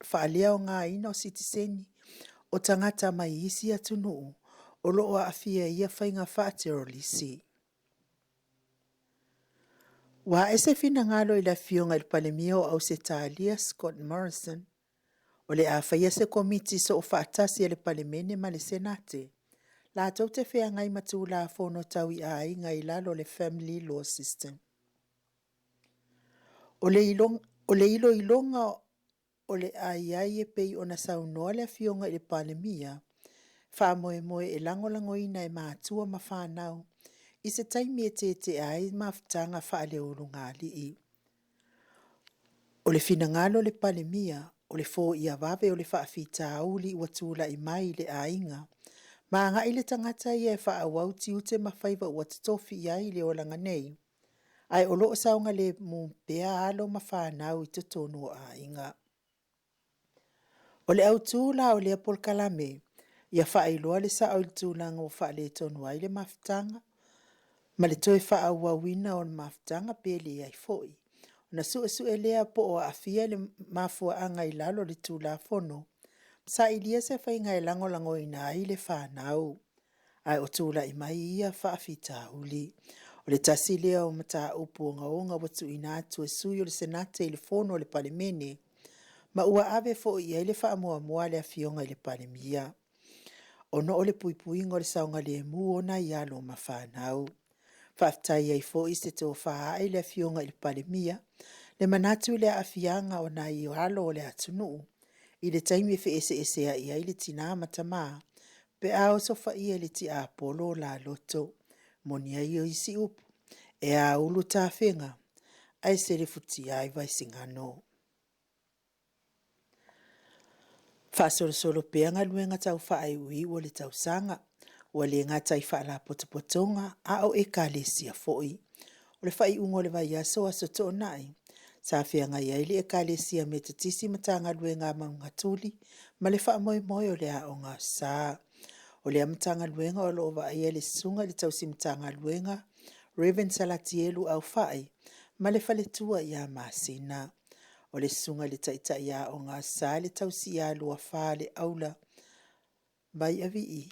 faaleaogaina o sitiseni o tagata mai isi atunuu o lo o aafia i ia faiga faaterolisi. Ua ae se finagalo i le Afioga i le Palemia o Ausetalia Scott Morrison O le a faia se Komiti Soofaatasi a le Palemene ma le Senate latou te feagai ma Tulafono tau i aiga i lalo o le Family Law System. O le o le iloiloga o le a i ai e pei ona saunoa le Afioga i le Palemia, faamoemoe e lagolagoina e matua ma fanau i se taimi e tetea ai mafutaga faaleulugalii. O le finagalo o le Palemia, o le foia vave o le faafitauli ua tulai mai i le aiga, ma agai le tagata ia e faaauau tiute ma faiva ua totofi i ai i le olaga nei, ae o lo o saogalemu pea alo ma fanau i totonu o aiga. O le autu la o lea polokalame, ia faailoa le sao i le tulaga ua faaletonu ai le mafutaga, ma le toe faaauauina o le mafutaga pe leai foi. Ona suesue lea po o aafia le mafuaaga i lalo o le Tulafono, ma sailia se faiga e lagolagoina ai le fanau. Ae o tulai mai ia faafitauli. O le tasi lea o mataupu ogaoga ua tuuina atu e sui o le Senate i le Fono a le Palemene, ma ua ave foi i ai le faamuamua a le Afioga i le Palemia. Ona o le puipuiga o le saogalemu o nai alo ma fanau. Faafetai ai foi i se tofa ae i le Afioga i le Palemia, le manatu i le aafiaga o nai alo o le atunuu i le taimi e feeseeseai ai le tina ma tama pe a osofaia e le tiapolo o la loto. Moni ai o isi upu, e aulu tafega ae selefutia ai Vaisigano. Faasolosolo pea galuega tau faaiuiu o le tausaga. Ua le gata i faalapotopotoga a o ekalesia foi. O le faaiuga o le vaiaso Aso Toonai, sa feagai ai le ekalesia Metotisi Matagaluega a Manugatuli ma le faamoemoe o le Aoga Sa. O lea Matagaluega o lo o vaaia e le Susuga i le Tausi Matagaluega Rev Salatielu Aufai ma le faletua ia Masina. O le susuga i le Taitai Aoga Sa le tausi ia Luafa Leaula Vaiavii.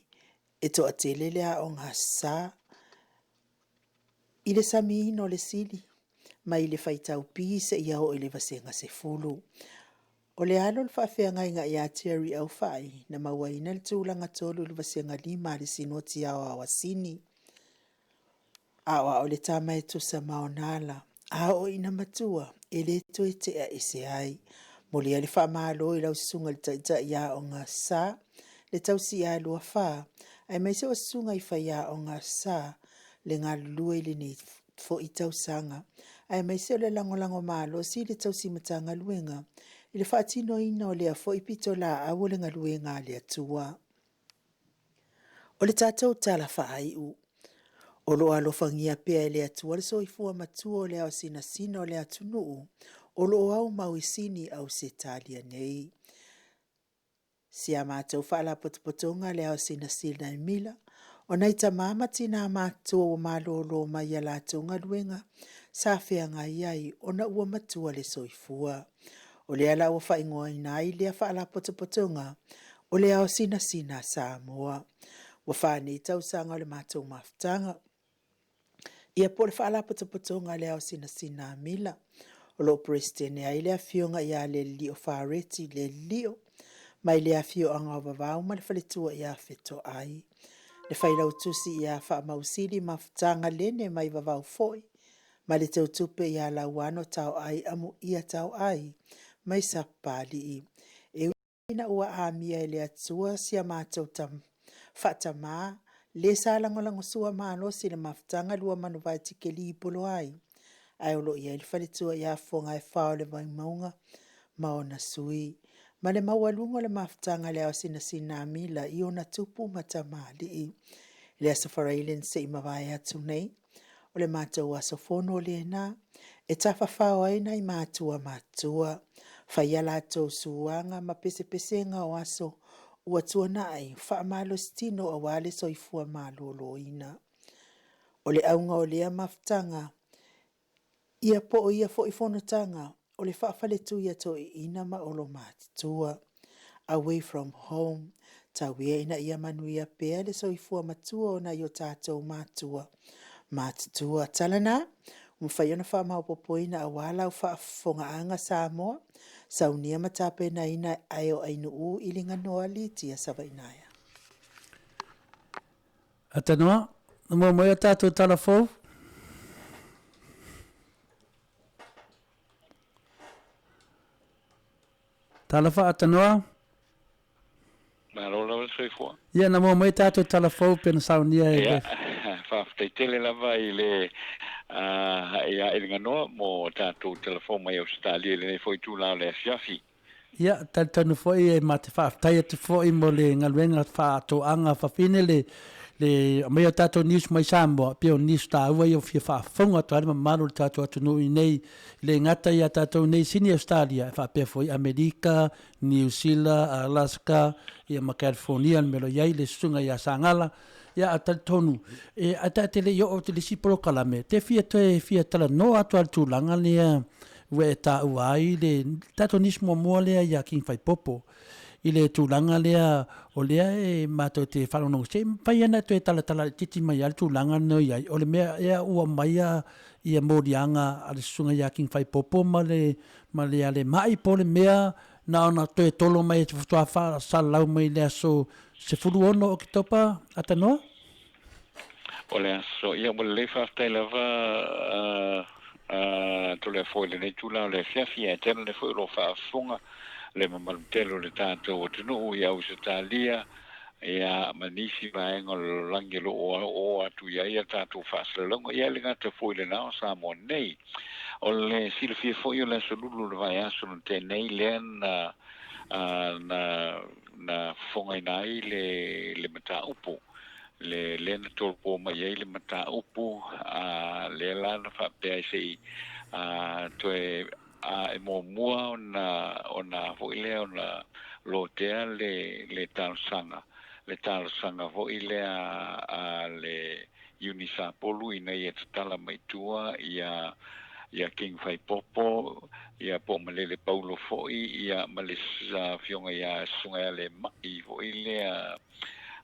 E toatele le aoga sa i le samiina o le sili mai le faitau pi seia oo i le vasega 10. O le alo o le faafeagaiga ia Terry Aufai na mauaina le tulaga 3 i le vasega 5 a le Sinoti Aoao a Sini. Aoao le tama e tusa ma ona ala, a oo ina matua, e le toe tea ese ai. Molia le faamalo i lau susuga i le Taitai Aoga Sa, le tausi ia Luafa, aemaise o susuga i faiaoga sa le galulue i lenei foi tausaga, aemaise o le lagolago malosi i le tausi Matagaluega i le faatinoina o lea foi pitolaau o le galuega a le Atua. O le tatou tala faaiu, o lo o alofagia pea e le Atua le soifua matua o le ao sinasina o le atunuu o lo o aumau i Sini, Ausetalia nei. Si a matou Faalapotopotoga le Ao Sinasina e Mila, o nai tama ma tina matutua ua malolo mai a latou galuega sa feagai ai ona ua matua le soifua. O lea la ua faaigoaina ai lea Faalapotopotoga o le Ao Sinasina a Samoa. Ua fa nei tausaga o le matou mafutaga, ia po o le Faalapotopotoga a le Ao Sinasina a Mila, o lo o Peresetene ai le Afioga ia Lelio Fareti Lelio, mai le afioaga o Vavau ma le faletua ia Fetoai. Le Failautusi ia Faamausili Mafutaga Lene mai Vavau foi, ma le Teutupe ia Lauano Taoai Amuia Taoai mai Sapapalii. E ina ua amia e le Atua si a matou faatama, le sa lagolagosua malosi i le mafutaga Luamanuvae Tikeli Poloai, ae o lo o i ai le faletua ia Fofogaefa o le Vaimauga ma ona sui, ma le maualuga o le mafutaga a le Ao Sinasina a Mila i ona tupu ma tamalii. I le Aso Faraile na se i mavae atu nei, o le matou aso fono lena e tafafao ai nai matua matutua, fai a latou suaga ma pesepesega o aso ua tuanai, faamalositino aua le soifua maloloina. O le auga o lea mafutaga, ia po o ia foi fonotaga o le faafaletui a toeaiina ma olomatutua. Away from home, tau ia ina ia manuia pea le soifua matua o nai o tatou matua matutua. Tala na, ua mafai ona faamaopoopoina aua lau faafofogaaga Samoa, saunia ma tapenaina e Aoainu'u Iliganoa Litia Savaiinaea. Atanoa, na maua mai a tatou tala fou? Talofa Atanoa. Malo lava le soifua. Ia, na maua mai tatou tala fou pe na saunia e Ia, faafetai tele lava i le ia Iliganoa mo tatou tala fou mai Ausetalia i lenei foi itula o le afiafi. Ia, talitonu foi e ma te faafetai atu foi mo le galuega faatoaga fafine le le aumaia o tatou news mai Samoa, pei o news taua ia ua fia faafofoga atu ai le mamalu o le tatou atunuu i inei, e le gata ia tatou i inei i Sini Ausetalia, ae faapea foi Amerika, Niu Sila, Alaska, ia ma California le mea o lo o i ai le susuga ia Sagala. Ia, ae talitonu, e, ae ta te le i oo atu i le isi polokalame, te fia toe fia talanoa atu lava i le tulaga lea. ua e taua ai le tatou nisi muamua lea ia King Faipopo i le tulaga lea o lea e matou te faalogologo se i mafai ona e toe talatala laitiiti mai lava le tulaga lena i ai. O le mea ea ua aumaia ia moliaga a le Susuga ia King Faipopo ma le ma le Alemai po o le mea na ona toe tolo mai faatoa faasalalau mai i le aso 16 o Oketopa, Atanoa? O le aso, ia ua lelei faafetai lava a Toleafoa i lenei itula o le afiafi, ae tele le foi o lo o faafofoga le mamalu tele o le tatou atunuu i Ausetalia, ia ma nisi vaega o le lalolagi o lo o oo atu i ai a tatou faasalalauga, ia e le gata foi i lena o Samoa nei. O le silafia foi o le aso Lulu o le vaiaso na tea nei lea na na na fofogaina ai le le mataupu le lea na tolopo mai ai le mataupu a lea la na faapea ai se i a toe a e muamua ona ona foi lea ona lotea le le talosaga le talosaga foi lea a le Iuni Sapolu ina ia tatala mai tua ia ia King Faipopo ia po o Malele Paulo foi ia ma le Afioga ia Susuga ia Lemai foi lea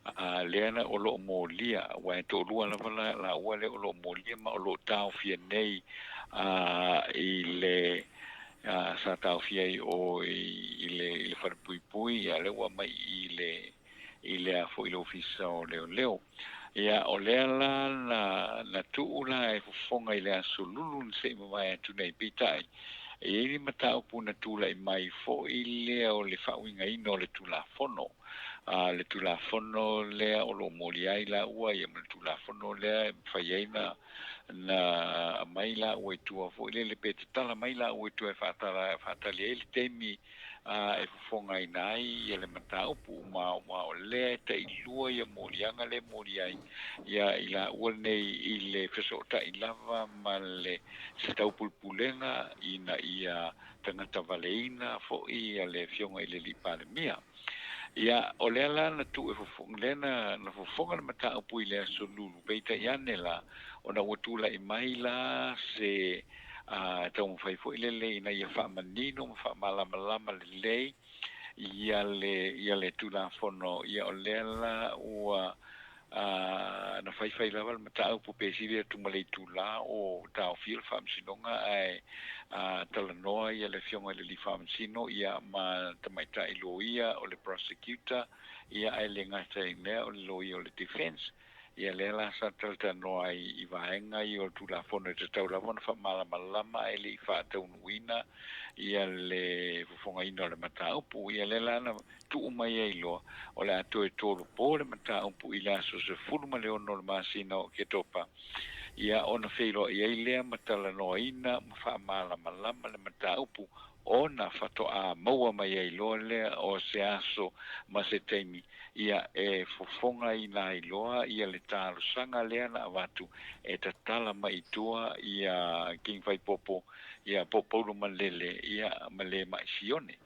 a lea na o lo o molia aua e toalua lava la laua lea o lo o molia ma o lo o taofia nei a i le a sa taofia ai o i le i le falepuipui ia lea ua aumai i le i le a foi le ofisa o leoleo. Ia o lea la na na tuu la e fofoga i le aso Lulu na se i mavae atu nei peitai e i ai le mataupu na tulai mai foi lea o le faauigaina o le Tulafono a le Tulafono lea o lo o molia ai laua ia ma le Tulafono lea e mafai ai na na aumai laua i tua foi lele pe tatala mai laua i tua e faatala faatali ai le taimi a e fofogaina ai ia le mataupu ma ua o lea e tailua ia moliaga lea e moli ai ia i laua nei i le fesootai lava ma le se taupulepulega ina ia tagata valeina foi ia le Afioga i le Alii Palemia. Ia, o lea la na tuu e fofoga, lea na, na fofoga le mataupu i le aso Lulu, peitai ane la, ona ua tulai mai la se a taumafai foi lele ina ia faamanino ma faamalamalama lelei ia le, ia le Tulafono, ia o lea la ua a, na faifai lava le mataupu pe sili atu ma le itula o taofia le Faamasinoga ae a, talanoa ia le Afioga i le Alii Faamasino ia ma tamaitai loia o le prosecutor ia ae le gata i lea o le loia o le defense. Ia lea la sa talatalanoa ai i vaega ia o le Tulafono e tatau lava ona faamalamalama ae le i faataunuuina ia le fofogaina o le mataupu. Ia lea la na tuu mai ai loa o le a toe tolopo le mataupu i le aso 16 o le masina o Oketopa, ia ona feiloai ai lea ma talanoaina ma faamalamalama le mataupu ona faatoa maua mai ai loa lea o se aso ma se taimi ia e fofogaina ai loa ia le talosaga lea na avatu e tatala mai i tua ia King Faipopo ia po o Paulo Malele ia ma le Ma'i Sione.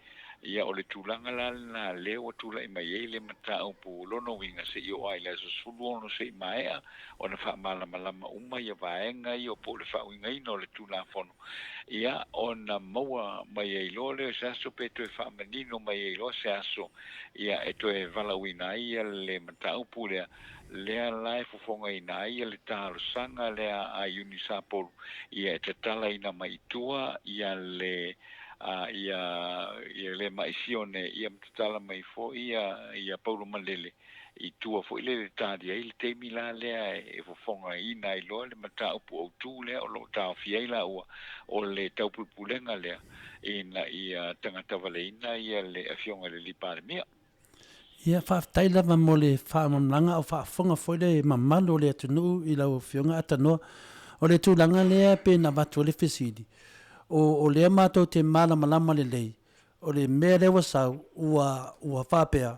Ia o le tulaga la lena lea ua tulai mai ai le mataupu lona uiga se i oo lava i le aso 16 se i maea ona faamalamalama uma ia vaega ia po o le faauigaina o le Tulafono ia ona maua mai ai loa lea o se aso pe toe faamanino mai ai loa se aso ia e toe valaauina ai ia le mataupu lea, lea la e fofogaina ai ia le talosaga lea a Iuni Sapolu ia e tatalaina mai i tua ia le a ia ia le Ma'i Sione ia ma tatala mai foi ia ia Paulo Malele i tua foi lele e tali ai le taimi la lea e fofogaina ai loa le mataupu autu lea o lo o taofia ai laua o le taupulepulega lea ina ia tagatavaleina ia le Afioga i le Alii Palemia. Ia, faafetai lava mo le faamalamalamaga a o faafofoga foi le mamalu o le atunuu i lau Afioga Atanoa. O le tulaga lea pei ona avatu ai le fesili, o, o lea matou te malamalama lelei, O le mea lea ua sau, ua, ua faapea,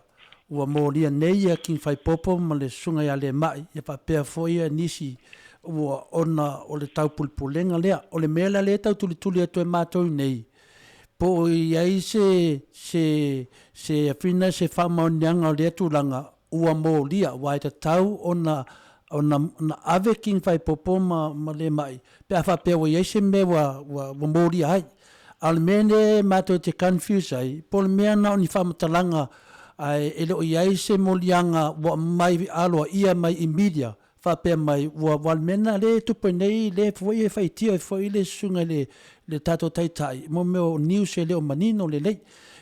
ua molia nei ia King Faipopo ma le Susuga ia Lemai, ia faapea foi ia nisi ua, ona o le taupulepulega lea. O le mea la lea e tau tulituli atu e matou nei, po o i ai se, se, se afina, se faamaoniaga o lea tulaga ua molia, aua e tatau ona, ona, ona ave King Faipopo ma, ma Lemai pe a faapea ua i ai se mea ua, ua, ua molia ai. A o le mea lea e matou te confuse ai, po o le mea na o ni faamatalaga ae e le o i ai se moliaga ua aumai aloaia mai i media faapea mai ua aua o le mea lena lea e tupu ai nei lea foi e faitio ai foi le susuga i le tatou Taitai mo mea o news e le o manino lelei.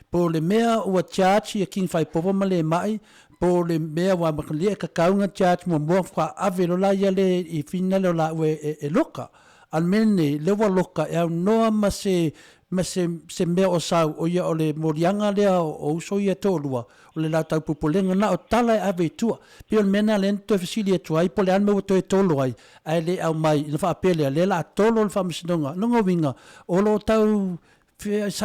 Po o le mea ua charge ia King Faipopo ma Lemai po o le mea aua e tatau ona charge muamua faatoa ave loa la ia le i finale o laua e loka. A o le mea lenei, lea ua loka e aunoa ma se ma se se mea o sau, o ia o le moliaga lea o uso ia e toalua, o le la taupupulega, na o tala e ave i tua. E pei o le mea lena lea na toe fesili atu ai, po o le a le mea ua toe tolo ai, ae le aumai, ona faapea lea, lea o le a tolo le Faamasinoga. Lona uiga, o lo o tau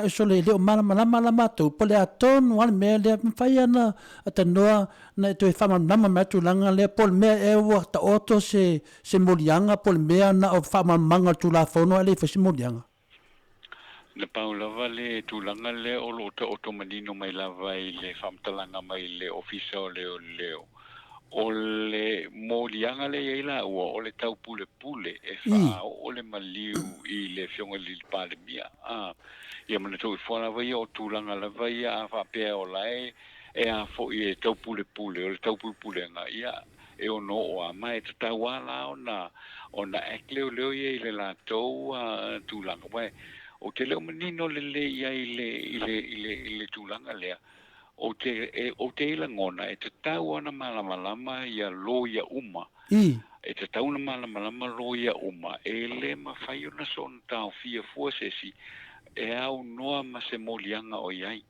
sole e le o malamalama la matou, po o le a tonu lava le mea lea, mafai lava ona tanoa na e toe faamalamalama mai le tulaga lea, po o le mea ea ua taoto se se moliaga po o le mea na o faamalamalamaga o le Tulafono ae le i fai se moliaga. Na pau lava le tulaga lea o lo o taoto manino mai lava i le faamatalaga mai le Ofisa o Leoleo, o le moliaga lea e i ai laua o le taupulepule e faaoo le maliu i le Afioga i le Palemia. Ia manatua ifo lava ia o tulaga lava ia a faapea o la e a foi e taupulepule, o le taupulepulega, ia e ono oo lava, ma e tatau lava la ona ona act leoleo ia i le latou tulaga, aua ou te le o manino lelei i ai i le i le i le i le tulaga lea. Ou te e ou te i lagona e tatau lava ona malamalama ia loia uma. E tatau ona malamalama loia uma, e le mafai ona soona taofia fua se isi e aunoa ma se moliaga o i ai.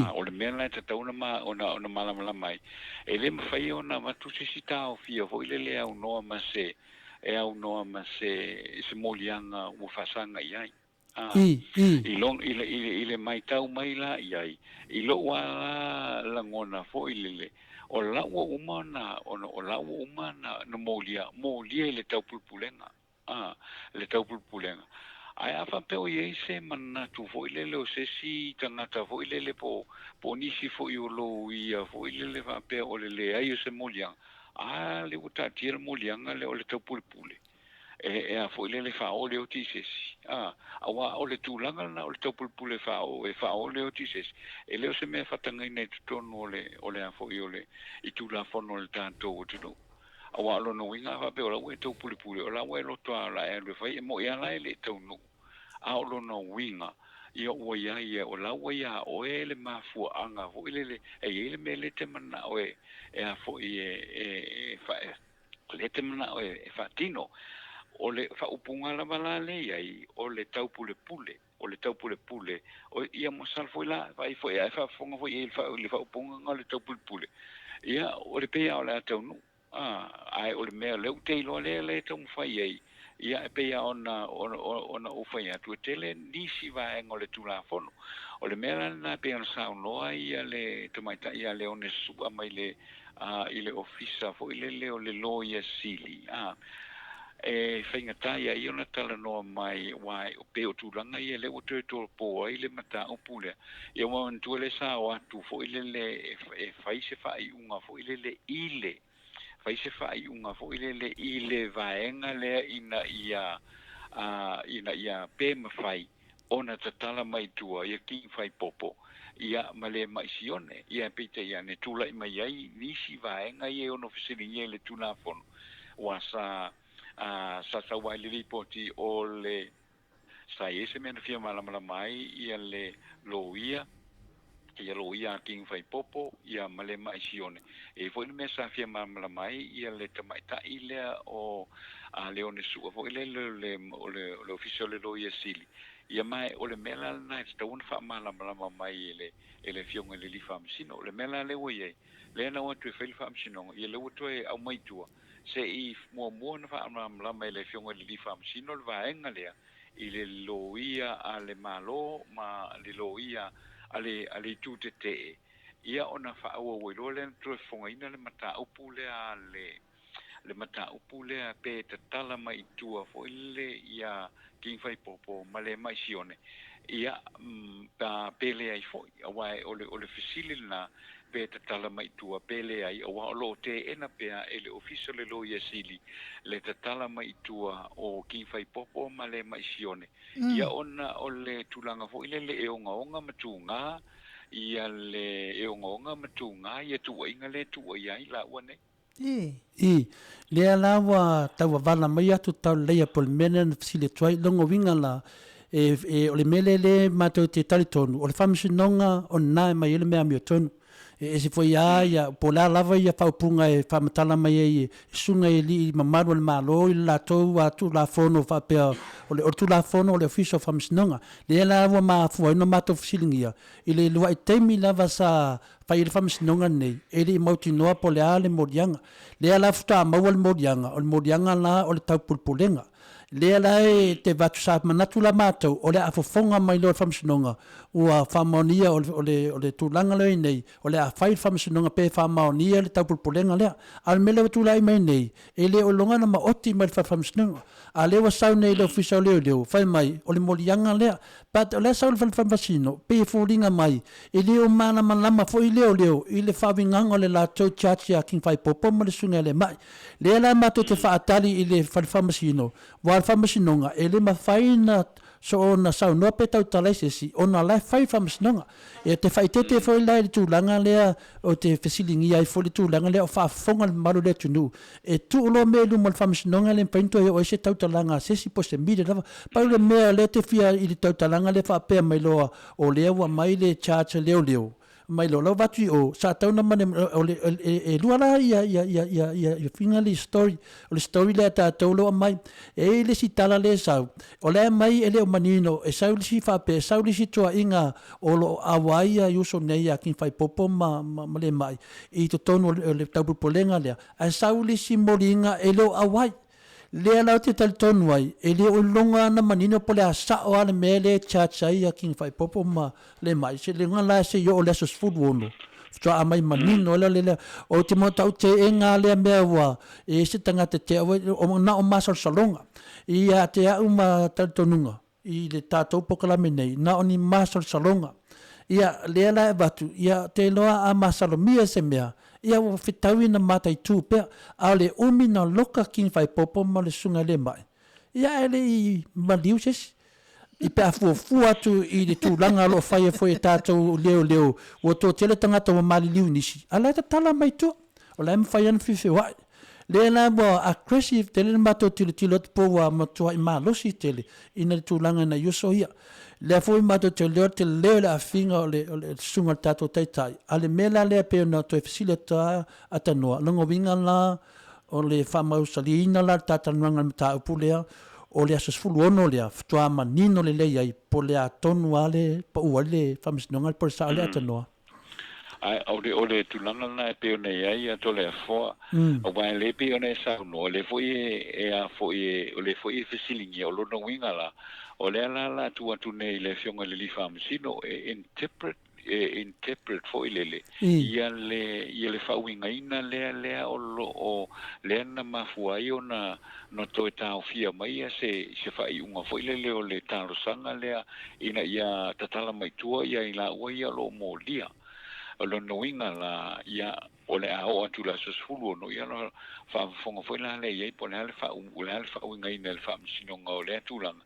A o le mea la e tatau ona ona ona malamalama ai, e le mafai ona avatu se isi taofia foi lele e aunoa ma se e aunoa ma se se moliaga ua faasaga i ai. A i lo i le i le i le maitau mai la i ai, i lou lava la lagona foi lele, o la ua uma ona ona o la ua uma ona molia molia i le taupulepulega. A, le taupulepulega. Ae a faapea o i ai se manatu foi lele o se isi tagata foi lele po o nisi foi o loia foi lele faapea o le leai o se moliaga, a lea ua taatia le moliaga lea o le taupulepule, e, e a foi lele e faaoo le oti i se isi. A, aua o le tulaga lena o le taupulepule e faaoo, e faaoo le oti i se isi, e le o se mea e faatagaina i totonu o le, o le a foi o le, i Tulafono a le tatou atunuu. Aua o lona uiga a faapea o la ua e taupulepule, o la ua e loto lava o le a e alu e fai, e moni lava la e le i taunuu, a o lona uiga, ia ua i ai ia, o la ua iā oe le mafuaaga foi lele, e i ai le mea lea e te manao e, e a foi e, e, e, fa, lea e te manao e, e faatino. O le faaupuga lava la lea e i ai, o le taupulepule. O le taupulepule, o, ia masalo foi la, vaai foi, a e faafofoga foi i ai i le faaupuga o le taupulepule, ia, o le pei lava o le a taunuu, a, ae o le mea lea ou te iloa lea lea e taumafai ai, ia, e pei lava ona, ona, ona ou fai atu, e tele nisi vaega o le Tulafono. O le mea la lena e pei ona saunoa ia le tamaitai ia Leone Sua mai le, a, i le Ofisa foi lele o le Loia Sili, a, e faigata ia ia ona talanoa mai, aua e pei o tulaga ia lea ua toe tolopo ai le mataupu lea. Ia ua manatua lea sa o atu foi lele e fai se faaiuga foi lele i le fai se faaiuga foi lele i le vaega lea ina ia ina ia pe mafai ona tatala mai tua ia King Faipopo ia ma le mai Sione. Ia peitai ane tulai mai ai nisi vaega ia e ono fesiligia i le Tulafono ua sa sa sau ai le lipoti o le sa i ai se mea na fia malamalama ai ia le loia ia loia a King Faipopo ia ma le mai Sione. E i ai foi le mea sa fia malamalama ai ia le tamaitai lea o a Leone Sua foi lele o le o le o le Ofisa o le Loia Sili. Ia ma o le mea la lena e tatau ona faamalamalama mai e le e le Afioga i le Alii Faamasino. O le mea la lea ua i ai, lea na o atu e fai le faamasinoga, ia lea ua toe aumai i tua, se i muamua ona faamalamalama e le Afioga i le Alii Faamasino le vaega lea i le loia a le Malo ma le loia a le a le itu tetee, ia ona faaauau ai loa lea ona toe fofogaina le mataupu lea a le le mataupu lea pe tatala mai i tua foi lele ia King Faipopo ma le mai Sione, ia, pe leai foi, aua o le o le fesili lena. pe tatala mai i tua pe leai, auā o lo o teena pea e le Ofisa o le Loia Sili le tatala mai i tua o King Faipopo ma le Ma'i Sione, ia ona o le tulaga foi lele e ogaoga ma tugā ia le e ogaoga ma tugā ia tuuaiga lea e tuuaia ai laua nei. I. I, lea la ua tauavala mai atu tauleleia po o le mea lea na fesili atu ai, lona uiga la, e, e, o le mea lea lea matou te talitonu, o le faamasinoga o lena e aumai ai le mea amiotonu. E ese foi lava ia, po o le a lava ia faaupuga e faamatala mai ai e susuga i alii mamalu o le Malo i le latou Tulafono faapea, o le, o le Tulafono o le Ofisa o Faamasinoga. Lea la ua mafua ai ona matou fesiligia, i le luai taimi lava sa fai ai le faamasinoga lenei, e le i mautinoa po o le a le moliaga. Lea la faatoa maua le moliaga, o le moliaga la o le taupulepulega. Lea la e te avatu, sa manatu la matou, o le a fofoga mai loa le faamasinoga, ua faamaonia o le, o le, o le tulaga lea e i ai nei, o le a fai le faamasinoga pe faamaonia le taupulepulega lea. A o le mea lea ua tulai mai nei, e le o iloga ona maoti mai le faamasinoga. A o lea ua sau nei i le Ofisa o Leoleo, fai mai, o le moliaga lea. But o la e sau le fale faamasino, pei e foliga mai, e le o malamalama foi leoleo i le faauigaga o le latou charge ia King Faipopo ma le Susuga ia Lemai. Lea la matou te faatali i le fale faamasino, aua o le faamasinoga e le mafai na soona saunoa pe tautala i se isi ona o la e fai le faamasinoga. E te faaeteete foi la i le tulaga lea ou te fesiligia ai foi le tulaga lea o faafofoga le mamalu o le atunuu e tuu loa mea i luma o le faamasinoga e le mafai ona toe oo ai se tautalaga a se isi po o se media lava. Pau le mea o lea e te fia i le tautalaga lea faapea mai loa o lea ua aumai le charge a leoleo mai loa lau avatu i o sa tau na mane o le e lua la ia ia ia ia ia ia finga le story o le story lea tatou lea ua aumai e i ai le isi tala lea e sau o la e aumai e le o manino e sau le isi faapea e sau le isi tuuaiga o lo o auai ia uso nei ia King Faipopo ma ma ma Lemai i totonu o le taupulepulega lea ae sau le isi moliga e le o auai. Lea la ou te talitonu ai, e le o iloga ana manino po o le a sao lava le mea lea e charge ai ia King Faipopo ma Lemai, seiloga la se i oo i le aso 16 faatoa aumai manino ai la le lea. Ou te matautēega lava lea mea ua e i ai se tagata te au ai, na o masalosaloga ia te au ma talitonuga i le tatou polokalame nei, na o ni masalosaloga. Ia, lea la e avatu, ia, te iloa a masalomia se mea, ia ua fetaui na mataitu pea, a o le umi na loka King Faipopo ma le Susuga i le Ma'i, ia ae le i maliu se isi. I pe a fuafua atu i le tulaga o lo o fai ai foi e tatou leoleo, ua toatele tagata ua maliliu i nisi, a o la e tatala mai tua. O la e mafai lava ona feofeoai. Lea la ua aggressive tele le matou tilotilo atu po ua matuai malosi tele ina le tulaga na i uso ia. Lea foi matou te leo tele o le afiga o le o le susuga o le tatou taitai. A o le mea la lea pei ona toe fesili atu lava Atanoa, lona uiga la o le faamausaliina la le talatalanoaga i le mataupu lea, o le aso 16 lea faatoa manino lelei ai po o le a tonu lava le pau ai le faamasinoga po o le sao lea Atanoa. Ae o le, o le tulaga lena e pei ona i ai ia Toleafoa, aua e le pei ona e saunoa, o lea foi e, e a foi e, o lea foi e fesiligia, o lona uiga la, o lea la la tuu atu nei i le Afioga i le Alii Faamasino e interpret, e interpret foi lele, ia le, ia le faauigaina lea, lea o lo o, lea na mafua ai ona, na toe taofia mai ia se, se faaiuga foi lele o le talosaga lea ina ia tatala mai tua ia i laua ia o lo o molia. O lona uiga la, ia, o le a oo atu i le aso 16, ia ona faafofoga foi la lea i ai po o le a le faau, o le a le faauigaina e le Faamasinoga o lea tulaga.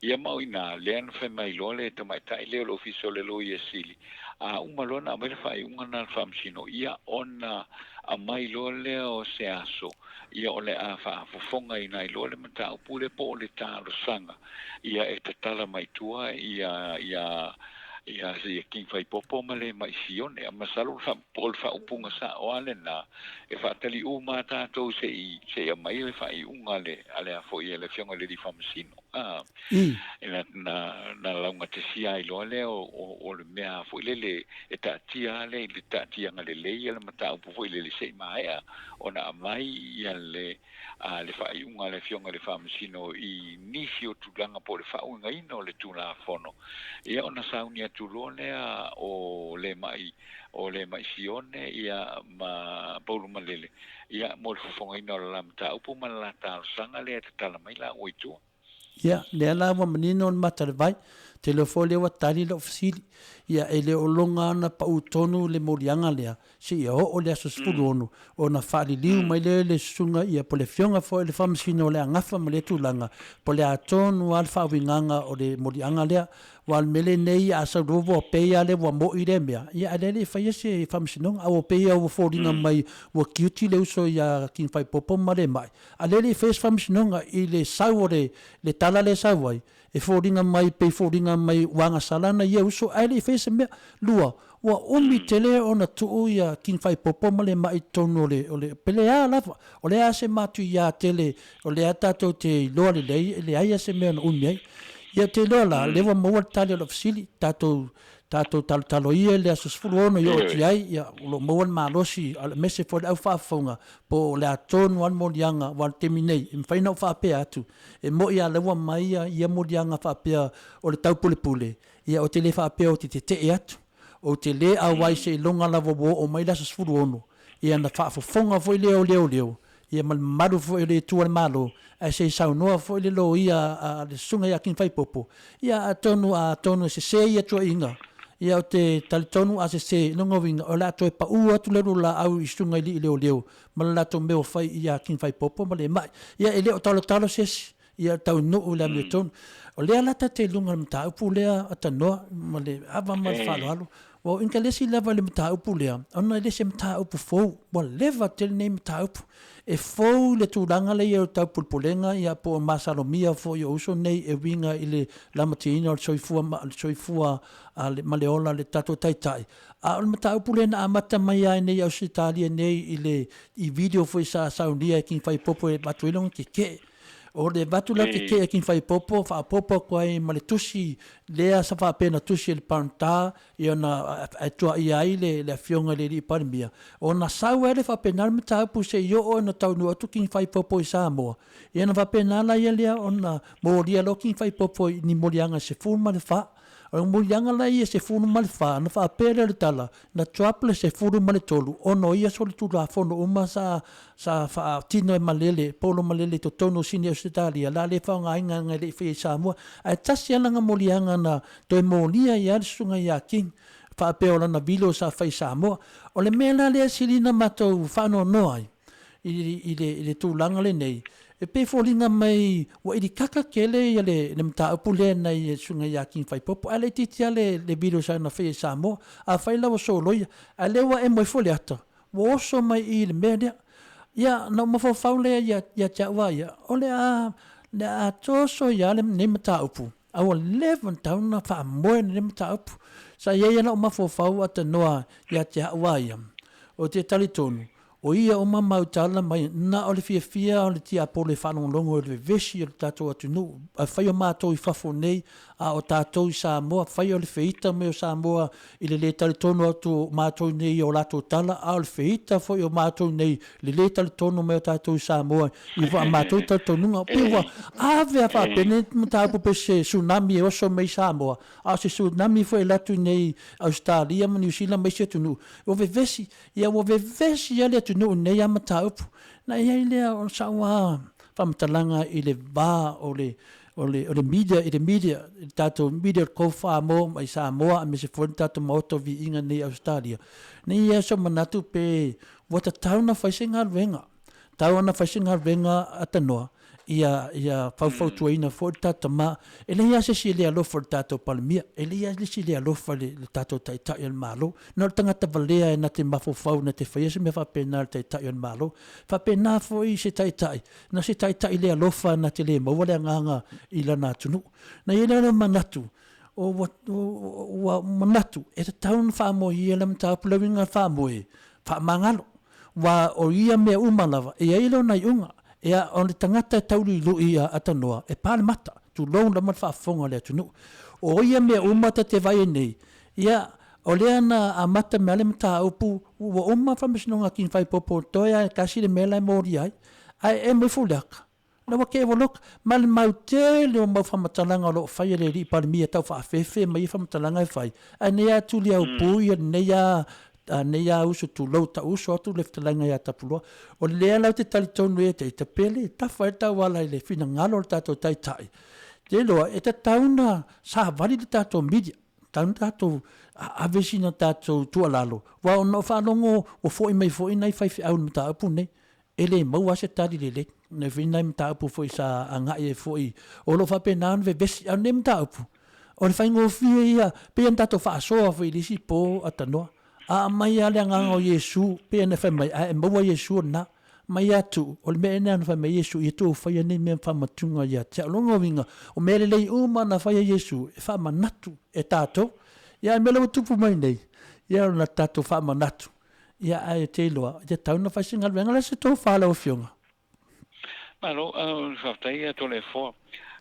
Ia ma o i ina, lea na fai mai loa le tamaitai lea o le Ofisa o le Loia Sili, a uma loa ona aumai le faaiuga lena a le Faamasino, ia ona aumai loa lea o se aso, ia o le a faafofogaina ai loa le mataupu lea po o le talosaga ia e tatala mai tua ia ia ia ia King Faipopo ma le Ma'i Sione. A masalo po o le faaupuga sa'o a lena e faatali uma a tatou se i se i aumai le faaiuga a le a le a foi a le Afioga i le Alii Faamasino a e na na na laugatesia ai loa lea o o o le mea foi lele e taatia a lea i le taatiaga lelei a le mataupu foi lele se i maea ona aumai ia le a le faaiuga a le Afioga i le Faamasino i nisi o tulaga po o le faauigaina o le Tulafono, ia ona sauni atu loa lea o le ma'i, o le ma'i Sione ia ma Paulo Malele, ia mo le fofogaina o le la mataupu ma le la talosaga lea e tatala mai laua i tua. Ia, lea la ua manino le mata o le vai. Tele foi lea ua tali lau fesili. Ia, e le o loga ona pau tonu le moliaga lea, seia oo i le aso 16, ona faaliliu mai lea e le susuga ia po o le afioga foi i le Faamasino o le a gafa ma lea tulaga, po o le a tonu lava le faauigaga o le moliaga lea. Aua o le mea lenei a sau loa ua pei lava lea ua moi lea mea, ia a o lea e le i faia se faamasinoga. A ua pei lava ua foliga mai ua guilty le uso ia King Faaipopo ma le mai, a o lea e le i faia se faamasinoga i le sau o le tala lea e sau ai, E foliga mai pei foliga mai ua agasala na ia uso ae le i faia se mea. Lua, ua umi tele ona tuu ia King Faipopo ma le mai i totonu o le, o le, pele a lava, o le a se matuia tele o lea tatou te iloa lelei e leai a se mea na umi ai. Ia ou te iloa la, lea ua maua le tali o lau fesili, tatou, tatou talotalo ia i le aso 16 i oo atu i ai, ia, o lo o maua le malosi, aemaise foi le au faafofoga, po o le a tonu lava le moliaga, aua o le taimi nei, e mafai ona ou faapea atu, E moni a la ua aumai ia moliaga faapea o le taupulepule, ia ou te le faapea ou te tetee atu. Ou te le auai seiloga lava ua oo mai le aso 16, ia ona faafofoga foi lea o leoleo, ia ma le mamalu foi o le Itu a le Malo, ae se i saunoa foi le loia a le Susuga ia King Faipopo, ia atonu atonu e sese ia tuuaiga, ia ou te talitonu a sese, lona uiga o le a toe pau atu le ulu laau i Susuga i alii leoleo ma le latou mea ua fai ia King Faipopo ma le mai. Ia e le o talotalo se isi, ia taunuu i le amiotonu. O lea la ta te i luga o le mataupu lea a Tanoa ma le ava ma le faaaloalo. Ua ou inkelesi lava i le mataupu lea, ona e le se mataupu fou, ua leva tele lenei mataupu. E fou le tulaga lea i ai o le taupulepulega ia po o masalomia foi o uso nei e uiga i le lamatiaina o le soifua ma le soifua ma le ola o le tatou Taitai. A o le mataupu lea na amata mai lava i inei i Ausetalia nei i le i video foi sa saunia e King Faipopo e avatu ai lona tetee. O le avatu la o tetee a King Faipopo faaopoopo atu ai ma le tusi lea sa faapea na tusi e le Paramta ia ona e tuuaia ai le le afioga i le Alii Palemia, ona sau ai lea faapena le mataupu se i oo ina taunuu atu King Faipopo i Samoa, ia ona faapena laia lea ona molia loa King Faipopo i ni moliaga e 14. O le muliaga la ia 14, ona faapea lea o le tala, na drop le 13 ona o ia solitulafono uma sa sa faatino e Malele, Paulo Malele i totonu o Sini Ausetalia, la le faaaogaina ana e le i faia i Samoa. Ae tasi lava lana moliaga na toe molia ai lava le susuga ia King, faapea o lana vilo sa fai i Samoa. O le mea la lea e sili ona matou faanoanoa ai, i le tulaga lenei, e pei e foliga mai ua ilikaka tele ia le mataupu lea nai le susuga ia King Faipopo, ae laitiiti lava le video sa na faia i Samoa. Afai la ua soloia, ae lea ua emo ifo le ata, ua oso mai i i le mea lea. Ia, ona ou mafaufau lea ia te au lava ia, o le a toso ai lava lenei mataupu, a ua leva ona tatau ona faamoe lenei mataupu. Sa i ai lava lou mafaufau a tanoa ia te au lava ia, ou te talitonu, O ia uma mau tala mai, na o le fiafia o le tiapolo e faalogologo i le vevesi o le tatou atunuu, a fai o matou i fafo nei, a o tatou i Samoa, fai o le feita mai o Samoa i le lē talitonu atu o matou nei i o latou tala, a o le feita foi o matou nei i le lē talitonu mai o tatou i Samoa i a matou talitonuga. Pei ua ave a faapene mataupu pei se tsunami e oso mai i Samoa, a o se tsunami foi e alu atu i inei i Ausetalia ma Niu Sila ma isi atunuu, ua vevesi. Ia ua vevesi lava le atunuu i lenei lava mataupu. Na i ai lea o sau lava faamatalaga i le va o le o le o le media i le media, i le tatou media o le Gulf Samoa mai Samoa aemaise foi le tatou Maota o Viiga nei i Ausetalia, na i ai sou manatu pe ua tatau ona fai se galuega, tatau ona fai se galuega a Tanoa ia ia faufautuaina foi le tatou tama. E leai lava se isi e le alofa i le tatou Palemia, e leai lava se isi e le alofa i le tatou Taitai o le Malo. Na o le tagata valea e na te mafaufau na te faia se mea faapena i le Taitai o le Malo. E faapena foi i se Taitai, na o se Taitai le alofa na te le maua le agaga i lana atunuu. Na i ai lea o le manatu, ua ua manatu e tatau ona faamoeia le mataupu le uiga o le faamoe, faamagalo. Aua o ia mea uma lava, e i ai lona iuga. Ia, o le tagata e tauluilui ia Atanoa, e pa le mata, tulou lava le faafofoga a le atunuu. O ia mea uma ta te vaai ai nei, ia, o lea na amata mai lava le mataupu, ua uma le faamasinoga a King Faipopo, toe lava e tasi le mea la e molia ai, ae emo ifo le ata. Ina ua kei ua loka, ma le mau tele o mau faamatalaga o lo o faia e le Alii Palemia e tau faaafefe mai ia faamatalaga e fai, ae nei a tuli au pu ia lenei a nei a uso tulou tau uso atu le fetalaiga ia Tapuloa. O lea la ou te talitonu e te ita pele e tafa ai le tauala i le finagalo o le tatou Taitai. Te iloa, e tatau ona savali le tatou media, tatau ona tatou ave sina tatou tuualalo, aua ona ou faalogo ua foi mai foi nai faifeau i le mataupu lenei, e le maua lava se tali lelei. E i ai foi nai mataupu foi sa agai ai foi, o lo o faapena ona vevesi. A o lenei mataupu, o le faigofie ia, pei ona tatou faasoa foi i le isi po atanoa, a aumai lava le agaga o Iesu, pei ona e fai mai, a e maua Iesu o lena. Mai atu, o le mea ea lena na fai mai ai Iesu, ia tou faia nei mea ma faamatuga ia te au. O lona uiga, o mea lelei uma na fai e Iesu, e faamanatu e tatou. Ia a o le mea lea ua tupu mai nei, ia o le tatou faamanatu, ia ae ou te iloa, e tatau ona fai se galuega. O le a se tofa lau Afioga? Malo, faafetai ia Toleafoa.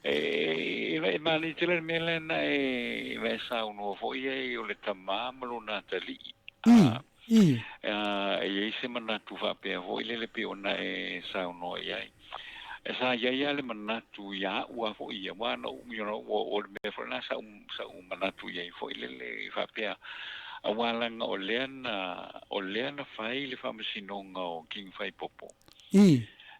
E, e malie tele le mea lea na e, na e saunoa foi ai o le tama ma lona atalii. E i ai se manatu faapea foi lele pei ona e saunoa i ai. E sa i ai lava le manatu ia au lava foi ia, aua na ou, you know, o le mea foi lena sa ou, sa ou manatu i ai foi lele faapea, aua leaga o lea na, o lea na fai le faamasinoga o King Faipopo.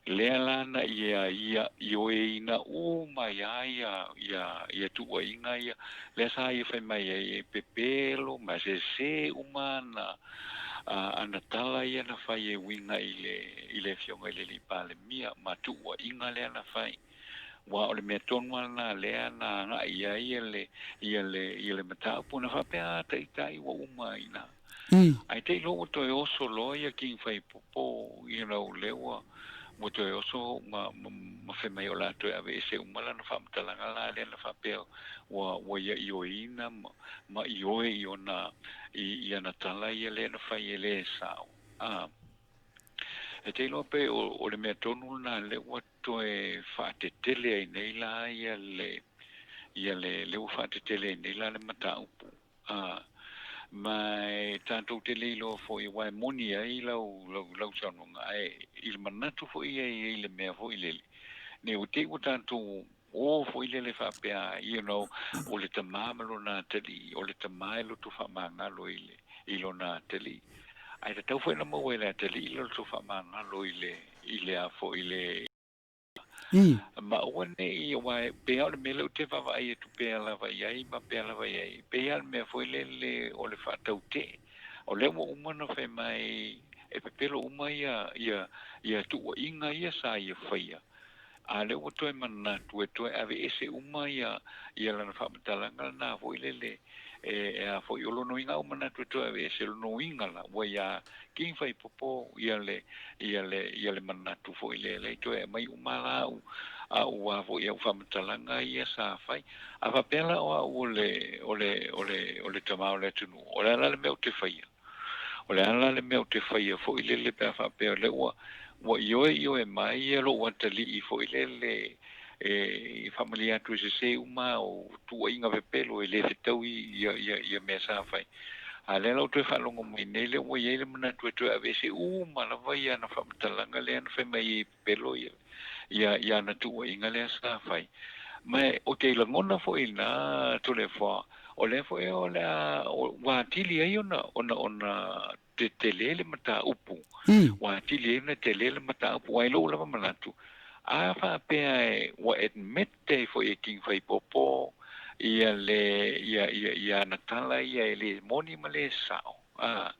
Lea la na ia ia ioeina uma ai lava ia ia ia tuuaiga ia, lea sa ia fai mai ai e pepelo ma sese uma ana ana tala ia na fai e uiga i le i le Afioga i le Alii Palemia ma tuuaiga lea na fai. Aua o le mea tonu lava lena lea na agai i ai ia le ia le ia le mataupu na faapea a taitai ua uma ai i ina. Ae te i loa ua toe oso loa ia King Faipopo, you know, lea ua, ua toe oso ma, ma, ma fai mai o le a toe aveese uma lana faamatalaga la lea na faapea ua, ua ia ioeina ma, ma ioe i ona, i, i ana tala ia lea na fai e le sao. A, e te iloa pe o, o le mea tonu lena lea ua toe faatetele ai nei la ia le, ia le, lea ua faatetele ai nei la le mataupu. A, ma e tatou te le iloa foi, aua e moni ai lau, lau, lau saunoaga, ae i le manatu foi ia e i ai le mea foi lele, ne ua te i ua tatou o foi lele faapea, you know, o le tama ma lona atalii, o le tama e loto faamagalo i le, i lona atalii. Ae tatau foi ona maua e le atalii le loto faamagalo i le, i le a foi, i le, Ma aua ne i, aua e pei lava o le mea lea ou te vaavaai atu pea lava i ai ma pea lava i ai, e pei lava o le mea foi lele o le faatautee. O lea ua uma ona fai mai e pepelo uma ia, ia, ia tuuaiga ia sa ia faia, a o lea ua toe manatu e toe aveese uma ia, ia lana faamatalaga lena foi lele e, e a foi, o lona uiga ua manatu e toe aveese, o lona uiga la, ua iā King Faipopo ia le, ia le, ia le manatu foi lea, lea i toe aumai uma la au, au a foi au faamatalaga ia sa fai. A faapea la o au o le, o le, o le, o le tama o le atunuu, o le a la le mea ou te faia? O le a la le mea ou te faia foi lele pe a faapea o lea ua, ua ioe ioe mai ia lou atalii foi lele e faamalie atu e sese uma au tuuaiga pepelo e le fetaui ia, ia, ia mea sa fai. A lea la ua toe faalogo mai nei lea ua i ai le manatu e toe aveese uma lava ia ana faamatalaga lea na fai mai ai e pepelo ia, ia, ia ana tuuaiga lea sa fai. Ma ou te lagona foi i Toleafoa, o lea foi o le a, ua atili ai ona, ona, ona tetele le mataupu. Ua atili ai ona tele le mataupu. Aua i lou lava manatu, a faapea e, ua admit ai foi e King Faipopo ia le, ia, ia, ia ana tala ia e le moni ma le sao, a,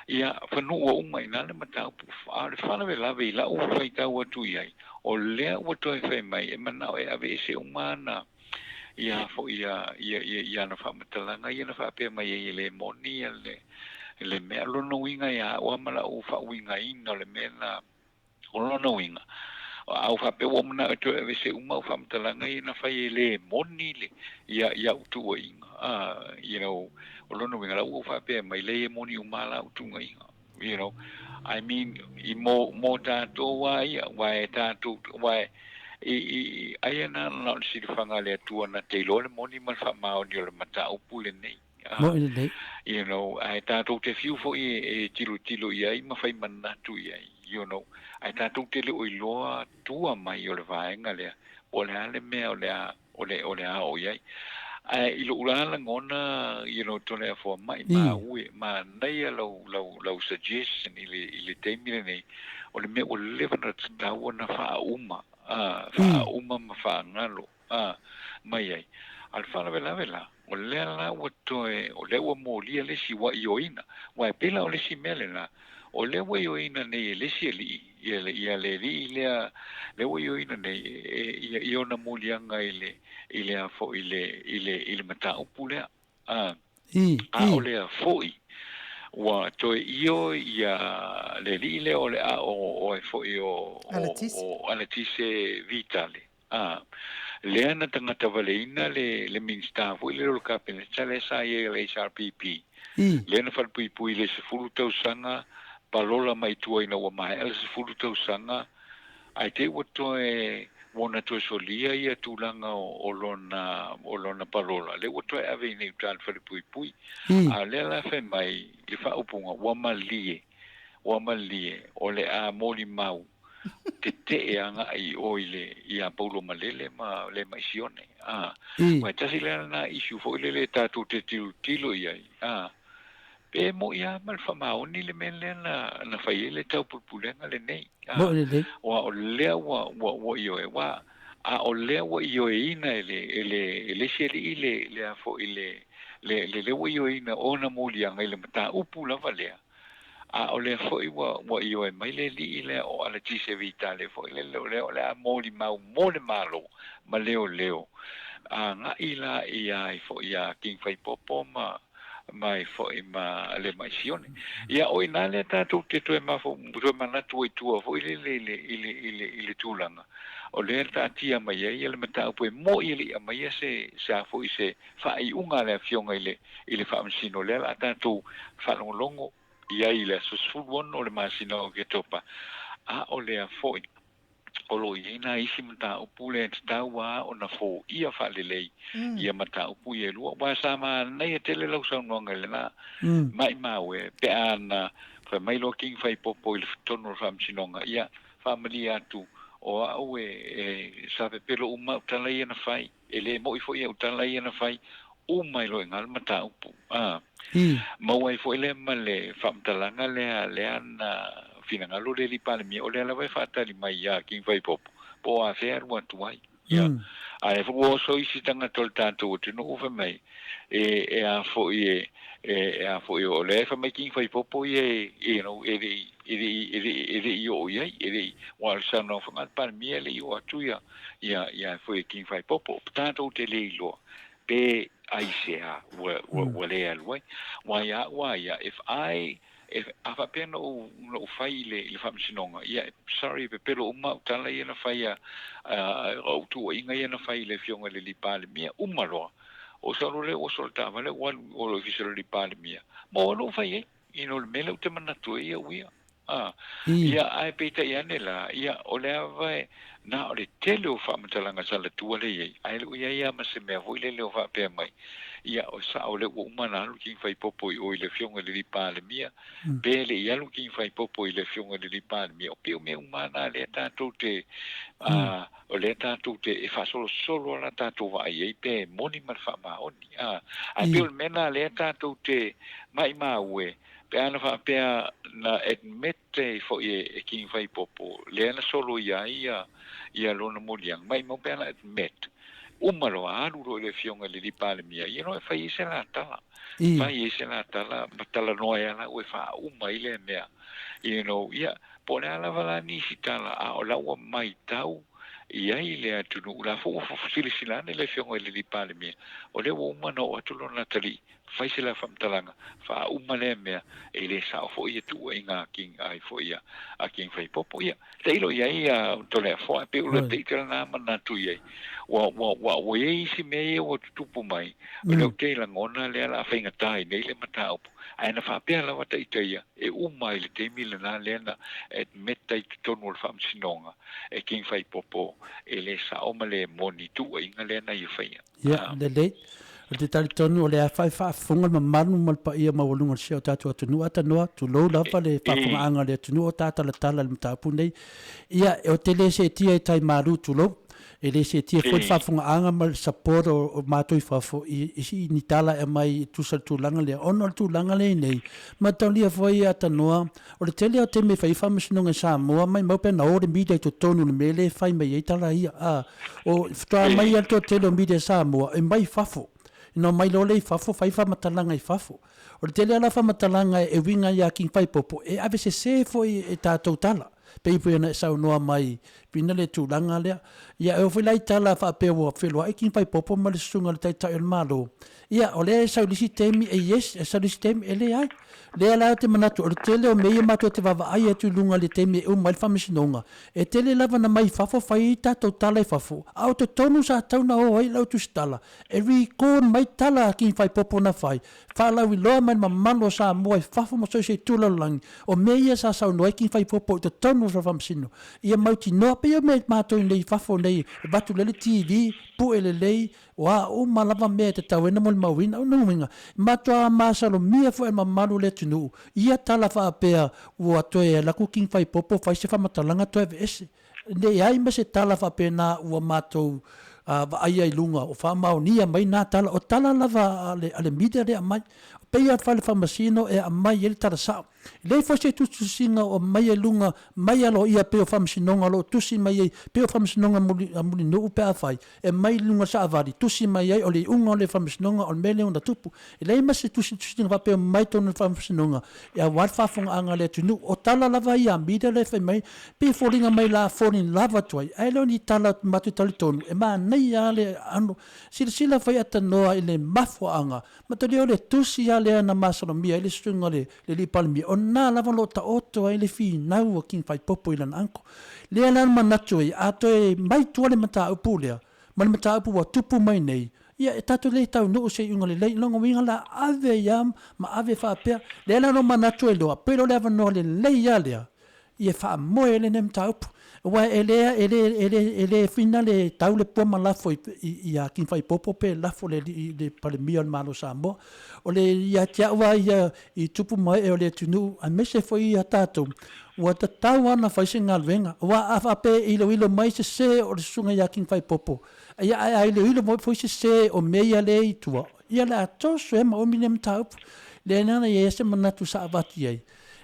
ia, fanua uma i ina le mataupu. A o le faalavelave i lau faitau atu i ai, o lea ua toe fai mai e manao e aveese uma ana, ia foi ia, ia, ia, ia ana faamatalaga ia na faapea mai ai e le moni ia le, le mea. O lona uiga ia au lava ma lau faauigaina o le mea na, o lona uiga, a ou faapea ua ou manao e toe aveese uma au faamatalaga ia na fai e le moni le, ia, ia au tuuaiga, a, you know, o lona uiga, la ua ou faapea mai, leai e moni uma lava la au tuuaiga. You know, I mean, i mō, mō tātou a ia, aua e tātou, aua e, i, i, aia na, na o le silafaga a le Atua na te iloa le moni ma le faamaoni o le mataupu lenei. Moni lenei. You know, ae tātou te fiu foi e, e tilotilo i ai ma fai manatu i ai, you know, ae tātou te le o iloa tua mai o le vaega lea, po o le a le mea o le a, o le, o le a oo i ai. Ae i lou la lagona, you know, Toleafoa, maimau e, manaia lau, lau, lau suggestion i le, i le taimi lenei, o le mea ua leva ona tatau ona faauma, ā, faauma ma faagalo. a, mai ai. A o le faalavelave la, o lea la ua toe, o lea ua molia le isi ua ioeina. Aua e pei la o le isi mea lena, o lea ua ioeina nei e le isi alii, ia le, ia le alii lea, lea ua ioeina nei e, ia, i ona moliaga i le, i le a foi, i le, i le, i le mataupu lea. A, a o lea foi, ua toe ioe ia le alii lea o le a o, o ai foi o, o, o Alatise Vitale. A, lea na tagata valeina le, le Minisita foi lea o le Kapeneta lea sa i ai o le HRPP. Lea na falepuipui i le 10 tausaga, palola mai tua ina ua maea le 10 tausaga, ae te i ua toe, ua ona toe solia ia tulaga o, o lona, o lona palola, lea ua toe ave i nei uta i le falepuipui. A o lea la fai mai le faaupuga, ua malie, ua malie, o le a molimau tetee agai i o i le iā Paulo Malele ma le mai Sione. A, aua e tasi lea lena issue foi lele tatou te tilotilo i ai, a, pe mo'i lava ma le faamaoni le mea lea na, na fai ai le taupulepulega lenei. A, Mo'i lelei. aua o lea ua, ua, ua ioe, aua a o lea ua ioeina e le, e le, e le isi alii le, le a foi le, le, le, lea ua ioeina ona moliaga i le mataupu lava lea, A o lea foi ua, ua ioe mai le alii lea o Alatise Vitale foi lele o lea o le a molimau mo le Malo ma leoleo agai la ia ai foi ia King Faipopo ma, ma ai foi ma le Mai Sione. Ia o i ina lea tatou te toe mafau, toe manatu ai tua foi lele i le, i le, i le, i le tulaga o lea e taatia mai ai le mataupu e mo'i e le i aumaia se, se a foi se faaiuga a le Afioga i le, i le Faamasino, lea o le a tatou faalogologo i ai i le aso 16 o le masina o Oketopa, a o lea foi o lo o i ai nai isi mataupu lea e tatau lava ona foia faalelei ia mataupu ia e lua. Aua sa manaia tele lau saunoaga i lena maimau e, pe a na fai mai loa King Faipopo i le totonu o le Faamasinoga, ia faamalie atu o au e, e sa pepelo uma au tala ia na fai. E le moʻi foi au tala ia na fai, uma ai loa i ina le mataupu. A maua ai foi lea ma le faamatalaga lea, lea na finagalo le alii Palemia, o lea lava e faatali mai iā King Faipopo, po o afea e alu atu ai. Ia. Ae ua oso isi tagata o le tatou atunuu fai mai, e, e a foi e, e, e a foi, o lea e fai mai King Faipopo ia e, you know, e le i, e le i, e le i, e le i oo i ai, e le i, aua o le saunoaga foi a le Palemia e le i oo atu ia, ia, ia foi e King Faipopo, tatou te le iloa pe aisea ua, ua, ua le alu ai. Aua ia au a ia, if I, if, a faapea na ou, na ou fai i le, i le faamasinoga, ia, sorry, e pepelo uma au tala ia na fai a, a, a, au tuuaiga ia na fai i le Afioga i le alii Palemia, uma loa. O solo lea ua solo taavale ua alu i o le Ofisa o le alii Palemia, ma ua alu ou fai ai. You know, le mea lea ou te manatu ai au ia. A, ia, ae peitai ane la, ia, o le ava e, na o le tele o faamatalaga sa latua lea i ai, ae le o i ai lava ma se mea foi lele o faapea mai, ia, o sao lea ua uma ona alu King Faipopo i o i le Afioga i le alii Palemia, pe le i alu King Faipopo i le Afioga i le alii Palemia, o pei o mea uma lava na lea tatou te, a, o lea tatou te, e faasolosolo lava la tatou vaai i ai pe moni ma le faamaoni, a, ae pei o le mea lena lea tatou te maimau e, Pe ana faapea na admit ai foi e King Faipopo lea na soloia ai ia ia lona moliaga, maimau pe ana admit, uma loa alu loa i le Afioga i le Alii Palemia, ia loa e fai ai se la tala. Fai ai se la tala ma talanoa ai lava ua e faauma ai lea mea. You know, ia, po o le a lava la nisi tala, a o la ua maitau i ai le atunuu, la foi ua silasila ane le Afioga i le Alii Palemia, o lea ua uma ona oo atu lona atalii Fai se la faamatalaga, faauma lea mea, e le sao foi ia tuuaiga a King ai foi a a King Faipopo. Ia, tailo i ai a Toleafoa, e pei o le teita lena manatu i ai. Ua, ua, ua, ua i ai isi mea ia ua tutupu mai, o lea ou te lagona lea o le a faigata ai nei le mataupu. Ae na faapea lava taita ia, e uma ai le taimi lena lea na admit ai i totonu o le Faamasinoga e King Faipopo, e le sao ma le moni tuuaiga lea na ia faia. Ia, lelei. Ou te talitonu o lea e faafofoga le mamalu ma le paia maualuga o si o tatou atunuu. Atanoa, tulou lava le faafofogaaga a le atunuu o ta talatala i le mataupu lenei. Ia, ou te le seetia i tai malu, tulou. E le seetia foi le faafofogaaga ma le support o matou i fafo i ni tala e aumai e tusa i le tulaga lea, ona o le tulaga lea i nei, mataulia foi Atanoa, o le tele lava o taimi e fai ai faamasinoga i Samoa, maimau pe ana o le media i totonu i le mea lea e fai mai ai tala ia. A, o, faatoa aumai lava le toatele o media i Samoa e mai fafo. Ona omai loa lea i fafo fai faamatalaga i fafo. O le tele lava la o faamatalaga e uiga ia King Faipopo, e avesese foi e tatou tala. Pei foi ona e saunoa mai pina le tulaga lea. Ia e oo foi la i tala faapea ua feloai King Faipopo ma le susuga i le Taitai o le Malo, ia o lea e sau i le isi taimi e yes, e sau i le isi taimi e leai. Lea la ou te manatu o le tele o mea ia matou te vaavaai atu i luga i le taimi e uma ai le faamasinoga, e tele lava na mai fafo fai ai tatou tala i fafo, a o totonu sa tatau ona o ai lau tusitala e record mai tala a King Faipopo na fai, faalauiloa mai le mamalu o Samoa i fafo ma so o se itu o le lalolagi, o mea ia sa saunoa ai King Faipopo i totonu o le Faamasino, ia mautinoa, pei o mea matou nei i fafo nei, e avatu lelei le TV, pue lelei, o a uma lava mea e tatau ai ona molimauina. O lona uiga, e matua masalomia foi e le mamalu o le atunuu ia tala faapea ua toe alu atu King Faipopo fai se faamatalaga toe aveese. Leai ma se tala faapena ua matou vaaia i luga o faamaonia mai na tala, o tala lava a le media lea e aumai. E pei lava o le fale faamasino e aumai ai le tala sao. E leai foi se tusitusiga o aumai i luga mai aloaia pei o faamasinoga o lo o tusi mai ai, pei o faamasinoga a Mulinuu pe afai e aumai i luga o le savali, tusi mai ai o le iuga o le faamasinoga o le mea lea ona tupu. E leai ma se tusitusiga faapea o mai totonu o le faamasinoga aua le faafofogaaga a le atunuu. O tala lava ia a media lea e fai mai, pei e foliga mai la fall in love atu ai, ae le o ni tala matou te talitonu e manaia lava le aano. Silasila fai atanoa i le mafuaaga, matalia o le tusi lava lea na masalomia ai le susuga o le alii Palemia, o lena lava o lo o taoto ai le finau a King Faipopo i lana uncle. Lea la na manatu ai, a toe mai tua le mataupu lea, ma le mataupu ua tupu mai nei, ia e tatou le taunuu se iuga lelei. Lona uiga la ave ai lava ma ave faapea. Lea la na ou manatu ai loa, pei o le avanoa lelei lava lea ia faamoe ai lenei mataupu. Aua e le, e le, e le, e le fina le tau le pua ma lafo i, i, ia King Faipopo pe lafo le alii, le Palemia o le Malo o Samoa. O le, ia te au lava ia i tupu ma ee o le atunuu, aemaise foi ia tatou, Ua tatau lava ona fai se galuega, aua a faapea e iloilo mai sese o le susuga ia King Faipopo, ia ae a iloilo foi sese o mea ia lea i tua, ia o le a toso ai ma umi lea mataupu. Lea la na i ai se manatu sa avatu i ai,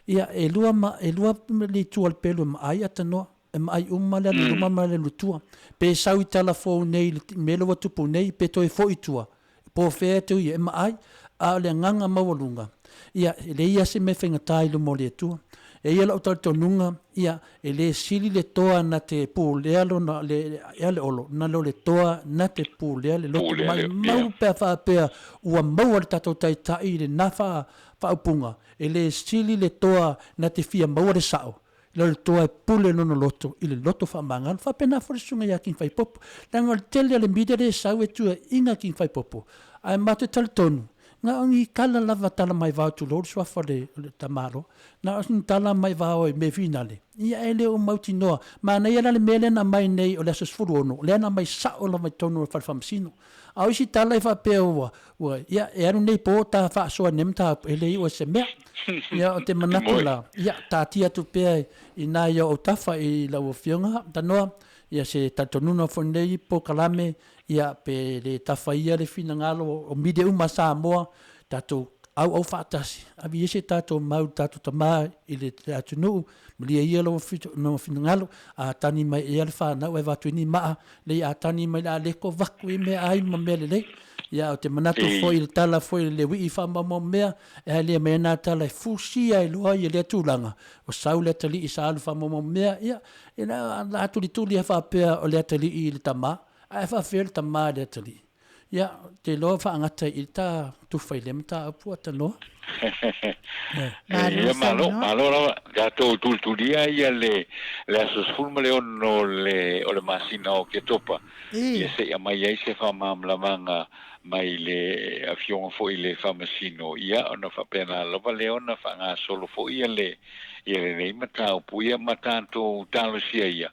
ia e lua ma, e lua le itu o le pelu e maai atanoa, e maai uma le alu i luma ma le alu i tua. Pe sau i Talafou nei i le mea lea ua tupu nei, pe toe foi i tua, Po o fea atu ia e maai, a o le agaga maualuga, ia, e leai lava se mea faigata i luma o le Atua. E i ai lau talitonuga, ia, e le sili le toa na te pulea lona, le, ea le olo, na lo le toa na te pulea le loto maimau pe a faapea ua maua le tatou Taitai i lena faa, faaupuga, e le sili le toa na te fia maua le sao, I le toa e pule lona loto i le loto faamagalo. Faapena foi le susuga ia King Faipopo. Leaga o le tele o le media lea e sau e tuuaiina King Faipopo. Ae matou te talitonu, na o ni tala lava tala mai vao tulou le suafa o le tamaloa. Na o ni tala mai vao i mea finale. Ia e le o mautinoa. Manaia la le mea lea na aumai nei o le aso 16, lea na aumai sao lava i totonu o le fale faamasino. A o isi tala e faapea ua, ua, ia, e alu nei po ta faasoa i lenei mataupu, e le iu ai se mea. Ia, ou te manatu la, ia, taatia atu pea i ina i ou autafa i lau Afioga Tanoa, ia se talitonuga foi lenei polokalame, ia, pe le tafa ia le finagalo o media uma a Samoa, tatou auau faatasi, ave i ai se tatou mau i le tatou tama i le atunuu, malie ia lou finagalo, a tagi mai ea le fanau ae avatu ai ni maa, Lei a tagi mai le a le kovatu i meaai ma mea lelei. Ia ou te manatu foi i le tala foi le wii faamaumau mea, e alia mai ana tala e fusia ai loa ia lea tulaga, o sau le atalii sa alu faamaumau mea, ia, e la a tulituli a faapea o le atalii i le tama, ae faafefea le tama i le atalii. Ia, ou te iloa faagata i i ta tufa i lea mataupu a Tanoa. Ia, malo, malo lava. Tatou tulitulia ia le, le aso 16 o le, o le masina o Oketopa, ia se i aumai ai se faamalamalamaga mai le Afioga foi i le Faamasino, ia ona faapena lava lea ona faagasolo foi ia le, ia lenei mataupu, ia ma tatou talosia ia.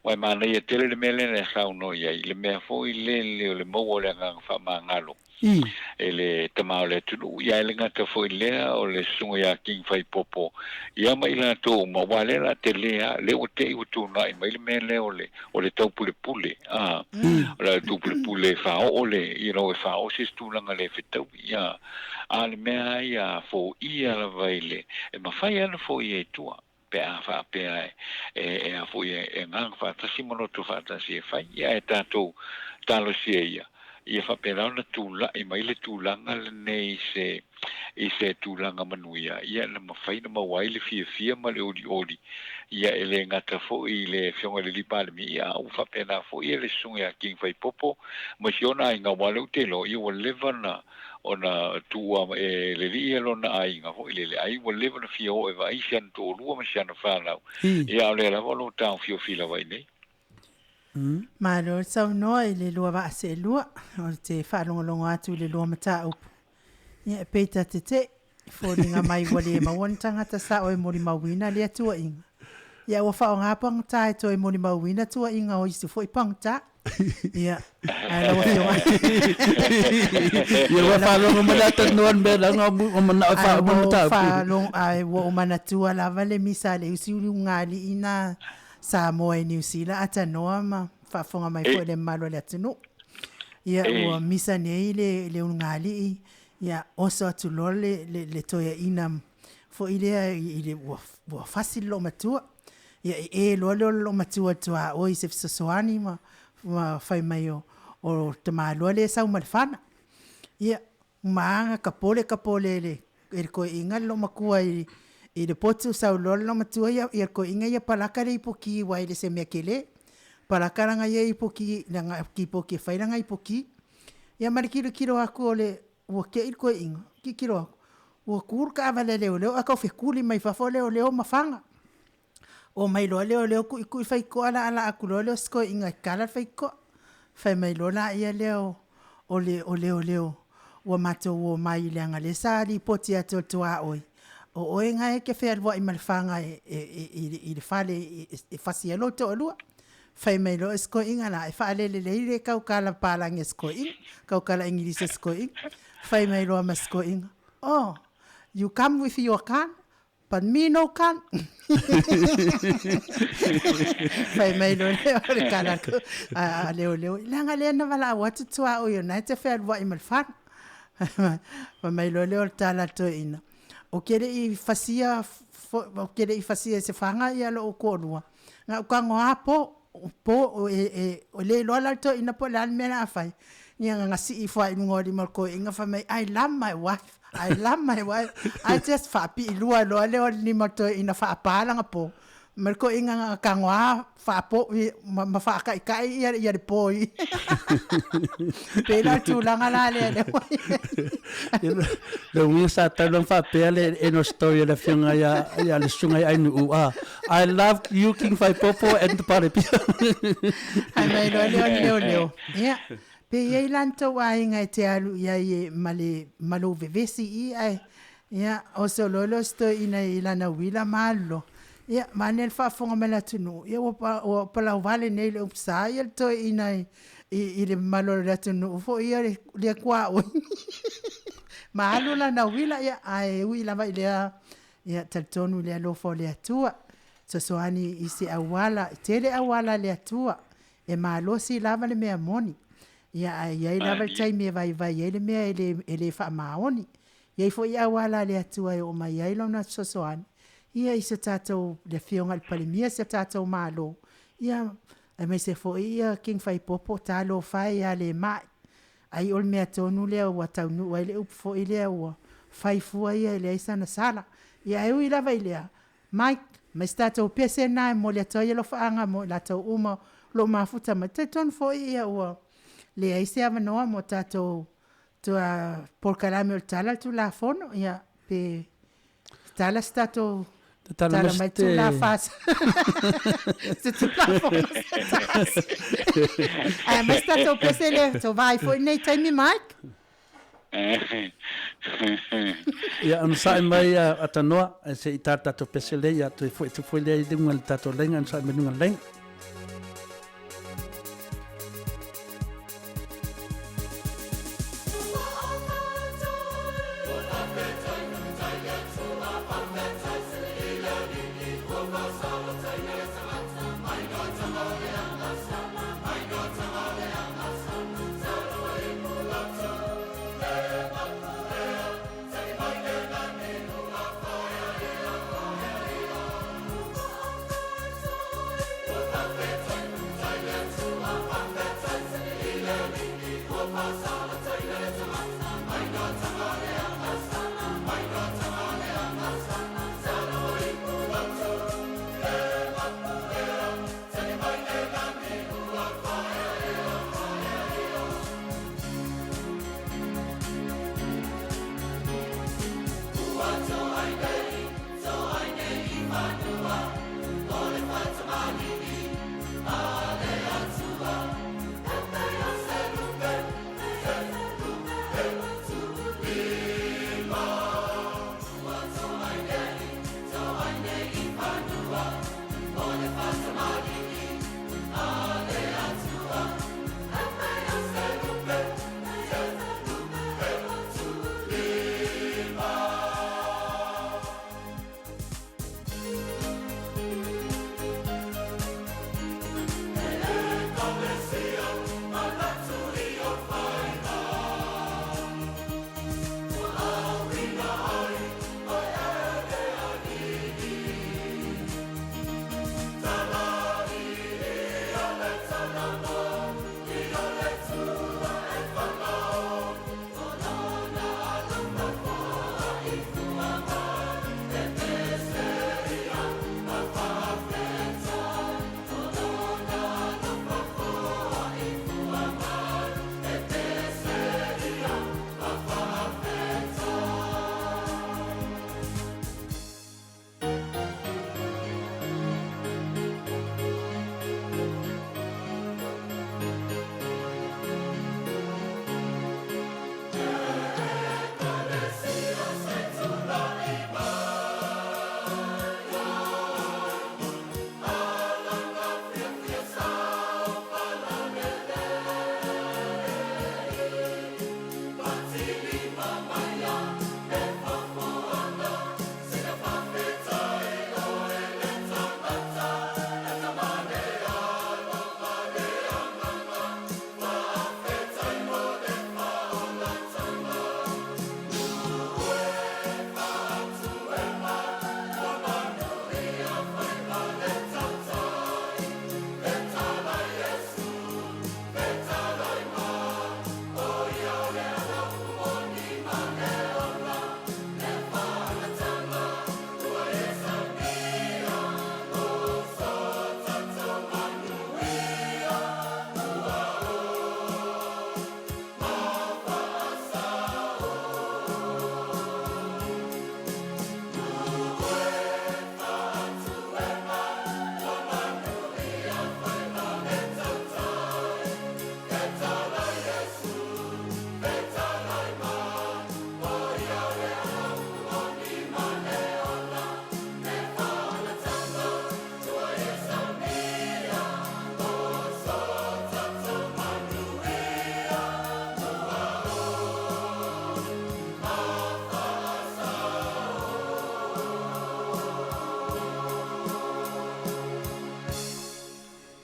Aua e manaia tele le mea lea na e saunoa i ai, i le mea foi lele o le maua o le agaga faamagalo. E le tama o le atunuu, ia e le gata foi i lea o le susuga ia King Faipopo, ia ma i latou uma, aua o lea o le a tele lava, lea ua te i ua tuunai mai le mea lea o le, o le taupulepule, a, o le taupulepule e faaoo le, you know, e faaoo se isi tulaga le fetaui, ia. A o le mea lava ia a foia lava i le, e mafai lava ona foia i tua, pe a faapea e, e, e a foi e, e agaga faatasi ma loto faatasi e fai, ia ae tatou talosia ia, ia faapena ona tulai mai le tulaga lenei i se, i se tulaga manuia, ia na mafai ona maua ai le fiafia ma le olioli, ia e le gata foi i le Afioga i le Alii Palemia, ia a ua faapena foi le Susuga ia King Faipopo ma si ona aiga, aua o lea ou te iloa, ia ua leva ona ona tuua e le alii ia lona aiga foi lele, ai ua leva ona fia oo e vaai si ana toalua ma si ana fanau, ia a o lea lava o lo o taofiofi lava i inei. Malo le saunoa i le lua vaa seelua, o te faalogologo atu i le lua mataupu. Ia e pei ta tete'i, e foliga mai ua le maua ni tagata sao e molimauina lea tuuaiga. Ia ua faaaoga pagota e toe molimauina tuuaiga o isi foi pagota. Ia, ae lau Afioga. Ia ua faalogo mai le atalanoa le mea leaga o manao e faauma le mataupu. Ae ua ou manatua lava le misa a le usi ulugalii na Samoa i Niu Sila atanoa ma faafofoga mai foi le mamalu o le atunuu. Ia ua misa nei le le ulugalii, ia oso atu loa le le toeaina foi lea i le ua ua fasi le loomatua. Ia e e loa le loomatua i le tuaoi i se fesoasoani ma ma fai mai o o le tamaloa lea e sau ma le fana. Ia ma kapole kapole e le e le toeaina le loomatua i i le potu sau loa le loomatua ia le toeaina ia palaka le ipuki aua e le o se mea tele. Palaka lana ia ipuki lana kipoti e fai lana ipuki. Ia ma le tilotilo atu o le ua te i le toeaina, tilotilo atu, ua tu le taavale a leoleo ae tau fetuli mai fafo leoleo ma fana. Omai loa leoleo tuitui faitotoa laalaa atu loa lea o si toeaina e tala le faitotoa. Fai mai loa laia lea o le o leoleo, ua matou omai leaga lea sa lipoti atu e le tuaoi, o oe na e te fealuai ma le faga i le fale e fasi ai lou toalua. Fai mai loa si toeaina la, e faalelelei le tautala palagi a si toeaina, tautala igilisi a si toeaina. Fai mai loa ma si toeaina, oh, you come with your gun, But me no gun. Fai mai loa lea o le tala a leoleo, leaga lea na valaau atu tuaoi o lena e te fealuai ma le fana. Fai mai loa lea o le tala a le toeaina, ou te le i fasia, ou te le i fasia i se faga lou toalua, na ou tago lava po, po e le iloa la le toeaina po o le a le mea o le a fai, ia na sii ifo lava i luga o lima o le toeaina fai mai, I love my wife. I love my wife. I just faapii lua loa lea o le lima o le toeaina faapa lana po. Ma le toeaina na tago lava faapo ma faataitai ia le po i. Pei la o le tulaga la lea lea ua i ai. Le uiga sa tau lava faapea le end of story a le afioga ia ia le susuga ia Ainuu a I love you King Faipopo and the Palepia. Ae mai loa lea o le leoleo. Ia, Pe i ai la ni tou aiga e te alu i ai e ma le ma lou vevesi i ae ia oso loa lea o si toeaina i lana uila ma alu loa. Ia vaeane le faafofoga mai le atunuu, ia ua ua palauvale nei le upu sa ia le toeaina i i le mamalu o le atunuu foi ia lea tuaoi ma alu lana uila ia ae ui lava i lea ia talitonu i le alofa o le Atua fesoasoani i se auala, e tele auala a le Atua E malosi lava le mea moni, ia ae i ai lava le taimi e vaivai ai le mea e le, e le faamaoni. E i ai foi auala a le Atua e oo mai ai Lona fesoasoani, ia i so tatou, le Afioga i le Palemia si o tatou Malo, ia, aemaise foi ia King Faipopo, talofa e ia le mai. Ai o le mea tonu lea ua taunuu ai le upu foi lea ua fai fua ia e leai sana sala. Ia ae ui lava i lea, Mike, ma si tatou pese lena e momoli atu ai alofaaga mo i latou uma o lo o mafuta mai. Talitonu foi ia ua leai se avanoa mo tatou tua polokalame o le Tala o le Tulafono, ia pe tala se tatou tala mai Tulafa se Tulafono se tasi. Ae aumai se tatou pese lea, tou vaai foi i lenei taimi Mike. Ia, onosai mai a Tanoa, se i tā tatou pese lea, ia toe foi atu foi lea i luga i le tatou laina, onosai mai luga i le laina.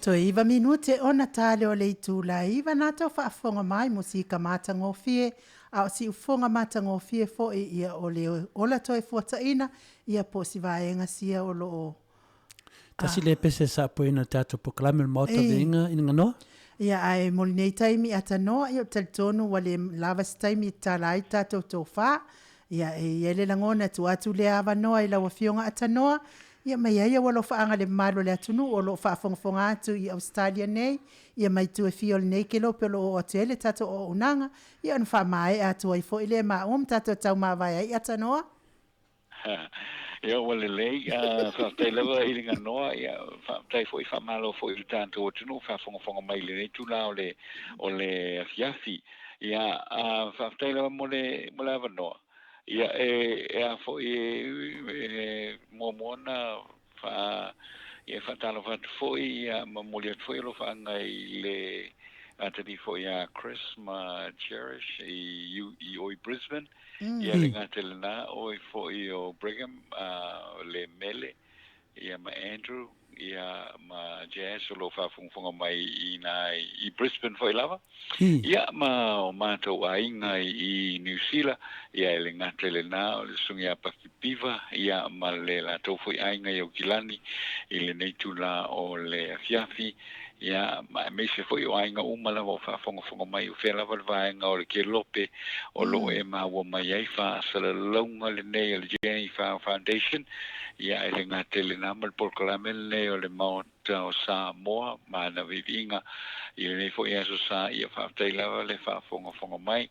Toe iva minute ona tale o le itula e iva na tau faafofoga mai musika matagofie a o siufoga matagofie foi ia o le ola toe fuataina ia po o si vaega sia o loo Tasi lea pese sa apoina i le tatou polokalame o le Maota Viiga i Ganoa. Ia, ae mo lenei taimi atanoa, ia, ou te talitonu ua le lava se taimi e tatala ai le tatou tofa. Ia, e i ai le lagona e tuu atu lea avanoa i lau Afioga Atanoa, ia ma i ai au alofaaga i le mamalu o le atunuu o lo o faafogafoga atu i Ausetalia nei, ia ma itu e fia o lenei kelope o lo o oo atu ai le tatou auaunaga, ia ona faamaea atu ai foi lea maua ma tatou taumavae ai Atanoa. Ia ua lelei, faafetai lava i le Ganoa, ia faafetai foi, faamalo foi i le tatou atunuu faafogafoga mai i lenei itula o le o le afiafi. Ia faafetai lava mo le mo le avanoa. Ia e e a foi e muamua ona faa ia faatalofa atu foi ia ma momoli atu foi alofaaga i le atalii foi ia Chris ma Cherish i i o i Brisbane. Ia le gata i lena, o oe foi o Brigham, le Mele, ia ma Andrew, ia ma Jazz o lo o faafogafoga mai i ina i Brisbane foi lava. Ia ma o matou aiga i Niu Sila, ia e le gata i lena, o le Susuga ia Paki Piva, ia ma le latou foi aiga i Aukilani i lenei itula o le afiafi. Ia, ma aemaise foi o aiga uma lava o faafogafoga mai, o fea lava le vaega o le kelope o lo o e maua mai ai faasalalauga lenei a le Jenny Fao Foundation, ia, e le gata i lena ma le polokalame lenei o le Maota o Samoa ma ana viiviiga i lenei foi aso sa, ia, faafetai lava le faafogafoga mai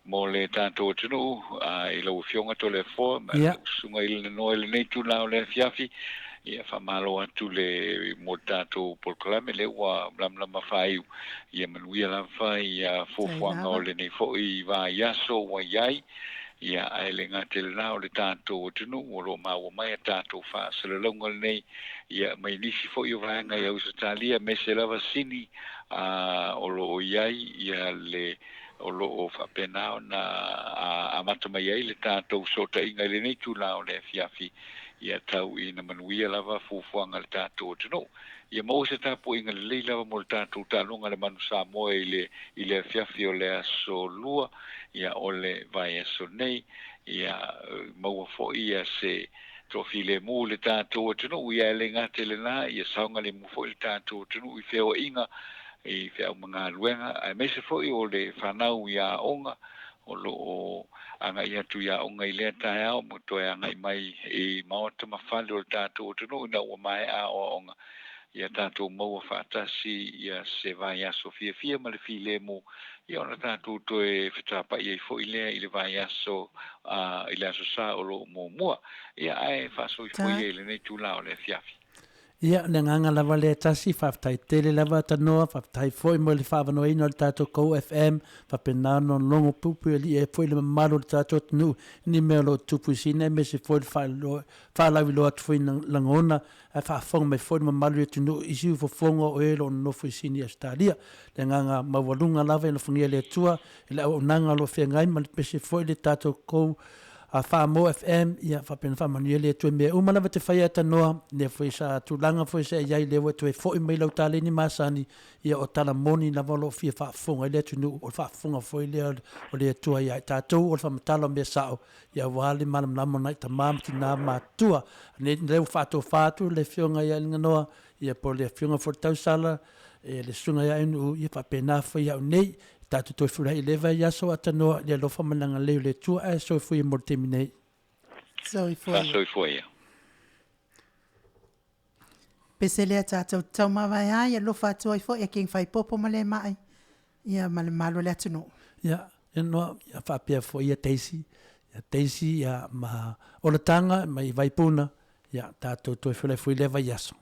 mo le tatou atunuu, i lau Afioga Toleafoa ma lau Susuga i le Noa i lenei itula o le afiafi. Ia faamalo atu le mo le tatou polokalame lea ua malamalama faaiu. Ia manuia lava ia fuafuaga o lenei foi vaiaso ua i ai. Ia ae le gata i lena o le tatou atunuu o lo o maua mai a tatou faasalalauga lenei ia mai nisi foi o vaega i Ausetalia aemaise lava Sini a o lo o i ai ia le o lo o faapena ona amata mai ai le tatou fesootaiga i lenei itula o le afiafi. Ia tau ina manuia lava fuafuaga a le tatou atunuu. Ia maua se tapuaiga lelei lava mo le tatou taaloga a le Manu Samoa i le i le afiafi o le aso Lua, ia o le vaiaso nei. Ia maua foi ia se toafilemu i le tatou atunuu, ia e le gata i lena, ia saogalemu foi le tatou atunuu i feoaiga, i feau ma galuega, aemaise foi o le fanau i aoga, o lo o agai atu i aoga i lea taeao ma toe agai mai i maota ma fale o le tatou atunuu ina ua maea aoaoga, ia tatou maua faatasi ia se vaiaso fiafia ma le filemu, ia ona tatou toe fetapa'i ai foi lea i le vaiaso, i le Aso Sa o lo o muamua. Ia ae faasoifua ia i lenei itula o le afiafi. Ia, o le agaga lava lea e tasi, faafetai tele lava Tanoa, faafetai foi mo le faaavanoaina o le tatou Go FM, faapena ona logo puipuialii ai foi le mamalu o le tatou atunuu i ni mea o lo o tupu i Sina aemaise foi le faalauiloa atu foi i lagona ae faafofoga mai foi le mamalu i atunuu i siufofoga o e o lo o nonofo i Sini Ausetalia. Le agaga maualuga lava e alofagia e le Atua i le auaunaga o lo o feagai ma le pese foi le tatou Go A Wha FM, ia, faapena faamanuia le Atua i mea uma lava te whai a tanoa, lea foi sa tulaga foi sa e iai lea ua toe foi mai lau taleni masani, ia o tala moni lava o lo o fia faafofoga ai le atunuu, o le faafofoga foi lea o le Atua ia i tatou, o le faamatala o mea sao, ia aua le malamalama o nai tama ma tina matutua. Nei, lea ua faatofa atu le afioga ia Alinganoa, ia po o le afioga foi i le tausala, e le susuga ia Ainuu, ia faapena foi au nei, Tatou toe feiloai i lea vaiaso a tanoa i le alofa ma le agalelei o le Atua ae soifua ia mo le taimi nei. Soifua ia. Faasoifua ia. Pese lea tatou te taumavae ai, alofa atu ai foi a King Faipopo ma le mai, ia ma le mamalu o le atunuu. Ia, ia noa, ia faapea foi ia Daisy, ia Daisy ia ma Olataga mai Vaipuna, ia tatou toe feiloai foi i lea vaiaso.